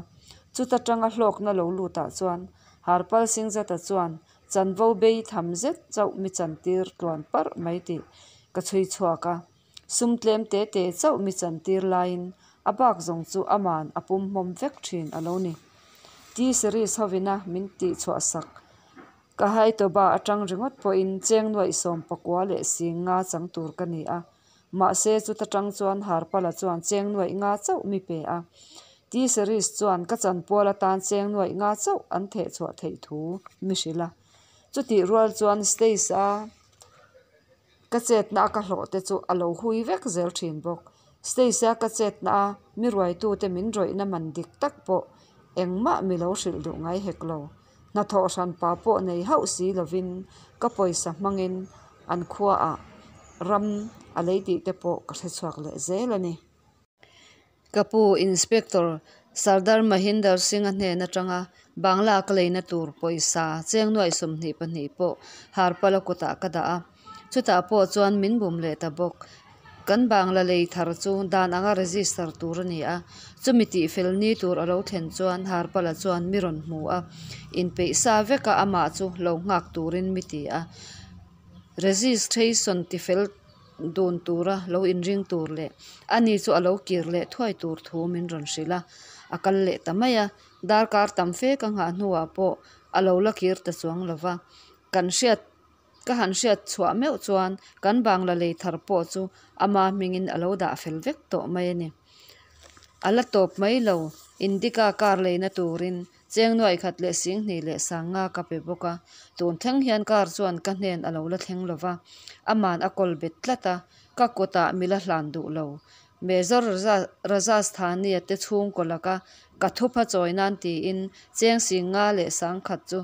A: Chuta tanga hlawkna lo lutah chuan Harpal Singh Jat-a chuan chanvo bei tham zet chauh mi chantir tluan parh mai tih ka chhui chhuak a. Sum tlem te te chauh mi chantir laiin a bak zawng chu aman a pum hmawm vek thin a lo ni. T-series hovina min tih chhuah sak ka hai tawba atang ringawt pawhin cheng nuaih 19 leh 50 chang tur ka ni a. Mahse chuta tang chuan Harpala chuan cheng nuaih nga chauh mi pe a. T-series chuan ka chanpual atan cheng nuaih nga chauh an theh chhuah theih thu mi hrilh a. Chutih rual chuan stage a Ka chetna a ka hlawh te chu a lo hui vek zel thin bawk. Stage a ka chetna a mi ruaitute min rawihna man dik tak pawh engmah mi lo hrilh duh ngai hek lo. Hnathawh hranpa pawh nei hauh si lovin ka pawisa hmangin an khuaah ram a lei tih te pawh ka hrechhuak leh zel a ni. Ka pu Inspector Sardar Mahinder Singh-a hnen atanga Bangla ka leina tur pawisa cheng nuaih 22 pawh Harpala kutah ka dah a, chutah pawh chuan min bum leh ta bawk. Kan Bangla lei thar chu dan anga register tur a ni a, chumi tihfel ni tur a lo thlen chuan Harpala chuan mi rawn hmu a, inpeih sa veka amah chu lo nghak turin mi ti a, registration tifel dun tura lo inring tur leh ani chu a lo kir leh thuai tur thu min rawn hrilh a, a kal leh ta mai a, darkar tam fe ka nghah hnuah pawh a lo la kir ta chuang lo va, kan hriat ka han hriat chhuah meuh chuan kan bangla lei thar pawh chu ama hmingin a lo dah fel vek tawh mai a ni. A la tawp mai lo, Indica car leina turin Cheng nuaih khat leh 2000 leh 50 ka pe bawk a, tun thleng hian car chuan ka hnen a lo la thleng lo va, aman a kawl bet tlat a, ka kutah mi la hlan duh lo. Major Rajasthani-a te chhungkaw laka ka thupha chawi nan tiin cheng 50 leh 1000 chu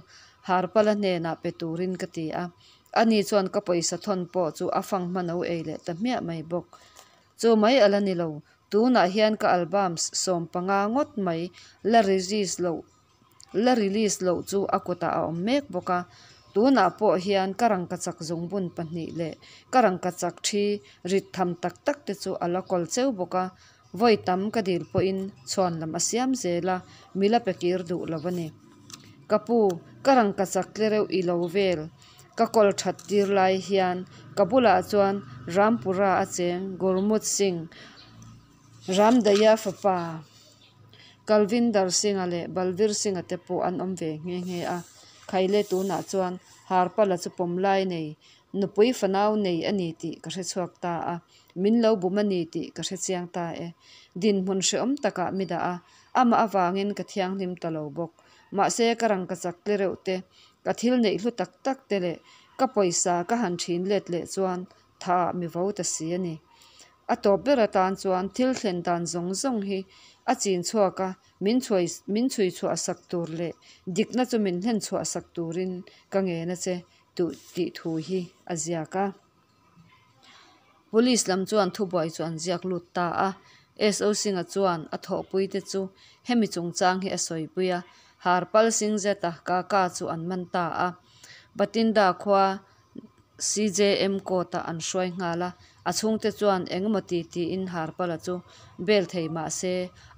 A: Harpala hnenah pe turin ka ti a, ani chuan ka pawisa thawn pawh chu a fanghma no ei leh ta hmiah mai bawk. Chu mai a la ni lo. Tunah hian ka albums 15 ngawt mai la release loh la release loh chu a kutah a awm mek bawk a. Tunah pawh hian ka rangkachak zungbun pahnih leh ka rangkachak thi rit tham tak tak te chu a la kawl cheu bawk a. Vawi tam ka dil pawhin chhuan lam a siam zel a, mi la pe kir duh lo a ni. Ka pu, ka rangkachak tle reuh i lo vel ka kawl that tir lai hian ka bulah chuan Rampura a cheng Gurmut Singh, Ramdaya fapa Kalvinder Singh-a leh Balvir Singh-a te pawh an awm ve nghe nghe a. Khaile tunah chuan Harpala chu pawmlai nei, nupui fanau nei a ni tih ka hrechhuak ta a. Min lo bum a ni tih ka hre chiang ta e. Dinhmun hrehawm takah mi dah a, amah avangin ka thianghlim ta lo bawk. Mahse ka rangkachak tle reuh te, ka thil neih hlu tak tak te leh ka pawisa ka han thin let leh chuan tha mi vo ta si a ni. A tawp ber atan chuan thil thlen dan zawng zawng hi a chin chhuak a, min chhuai min chhui chhuah sak tur leh dikna chu min hlen chhuah sak turin ka ngen a che tuh tih thu hi a ziak a. Police lam chuan thubuai chu an ziak lut ta a. SO Singh-a chuan a thawhpuite chu hemi chungchang hi a sawipui a, Harpal Singh zeta Kaka chu an man ta a. Bathinda khua CJM court-ah an hruai nghal a, a chhungte chuan engemaw ti tiin Harpal-a chu bail thei mah se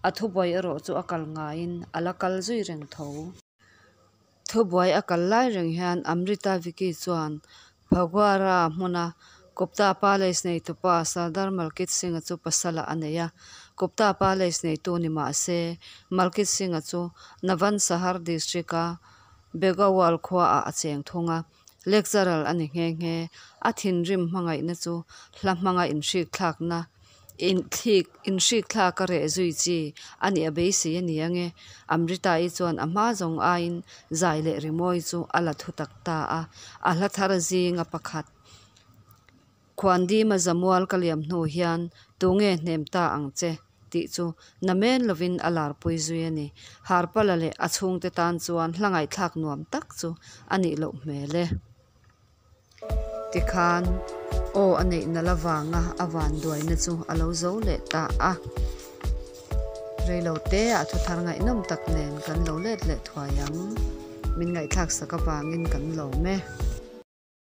A: a thubuai erawh chu a kal ngaiin a la kal zui reng tho. Thubuai a kal lai reng hian Amrita Vicky chuan Phagwara hmuna Gupta Palace neitupa Sardar Malkit Singh-a chu pasalah a nei a. Gupta Palace neitu ni mah se, Malkit Singh-a chu Navan Sahar District-a Begawal khuaah a cheng thung a. Lecturer a ni nghe nghe. A thinrim hmangaihna chu hla hmanga inhrikthlakna Inthlik, inhrikthlak a reh zui chi a nih a beisei a ni ange. Amrita-i chuan a hma zawng aiin zai leh rimawi chu a la thu tak ta a. A hla thar zinga pakhat, Khuandima Zamual ka liam hnu hian tunge hnem ta ang che? tih chu namen lovin a larpui zui a ni. Harpala leh a chhungte tan chuan hla ngaihthlak nuam tak chu a nih loh hmel e. Tikhan aw a neih nalh avanga a vanduaina chu a lo zo leh ta a. Reilo te ah thuthar ngaihnawm tak nen kan lo let leh thuai ang. Min ngaihthlak sak avangin kan lawm e.